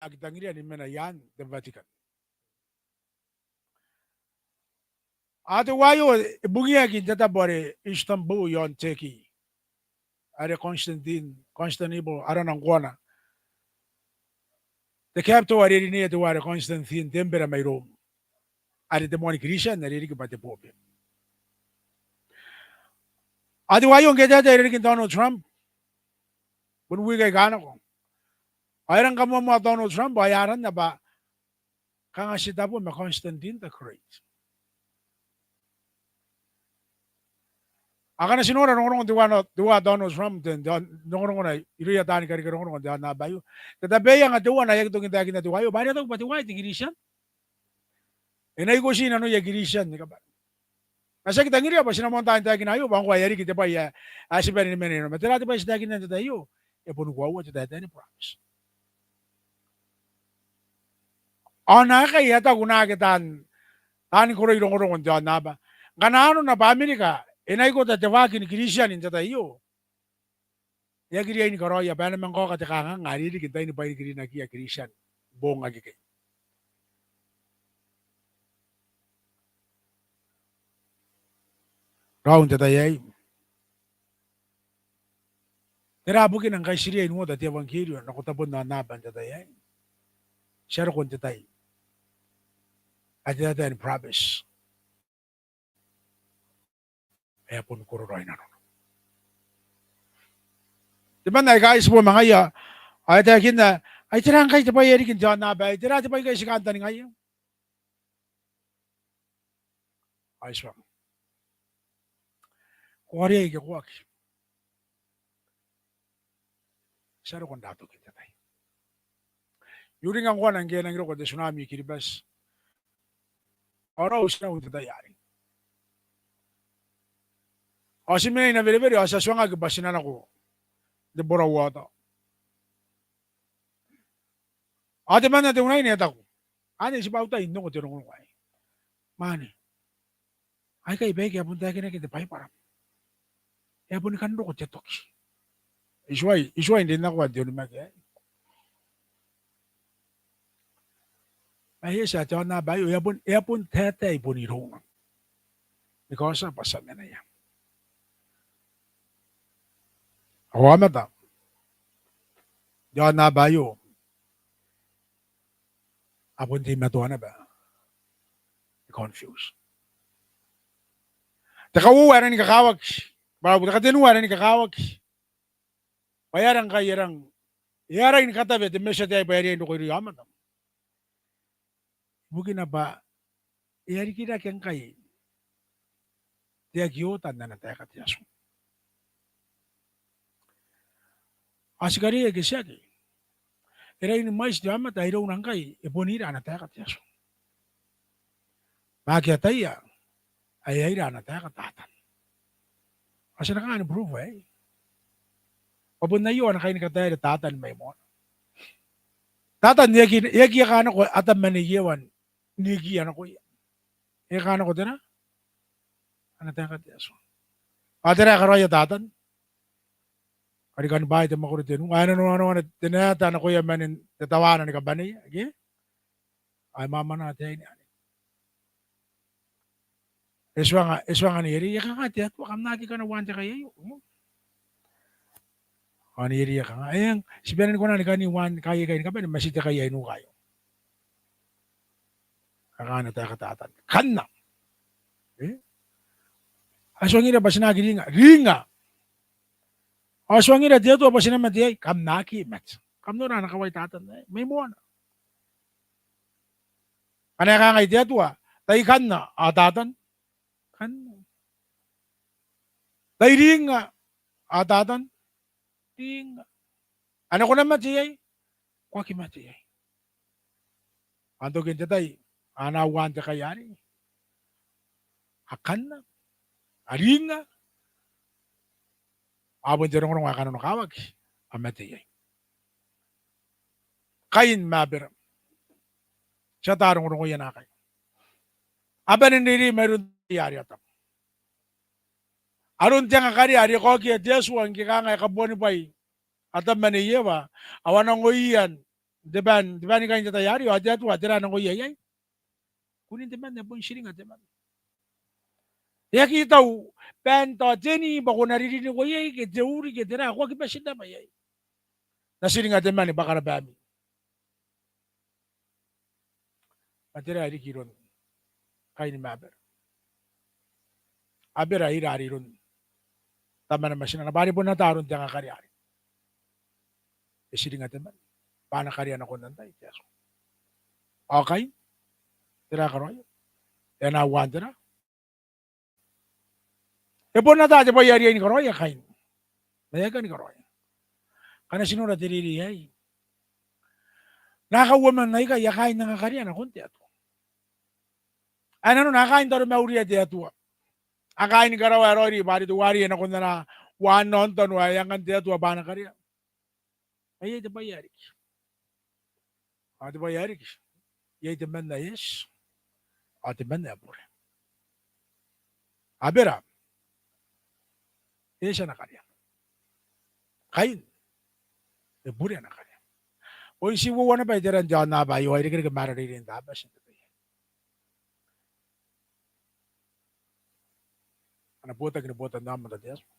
aki tangiria ni mena i aan te Vatican. Ao teuaio e bungiaki n te tabo are Istanbul i aon Turkey, are Constantine, Constantinople arana ngkoana. Te capital are e rineia teuare Constantine, te emperor mai Rome, are te moani Kristian are e riki bwa te Pope. Ao teuaio ngke e taetae irarikin Donald Trump, bon wiiki aika nako, ao e rang kamoamoa Donald Trump ao e aranna bwa kanga ti tabo ma Constantine the Great. Akana ti nora rongorongon teuana, teua Donald Trump, te, te, rongorongona irouia taani kareke rongorongo n te aonnaba aio. Te tabeaianga teuana ae aki toki n taekinna teuaio bwa are e taku bwa teuaei te Kristian. E na ikotii nanoia Kristian ni kabane. Ma ti aki tangiria bwa ti na moan tain taekina aio bwa ngkoa e a riki te bwai ae, ae ti bane ni mena inanona. Ma tera te bwai ae ti taekinna n te tai aio? E boni koaua te taetae ni burabeti. Ao naake e a taku naake taan, taani koroi rongorongo n te aonnaba, ngkana arona bwa Amerika e na ikota te waaki ni Kristian n te tai aio, e aki riai ni karaoia bwa e na manga oka te kanganga are e riki n taini bwainikirinnakiia Kristian boong akekei. Raou n te tai aei, tera bukina ngkai ti riai n uota te euangkerio nako tabon aonnaba n te tai aei? Ti a roko n te tai ae te taetae ni burabeti ae e a boni kororaoi nanona. Temanna ae I-Kiribati bo ma ngaia, ao e taekinna, ai tera ngkai te bwai ae riki n te aonnaba aei, tera te bwai ngkai ti kantaningaia? Ao I tuanga, ko a riai ke ko aki, ti a roko n ra toki n te tai. I uringa ngkoa ngke e nangi roko te tsunami i Kiribati, ao raou ti nako n te tai arei. Ao ti mena i Nawerewere ao ti a tuangaki bwa ti na nako n te borau water. Ao temanna te unaine e taku, anne, tibwa au tai n ongo te rongorongo aei. Mwaane, aikai baike a bon taekinaki n te Baibara, e a boni kan roko te toki. I tuai, I tuai n rin nako n te onimaki aei. Ae e tia te aonnaba aio, e a bon, e a bon taetae i bon irouna. Ni kaotia bwa ti a mena ia. Ao aomata, te aonnaba aio a bon teimatoa naba ni confuse. Te kauoua ae rangi ni kakawaki, bwa te katenua ae rangi ni kakawaki, bwa e aera ngkai e rang, e arai ni katawe te message aei bwa e riai n roko irouia aomata? Ibukina bwa e a rikirake ngkai te aki oota n ana taeka te Atua. Ao ti kariaia ke tiaki, e rangi ni mwaiti te aomata ae irouna ngkai e bon ira ana taeka te Atua. Ma aki ataia ae e a ira ana taeka Tatan. Ao ti na kanga ni prove aei? Bwa bon aio ana kai ni kataere Tatan mai moana. Tatan e aki, e aki eka nako Atam ma Nei Ewa n ikiia nakoia. E eka nako tera? Ana taeka te Atua. Ao tera ae karaoia Tatan? Karikani bwaai te mwakoro tenua, ao e nanoangana te naeta nakoia manin te tawaana ni kabaneia, ke? Ao e mwamwanaa te aine anne. E tuanga, e tuanga Nei Eria, e kanga te Atua, kam na aki kana uaan te kai aio? Ao Nei Eria e kanga, eng, ti bane ni kona ni kani uaan kai aikai ni kabane, ma ti te kai ae nuka aio. Kanga ana taeka Tatan, kanna. E? Ao e tuangira bwa ti na aki ringa, ringa. Ao e tuangira te Atua bwa ti na mate iai, kam na aki mate. Kam nora ana kawai Tatan aei mai moana. Ngkana e kangai te Atua, tai kanna, ao Tatan, kanna. Tai ringa, ao Tatan, ringa. Ane ko na mate iai, ko aki mate iai. Ao n tokin te tai, a na uaan te kai arei. A kanna, a ringa, ao bon te rongorongo ae kananokawaki, a mate iai. Kain ma Abera. Ti ata rongorongoia naakai. A bane n reirei mairoun te anga are Atam. Aron te anga karea are e kaokia te Atua ngke kanga e kabuanibwai Atam ma Nei Ewa, ao a na ongoia n n te bwai, n te bwai ni kain te tai arei, ao te Atua tera e nako iai? Kunin temanna, e bon tiringa temanna. E aki tau bwai n tao teni bwa ko na ririniko iai ke te uri ke tera, ko aki bati n rabwa iai. N na tiringa temanna bwa karabwaami. Ma tera ae riki iroun Kain ma Abera? Abera e ira are iroun tamana ma tinana, bwa are bon ata aron te angakarea arei. E tiringa temanna bwa ana karea nakon antai? Te Atua. Ao Kain, tera ae e karaoia? E na uaan tera? E bon ata te bwai ae riai ni karaoia Kain. Ma e aki kani karaoia. Ngkana ti nora te reirei aei, naaka uoman aikai a kaain angakarea nakon te Atua. Ae nanona a kaain taromauria te Atua. A kaain karawa ae raoiroi bwa are teuare e nakon ana uaan aontano ae angan te Atua bwa ana karea. Ao iai te bwai ae riki. Ao te bwai ae riki, iai temanna ae eti, ao temanna ae bure. Abera e eti ana karea. Kain e bure ana karea. Bon ti uoua naba iteran te aonnaba aio, ao e irekereke ma ara reirei n Tabati n te tai aei. Ana botaki ni botannaomata te Atua.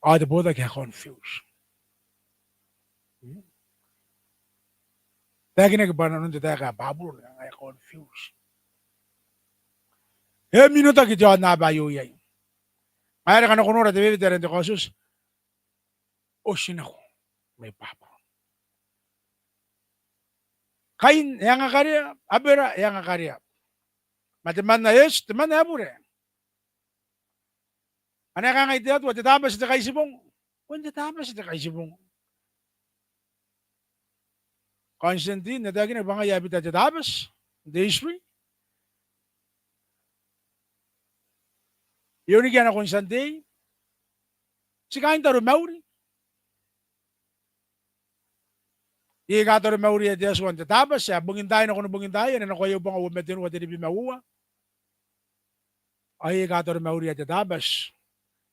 Ao te botaki ae confuse. Mm. Taekinaki bwa nanon te taeka ae Baburon, ngaia e confuse. E minotaki te aonnaba aio iai. Ngaia are ngkana ko nora te wewete ae te Kaotioti, otinako mai Baburon. Kain e angakarea, Abera e angakarea. Ma temanna ae eti, temanna ae bure. Anne e kangai te Atua, te Tabati te Kaitibong. Bon te Tabati te Kaitibong. Constantine, e taekinaki bwa ngaia ae bita te Tabati n te history. E onikia nakon Sunday. Ti kaain taromauri. Iai aika taromauria te Atua n te Tabati, ae bongin taai nakon bongin taai, ane nakoia uabonga uabwi ma tenua te ribimauoua. Ao iai aika taromauria te Tabati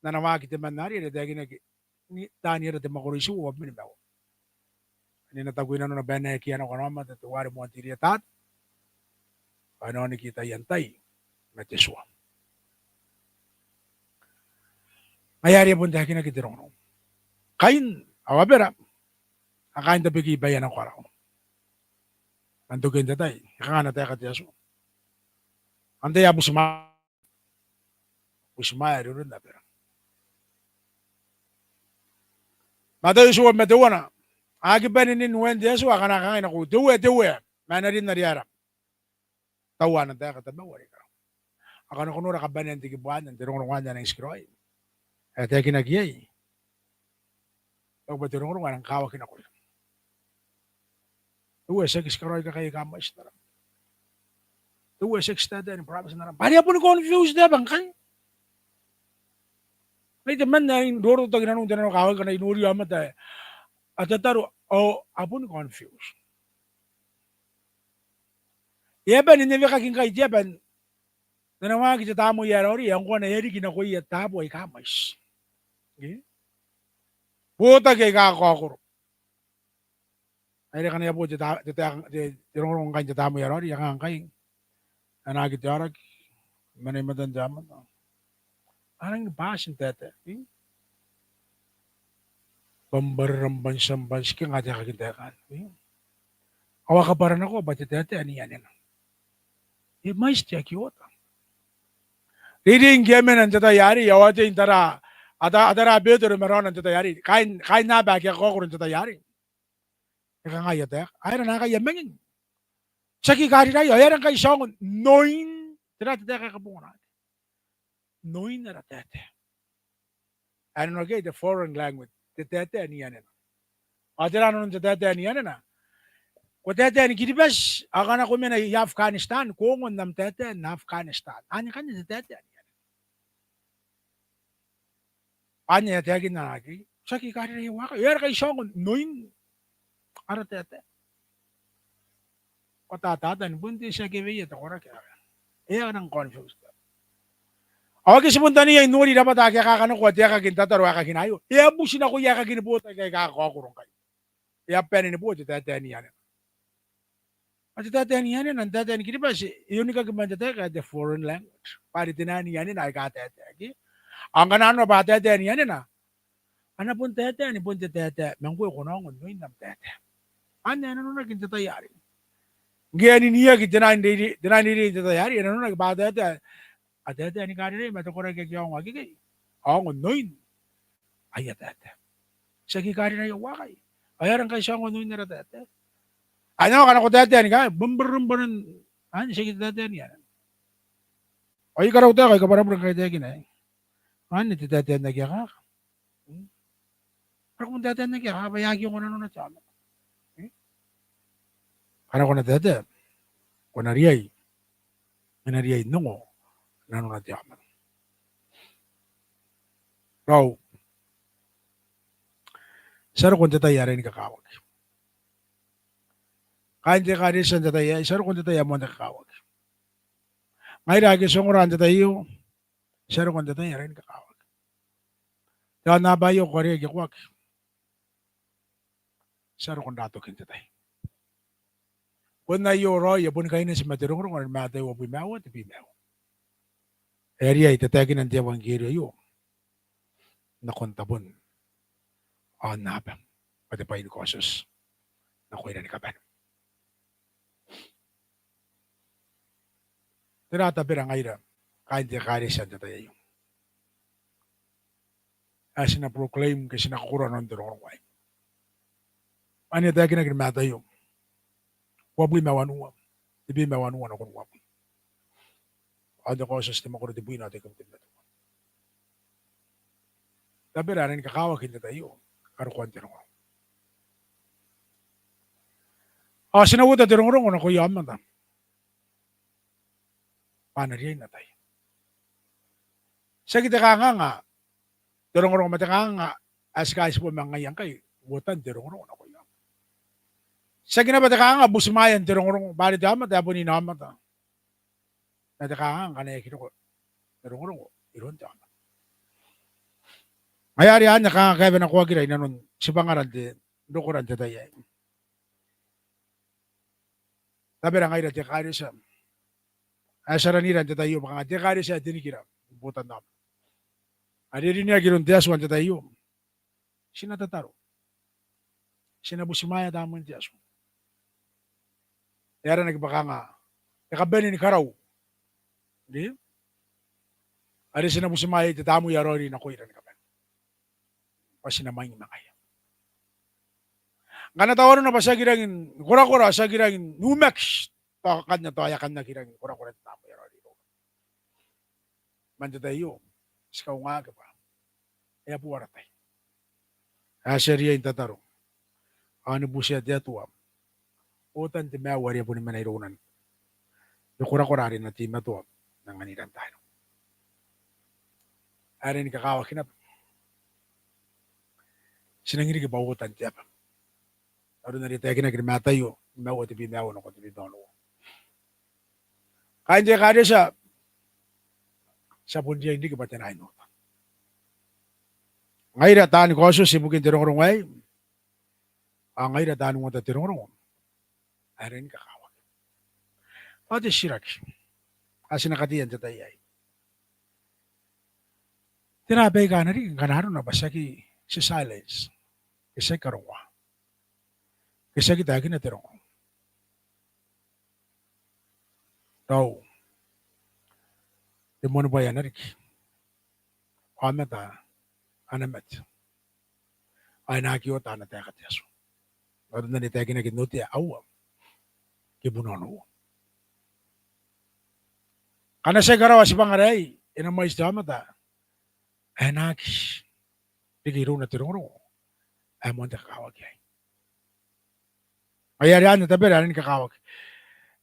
n ana waaki temanna arei are taekinaki n Taniera te mwakoro itiua uabwi ma nimaua. Ane e na taku inanona bwa e na ekia nako ana aomata teuare moan te rietata. Ao e na oneki taian tai ma te tua. Ngaia are e bon taekinaki te rongorongo. Kain ao Abera a kaain tabeki baiia nako arau. Man tokin te tai, e kanga ana taeka te Atua? Antai ae butimwaea? Butimwaea are iroun Abera. Mataio itiua ma teuana. A aki bane nin Uean te Atua akana a kangai nakoiu, te Uea, te Uea, ma e na rin are aera? Taua ana taeka tabeua are i karawa. Ao ngkana ko nora kabanean te kibu anne n te rongorongo anne ae e nang tikiraoi, ae taekinaki iai, e taku bwa te rongorongo ae e nang kakawaki nakoira. Te Uea, tiaki ti karaoi kakai aika mwaiti n arau. Te Uea, tiaki ti taetae ni burabeti n arau. Bwa are a boni confuse te aba ngkai. Ngai temanna ae I rorotaki nanou n te nanokawaki ngkana I noria aomata ae a tataro ao a boni confuse. E a bane n ewekaki ngkai te aba n ana waaki te Tamnei ae Raoiroi, ao ngkoa e a riki nakoia taabo aika mwaiti. Ke? Botaki aika kakaokoro. Ai are ngkana e a bo te ta-, te ta-, te, te rongorongo ngkai n te Tamnei ae Raoiroi, e a kanga ngkai? A na aki te aoraki, mena i matan te aomata. A nangi bati n taetae, e? Bwa am bwarara, am bwantia, am bwantia, ke nga te aekakin taeka anne, e? Ao a kabwara nakoa bwa te taetae anne i anena. E mwaiti, te aki oota. Reirei ngke a mena n te tai arei, ao a tei n tara, a ta-, a tara Betero ma raona n te tai arei. Kaain, kaain naba ake a kakaokoro n te tai arei. E kangai aia taeka? Aera naakai a manging? Tiaki Kariraia? Ao e aera ngkai ti aonga n oin? Tera te taeka ae kabongana? N oin ara taetae. Ae nanona ke te foreign language, te taetae n ianena. Ao tera nanon te taetae n ianena? Ko taetae ni Kiribati, ao ngkana ko mena i Afghanistan, ko ongo n am taetae n Afghanistan. Anne ngkanne te taetae n ianena. Anne e a taekinna naake, tiaki Kariraia waakea. E aera ngkai ti aonga n oin ara taetae? Ko tatatan bon te tia keweia te koraki ae e a nang confuse. Ao ake ti bon taneiai n nori rabwata ake a kakanakoa te aekaki n tataro aekakina aio, e a buti nakoia aekaki ni botaki aika kakaokoro ngkai. E a bane ni bo te taetae n ianena. Ao te taetae n ianena, n taetae ni Kiribati, e onikaki man te taeka ae te foreign language. Bwa are te naan ianena aika a taetae, ke? Ao ngkana arona bwa a taetae n ianena, a na bon taetae ni bon te taetae, ma ngkoe ko na ongo n oin am taetae. Anne ae nanonaki n te tai arei. Ngke e a niniaki te naan reirei, te naan reirei n te tai arei, e nanonaki bwa a taetae, a taetae ni karineaki ma te koraki ake a ongo akekei. A ongo n oin aia taetae. Tiaki karineaki aia waakai. Ao e aera ngkai ti a ongo n oin ara taetae? Ao ngkana ko taetae ni kangai, bum, bum, bum, bum, anne tiaki te taetae n ianena. Ao I karautaeka, I kabwarabure ngkai I taekina aei. Anne te taetae n aki akaka. Hmm? Are ko bon taetae n aki akaka bwa e aki ongo nanona te aomata. Hmm? Ngkana ko na taetae, ko na riai, e na riai n ongo nanona te aomata. Raou, ti a roko n te tai ae rangi ni kakawaki. Kaain te ekaretia n te tai aei, ti a roko n te tai ae moan te kakawaki. Ngaira ake ti ongora n te tai aio, ti a roko n te tai ae rangi ni kakawaki. Te aonnaba aio ko a riai n kakoaki. Ti a roko n ra toki n te tai. Bon aio raoi, e boni kaineti ma te rongorongo are Mataio uabwi ma aua, te bwi ma aua. E a riai tataekinan te euangkerio aio nakon tabon aonnaba bwa te bwai ni kaotioti nakoira ni kabane. Tera tabera ngaira kaain te ekaretia n te tai aio ae ti na proclaim ke ti na kakoroa nanon te rongorongo aei? Anne e taekinaki ni Mataio uabwi ma wanua, te bwi ma wanua nakon uabwi. Ao n te Kaotioti te mwakoro tebwina ao te kibu tebwi ma teuana. Tabera ae rangi ni kakawaki n te tai aio karokoan te rongorongo. Ao ti na uota te rongorongo nakoia aomata bwa a na riai n ataia. Tiaki te kanganga te rongorongo ma te kanganga ae ti kaitibo ma ngaia ngkai uotan te rongorongo nakoia aomata. Tiaki naba te kanganga butimwaean te rongorongo bwa are te aomata ae bon inaomata. Ma te kanganga ngkana e aki roko te rongorongo iroun te aomata. Ngaia are anne kanga kaewenakoakira inanon tibwangara n te rokora n te tai aei. Tabera ngaira te ekaretia ae ti aranira n te tai aio bwa kanga te ekaretia ae te nikira i botannaomata. Are e rineaki iroun te Atua n te tai aio. Ti na tataro. Ti na butimwaea tamnein te Atua. E aranaki bwa kanga te kabane ni karau. Ke? Are ti na butimwaea te tamnei ae raoiroi nakoira ni kabane. Bwa ti na mwaing ma ngaia. Ngkana tao arona bwa ti aki rangi ni korakora, ti aki rangi n umaki, tao akanne tao e a kan aki rangi ni korakora te tamnei ae raoiroi iroura. Man te tai aio ti kaungaaki bwa e a bo ara tai ae ti a riai n tataro ao ni butia te Atua otan te maiu are e boni mena irouna n te korakora are e na teimatoa n anganira n taai nako. Ae rangi ni kakawaki naba, ti nangi riki bwa otan te aba. Aron are e taekinaki ni Mataio nimaua te bwi ma aua nakon te bwi ma onoua. Kaain te ekaretia, ti a bon riai n riki bwa te nai n ota. Ngaira taani kaotioti ibukin te rongorongo aei, ao ngaira taani uota te rongorongo ae rangi ni kakawaki. Ao te titiraki ae ti na katea n te tai aei, tera baika a na riki ngkana arona bwa ti aki, ti silence, ke ti aki karongoa, ke ti aki taekina te rongorongo? Raou, te moanibwai ae na riki, aomata a na mate ao e na aki ota ana taeka te Atua. Aron are e taekinaki n Otea aua, kibuna onoua. Ngkana ti aki karaoa tibwangara aei, e na mwaiti te aomata ae e na aki reke irouna te rongorongo ae moan te kakawaki aei. Ngaia are anne tabera ae rangi ni kakawaki.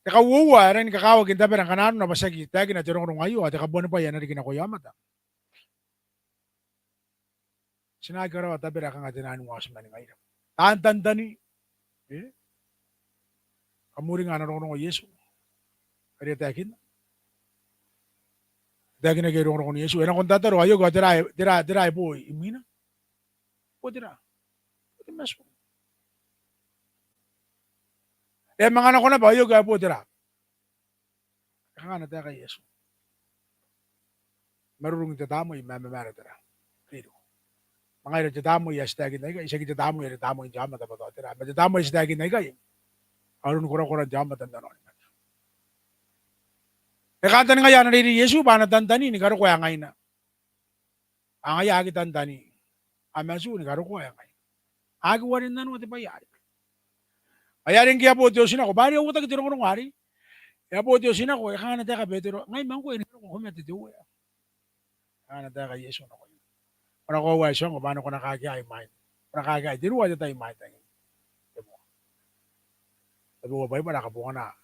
Te kauoua ae rangi ni kakawaki n tabera ngkana arona bwa ti aki taekina te rongorongo aio, ao te kabuanibwai ae na riki nakoia aomata, ti na aki karaoa tabera ae kanga te naan watchman ngaira. Taan tantani, e? Kam uringa ana rongorongo Iesu are e taekinna, e taekinaki iai rongorongon Iesu, e nako n tataro, aio, ao tera, tera, tera e bo imwina? Bo tera? Bo te matu. E a manga nako naba, e oki ae bo tera? E kangaa ana taeka Iesu. Marurung te tamnei ma e mamaara tera? Te iriko. Ma ngaira te tamnei ae ti taekinna ikai, tiaki te tamnei are tamnein te aomata bwa tao tera. Ma te tamnei ae ti taekinna ikai, aron korakoran te aomata n ana onimaki. E kantaningaia ana reirei Iesu bwa a na tantani ni karokoa ae ngaina. Ao ngaia a aki tantani. A matu ni karokoa ae ngaina. A aki warinanoa te bwai arei. Ao are ngke e a bo te otinako, bwa are e uotaki te rongorongo arei. E a bo te otinako, e kangaa ana taeka Betero, ngai ma ngkoe ni karokoa, ko mate te Uea. E kangaa ana taeka Iesu nakoina, ko na koaua ae ti ongo bwa a na kona kaakea imwain. Ko na kaakea i tenua te tai imwain tangin te moa. Tabeua Baibara, kabongana,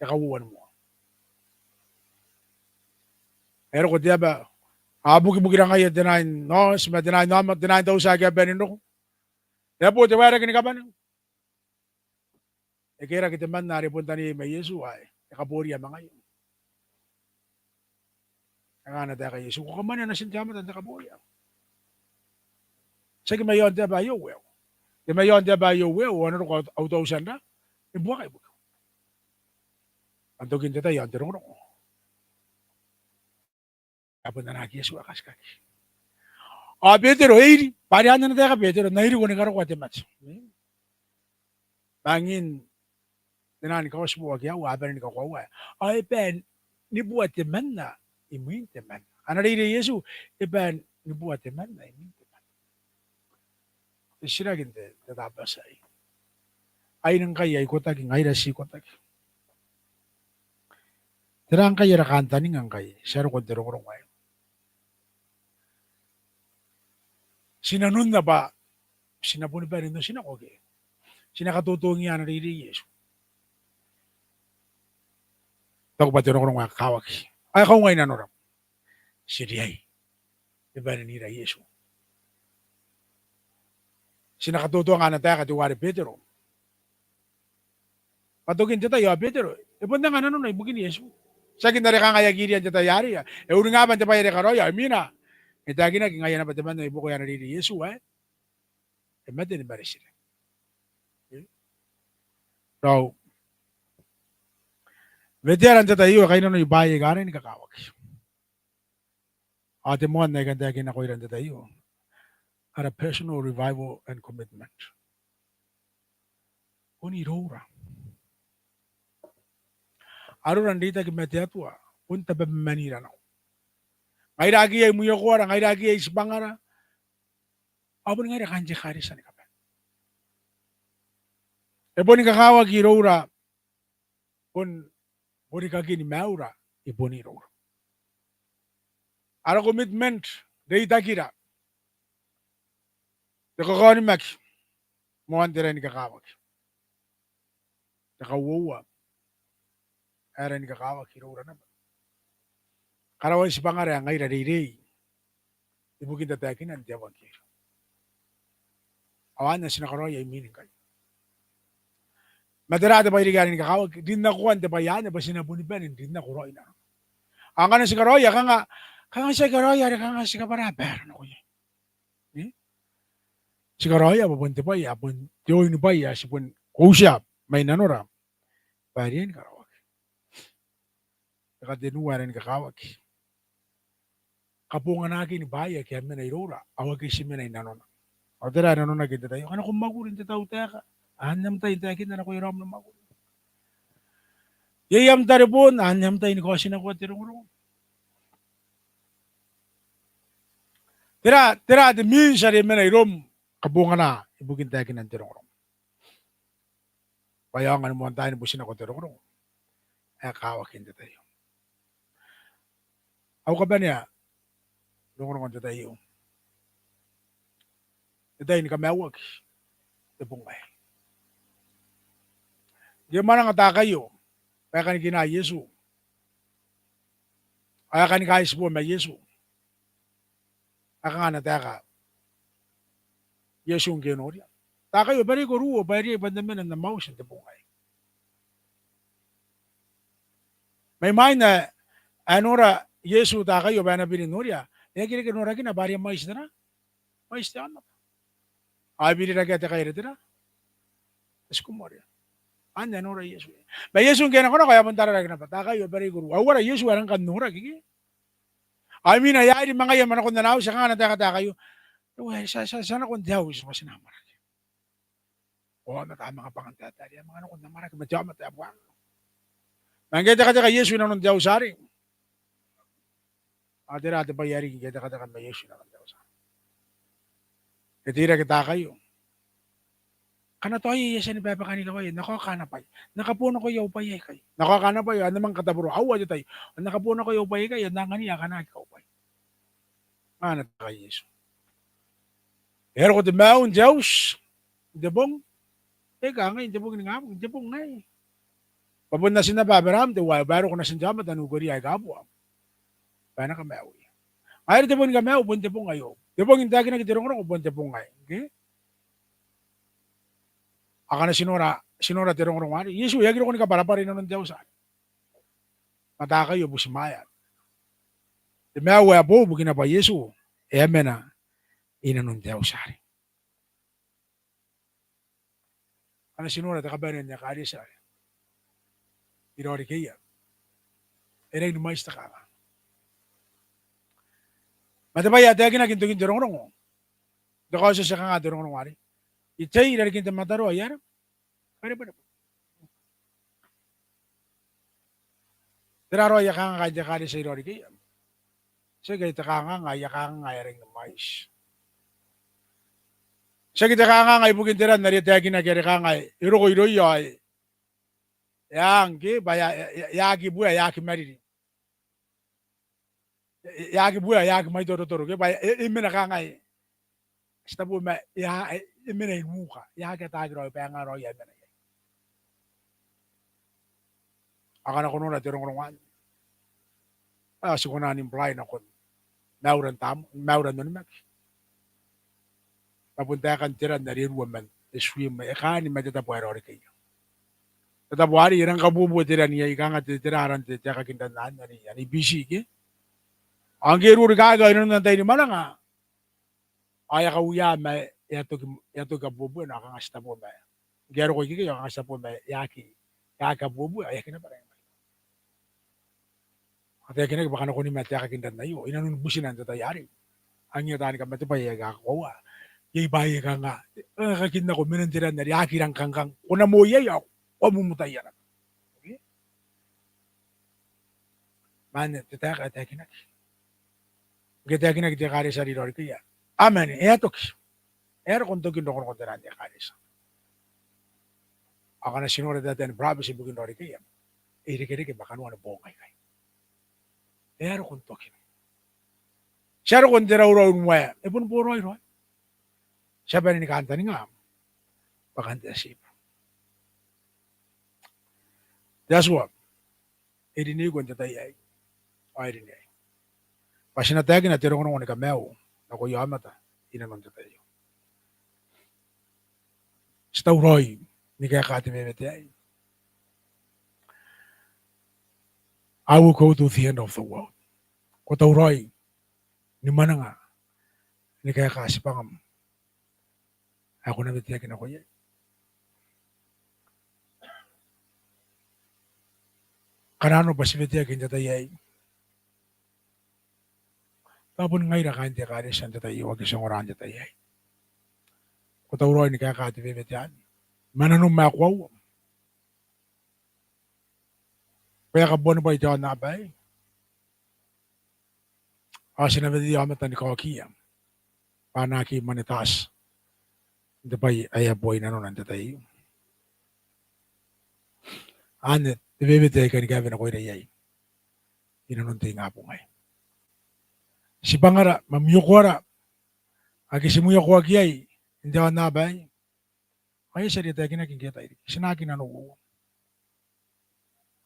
e kauoua ni moa. E a roko te aba, a bukibukira ngaia te nine horse ma te nine, te nine thousand ake a bane n roko. E a bo te waerake ni kabane. E kerake temanna are bon taneiai ma Iesu, ao e kaboria ma ngaia. E kangaa ana taeka Iesu, ko kamwanea natin te aomata n te kaboria. Tiaki mai aon te aba ae ueua. Te mai aon te aba ae ueua, ao a na roko au, au tautia n ra, ni buaka ibukiu. Ao n tokin te tai ao n te rongorongo e a bon anaaki Iesu ae katikaki. Ao Betero e iri, bwa are ana taeka Betero, N na iriko ni karokoa te mate. Mangin te naan Gospel ake aua, a bane ni kakoaua. Ao e bae ni bua temanna imwin temanna. Ana reirei Iesu, e bae ni bua temanna imwin temanna. Te titiraki n te, te Tabati aei. Ai ngkai a ikotaki, ngaira ti ikotaki. Tera ngkai ara kantaninga ngkai ti a roko n te rongorongo aei? Ti nanonna bwa ti na boni bane n otinako ke ti na katotongia ana reirei Iesu? Taku bwa te rongorongo ae kakawaki, ae kaungai nanora, ti riai ni bane n ira Iesu. Ti na katotonga ana taeka teuare Betero. Bwa n tokin te tai ao Betero e bon anga nanona ibukin Iesu. Tiaki n are kanga e aki iria n te tai arei, e uringa bwa n te bwai are e karaoia, ao imwina e taekinaki ngaia naba temanna i buakoia ana reirei Iesu ae e mate ni maretire. Raou, weteara n te tai aio e kainnanoi bwaai aika a rangi ni kakawaki. Ao te moan ae I kan taekinna nakoira n te tai aio, ara personal revival and commitment. Bon iroura. Arora n reitaki ma te Atua bon tabemaniira nako. Ngaira ake iai mwiokoara, ngaira ake iai tibwangara, ao boni ngaira kaain te ekaretia ni kabane. E boni kakawaki iroura, bon, boni kakin maiura, e bon iroura. Ara commitment, reitakira, te kakaonimaki, moan te rangi ni kakawaki. Te kauoua ae rangi ni kakawaki iroura naba, karaoan tibwangara ae ngaira reirei ibukin tataekinan te euangkerio. Ao anne ti na karaoia imwin ngkai. Ma tera te bwai riki ae rangi ni kakawaki? Rinnakoan te bwai anne bwa ti na boni bane n rinnako raoi nanona. Ao ngkana ti karaoia, kanga, kanga ti aki karaoia are kanga ti kabwara baera nako iai. Ti karaoia bwa bon te bwai ae bon te oin bwai ae ti bon uotia mai nanora bwa e riai ni karaoaki. Te katenua ae rangi ni kakawaki, kabonganakin bwaai ake a mena iroura ao ake ti mena i nanona. Ao tera ae nanonaki n te tai aio? Ngkana ko mwakuri n te tautaeka, anne am tai n taekinna nakoia raom ni mwakuri. Iai am tareboon, anne am tai ni kaotinakoa te rongorongo. Tera, tera te means are e mena iroum, kabongana ibukin taekinan te rongorongo? Bwa e aonga ni moan taai ni butinako te rongorongo ae kakawaki n te tai aio. Au kabanea rongorongo n te tai aio, te tai ni kamaiuaki te bong aei. Ngke e mwananga taakaio bwa e kanikina Iesu ao e kani kaitibo ma Iesu, e kangaa ana taeka Iesu ngke e noria? Taakaio, bwa are I koruo bwa e riai bwa N na mena n am auti n te bong aei. Mai mwain ae e nora Iesu taakaio bwa e na biri n noria, e aki reke norakina bwa are e mwaiti tera? Mwaiti te aomata. Ao e birirakea te kai are tera? Te tiku moa. Anne a nora Iesu. Ma Iesu ngke e nakonako ao e a bon tararake naba, "Taekaio, bwa are I korua." Ao ara Iesu ae e rang kan noraki, ke? Ao imwina e a iri ma ngaia ma nakon ana auti, e kangai ana taeka taekaio, "Ewa, ti a, ti a, ti a nakon te auti bwa ti na amwarake." Ao aomata a manga bwaka n taetae, a manga nakon amwarake ma te aomata ae boong. Ma ngke e tekateka Iesu i nanon te auti arei, ao tera te bwai ae riki ngke e tekateka ma Iesu i nanon te auti arei? E teirake taekaio, "Ngkana tao iai ae e a tia ni babaka n iraua, N na kaoka ana bwai. N na kabonako au bwai aikai. N na kaoka ana bwai, ao N na manga kataboroa. Aua te tai. Ao N na kabonako au bwai aikai, ao N na anganiia akana aki kaubwai." Ngkana taeka Iesu, e a roko te maiu n te auti n te bong, e kangai, n te bong ningabong, n te bong aei. Bwa bon natin naba Aberaam teuaei, bwa e roko natin te aomata n ukeria aika a bua, bwa e na kamaiuia. Ngaia are te bong ni kamaiu bon te bong aio. Te bong n taekinaki te rongorongo bon te bong aei. Ke? Ao ngkana ti nora, ti nora te rongorongo arei, Iesu e aki roko ni kabwarabwara i nanon te auti arei. Ma taekaio butimwaea. Te maiu ae boou ibukina bwa Iesu e a mena i nanon te auti arei. Ngkana ti nora te kabanea n ekaretia i Raorikeia, e rangi ni mwaiti te kanganga. Ma te bwai ae taekinaki n tokin te rongorongo, te Kaotioti e kanga te rongorongo arei? Itei i rarikin te mataroa i aera? Karebwerebwe. Tera raoi aia kanganga kaain te ekaretia i Raorikeia? Tiaki te kanganga, aia kanganga ae rangi ni mwaiti. Tiaki te kanganga ibukin te ran are e taekinaki are kangai, e roko irouia ao e a ngke, bwa e a, e a, e a aki bua, e a aki mariri. E, e aki bua, e aki mwaiti torotoro, ke bwa e, e mena kangai. Ti tabo ma e a, e mena i nuka, e aki ataaki raoi baenga raoi ae e mena iai. Ao ngkana ko nora te rongorongo anne, ao ti kona n imply nakon maiura n tam-, maiura n onimaki. Ma bon taekan te ran are e rua man, e swim, e kaani ma te tabo ae Raorikeia. Te tabo arei e rang kabuebue te ran iai, kanga te, tera aran te, te aekakin ran anne, anne, anne busy, ke? Ao ngke e ruorikaki ao i nanon ana tai ni mwananga, ao e a kauia ma e a toki, e a toki kabuebuena, ao kanga ti tabo ma ngke e a roko ikekei, ao kanga ti tabo ma e aki, e aki kabuebue, ao e aki naba rangi ni mwaiti. Ao taekinaki bwa kanakoan ma te aekakin ran aio i nanon butina n te tai arei, angiia taani kamatebwai aika a kakoaua. Iai bwaai aika kanga, e, aekakin nako, menan te ran are aki rang kangkang, ko na moi iai ao ko a mumutaia naba. Ma anne te taeka ae taekinaki. Ngke e taekinaki te ekaretia are i Raorikeia, amen, e a toki. E a roko n tokin rongorongon te ran n ekaretia. Ao ngkana ti nora taetae ni burabeti ibukin Raorikeia, e irekereke ma kanoan boong aikai. E a roko n tokin. Ti a roko n te raurau n uaea, e boni boraoi raoi. Ti a bane ni kantaninga bwa kanoan te atibu. Te Atua e rineiko n te tai aei, ao e rineai bwa ti na taekina te rongorongo ni kamaiu nakoia aomata i nanon te tai aio. Ti tauraoi ni kaeka te wewete aei, I will go to the end of the world. Ko tauraoi ni mwananga ni kaeka tibwangam ae ko na weteaki nako iai. Kanga bwa ti weteaki n te tai aei, tao boni ngaira kaain te ekaretia n te tai aio ake ti ongora n te tai aei. Ko tauraoi ni kaeka te wewete anne ma nanom ae koaua, bwa e a kabuanibwai te aonnaba aei. Ao ti na weteia aomata ni kaokiia bwa a na aki mwane taati n te bwai ae a bua i nanona n te tai aio. Anne te wewete ae I kan kaewe nakoira iai i nanon te ingabong aei. Tibwangara ma mwiokoara ake ti mwiakoaki iai n te aonnaba aei, ao e a tia n reke taekinaki ngke e tairiki. Ti na aki nanououa.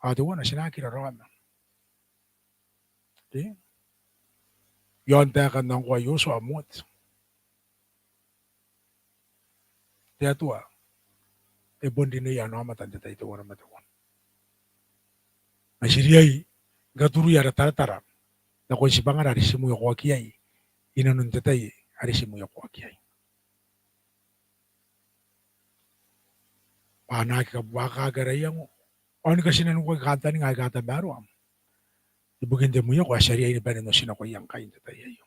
Ao teuana, ti na aki raraoma. Ke? Iaon taekan aongkoa Iotua ao Mote, te Atua e bon rineia ana aomata n te tai teuana ma teuana. Ma ti riai ni katuruia ara taratara nakon tibwangara are ti mwiakoaki iai i nanon te tai are ti mwiakoaki iai. bwa a na aki kabuakaki ara iango ao ni katinanikuaki kantaninga aika tamaroa ibukin te mwioko ae ti a riai ni bane n otinakoia ngkai n te tai aio.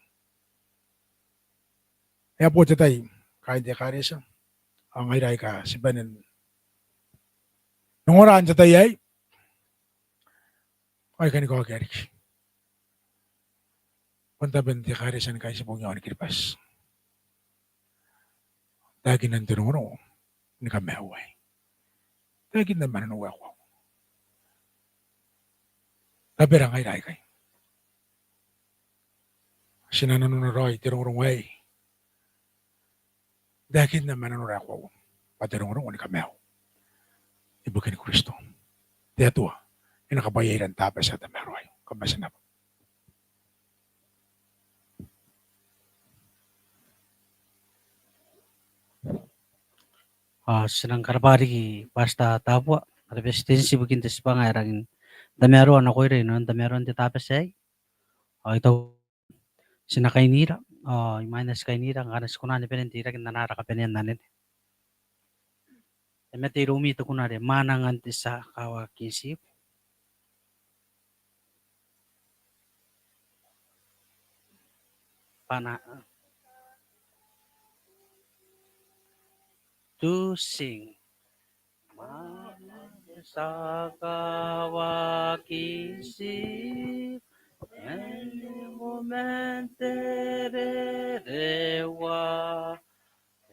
E a bo te tai, kaain te ekaretia, ao ngaira aika ti bane n ongora n te tai aei ao I kani kaokia riki bon taben te ekaretia ni Kaitibong i aon Kiribati. Taekinan te rongorongo ni kamaiu aei. Taekinan ma nanou ae koaua. Rabera ngaira aikai. Ti na nanona raoi te rongorongo aei n taekinan ma nanora ae koaua bwa te rongorongo ni kamaiu ibukin Kristo. Te Atua e na kabwaiaira n taabati ae tamaroa aio. Kam bati n rabwa. Ao ti nang karabwa riki Pastor Tabua, ara Beretitenti, ibukin te tibwanga ae rangi n tamaroa nakoira inanon tamaroan te taabati aei. Ao I taku ti na kainira, ao imwain ae ti kainira, ngkana ti kona ni bane n teirake n anara kabanean anene. E mate iroumi te kunare, Mwananga n te Tia Kawa Kingsip. Bwa na, to sing. Mwananga n te Tia Kawa Kingsip, e ningo man te rerewa.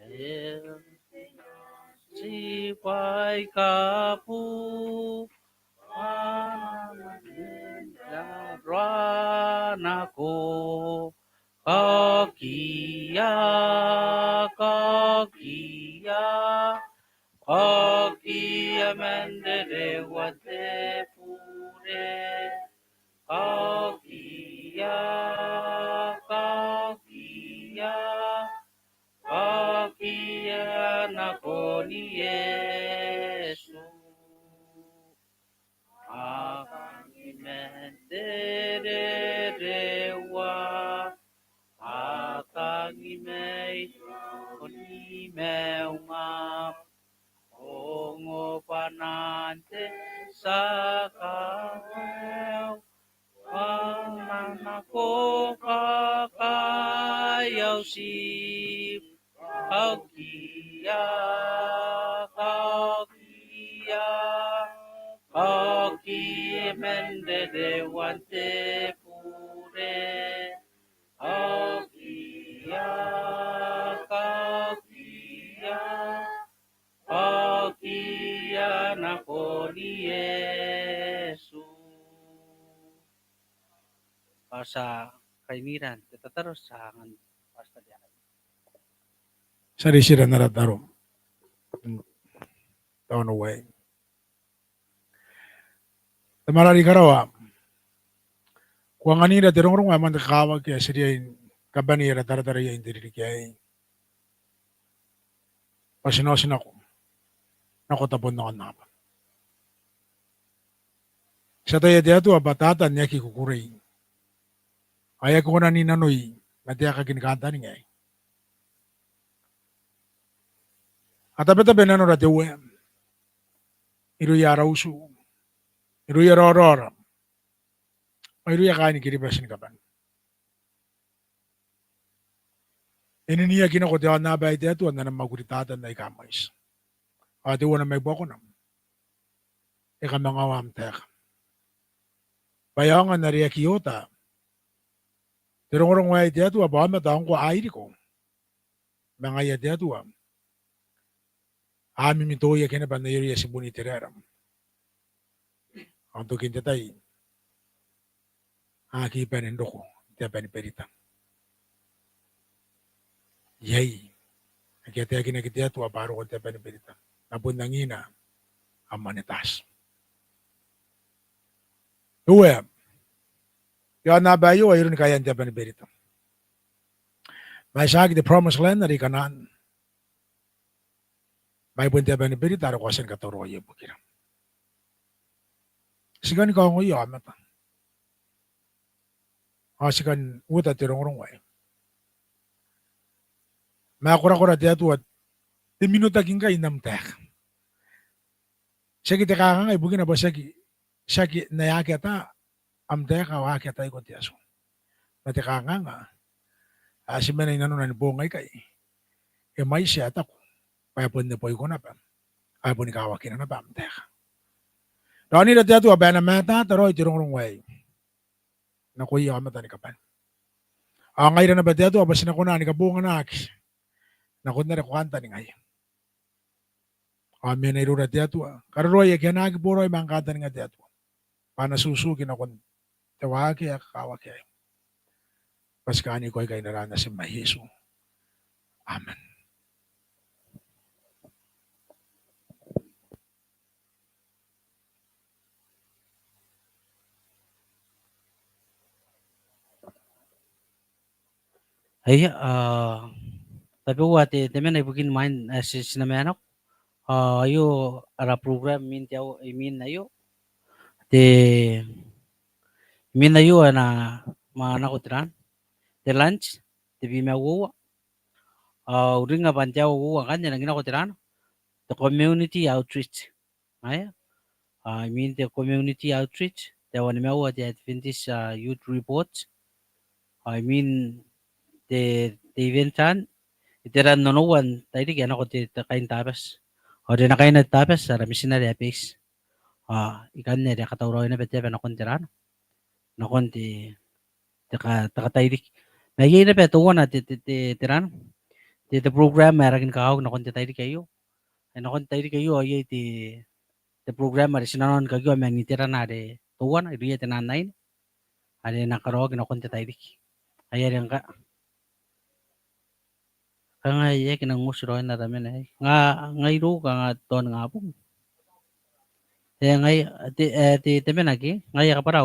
E ti bwai kabu, mwananga n te aro nako. Kaokia, kaokia, kaokia man rerewa te bure. Kaokia, kaokia, kaokia nakon Iesu. A kangi man te rerewa, a kangi mai nakoim ae unga. Ongo bwanan te Tia Kawa, bwa N na nako kakai au tibwa. Kaokia, kaokia, kaokia man rerewan te bure. Kaokia, kaokia, kaokia nakon Iesu. Ao ti a kainira n te tataro, ti a angan Pastor Diana. Ti a reitira n ara tataro. Tamara are i karawa, ko anganira te rongorongo ae moan te kakawaki ae ti riai ni kabanei ara taratara iai n te ririki aei. Bwa ti na otinako nako tabon aonnaba. Ti ataia te Atua bwa Tatan e aki kukurei, ao e aki kona n inanoi ma te aekaki ni kantaninga aei. A tabetabe nanora te Uea irouia ara utu, irouia raoraora, ao irouia kaain Kiribati ni kabane. E niniaki nako te aonnaba aei te Atua n ana mwakuri Tatan aika mwaiti. Ao teuana mai buakona, e kamangao am taeka bwa e aonga n are aki oota te rongorongo aei te Atua, bwa aomata ao ngkoa a iriko ma ngaia te Atua, a mimitooiaki naba n aroia tibun Iteraera. Ao n tokin te tai a aki bane n roko n te aba ni berita. Iai ake a taekinaki te Atua bwa a roko n te aba ni berita, ma bon angina am anetaati. Te Uea, te aonnaba aio ai aron kaean te aba ni berita. Ma e tiaki te promised land are i Kanaan, ma ai bon te aba ni berita are ko a tia ni katauraoia ibukira. Ti kani kaongoia aomata, ao ti kan uota te rongorongo aei. Ma e korakora te Atua te minotaki ngkai n am taeka. Tiaki te kanganga ibukina bwa tiaki, tiaki n ae aki ata am taeka ao aki ataiko te Atua. Ma te kanganga ae ti mena i nanona ni boong aikai, e mwaiti ae taku bwa e bon neboiko naba ao e bon ikawakina naba am taeka. Raonira te Atua bwa e na mataata raoi te rongorongo aei nakoia aomata ni kabane. Ao ngaira naba te Atua bwa ti na kona ni kabonganaki nakon are ko kantaningaia. Ao mena iroura te Atua, kararoai ake a na aki boraoi ma am kantaninga te Atua, bwa a na tutuki nakon te waaki ae kakawaki aei. Bwa ti kaaniko aikai n aran Natim ae Iesu. Amen. Aia, a, tabeua te, te mena ibukin mwain ae ti, ti na mena nako. A, aio ara program imwin te aoa, imwin aio. Te, imwin aio e na manga nako te ran, te lunch, tebwi ma uoua. A, uringnga bwa n te aoa uoua ngkanne e nangi nako te ran, te community outreach. Aia, a, imwin te community outreach, te aoa nimaua te Adventist, a, youth report. A, imwin te, te event ran, iteran onoua n tairiki e nako te, te kain Tabati. Ao are e na kaina te Tabati ara mitinare ae base. A, ikanne are a katauraoi naba te aba nakon te ran, nakon te, te ka, te katairiki. Ma iai naba teuana te, te, te, te ran, te, te program ae rangi ni kakawaki nakon te tairiki aio. Ae nakon te tairiki aio ao iai te, te program are ti nanona ni kakioa man iterana are teuana, irouia te naan aine, are e na karaoaki nakon te tairiki. Ai are ngkai, kanga e aki nang uoti raoi n ara mena aei. Nga, ngai irou kanga te oningabong. E, ngai, te, e, te, te mena ke, ngai a kabwara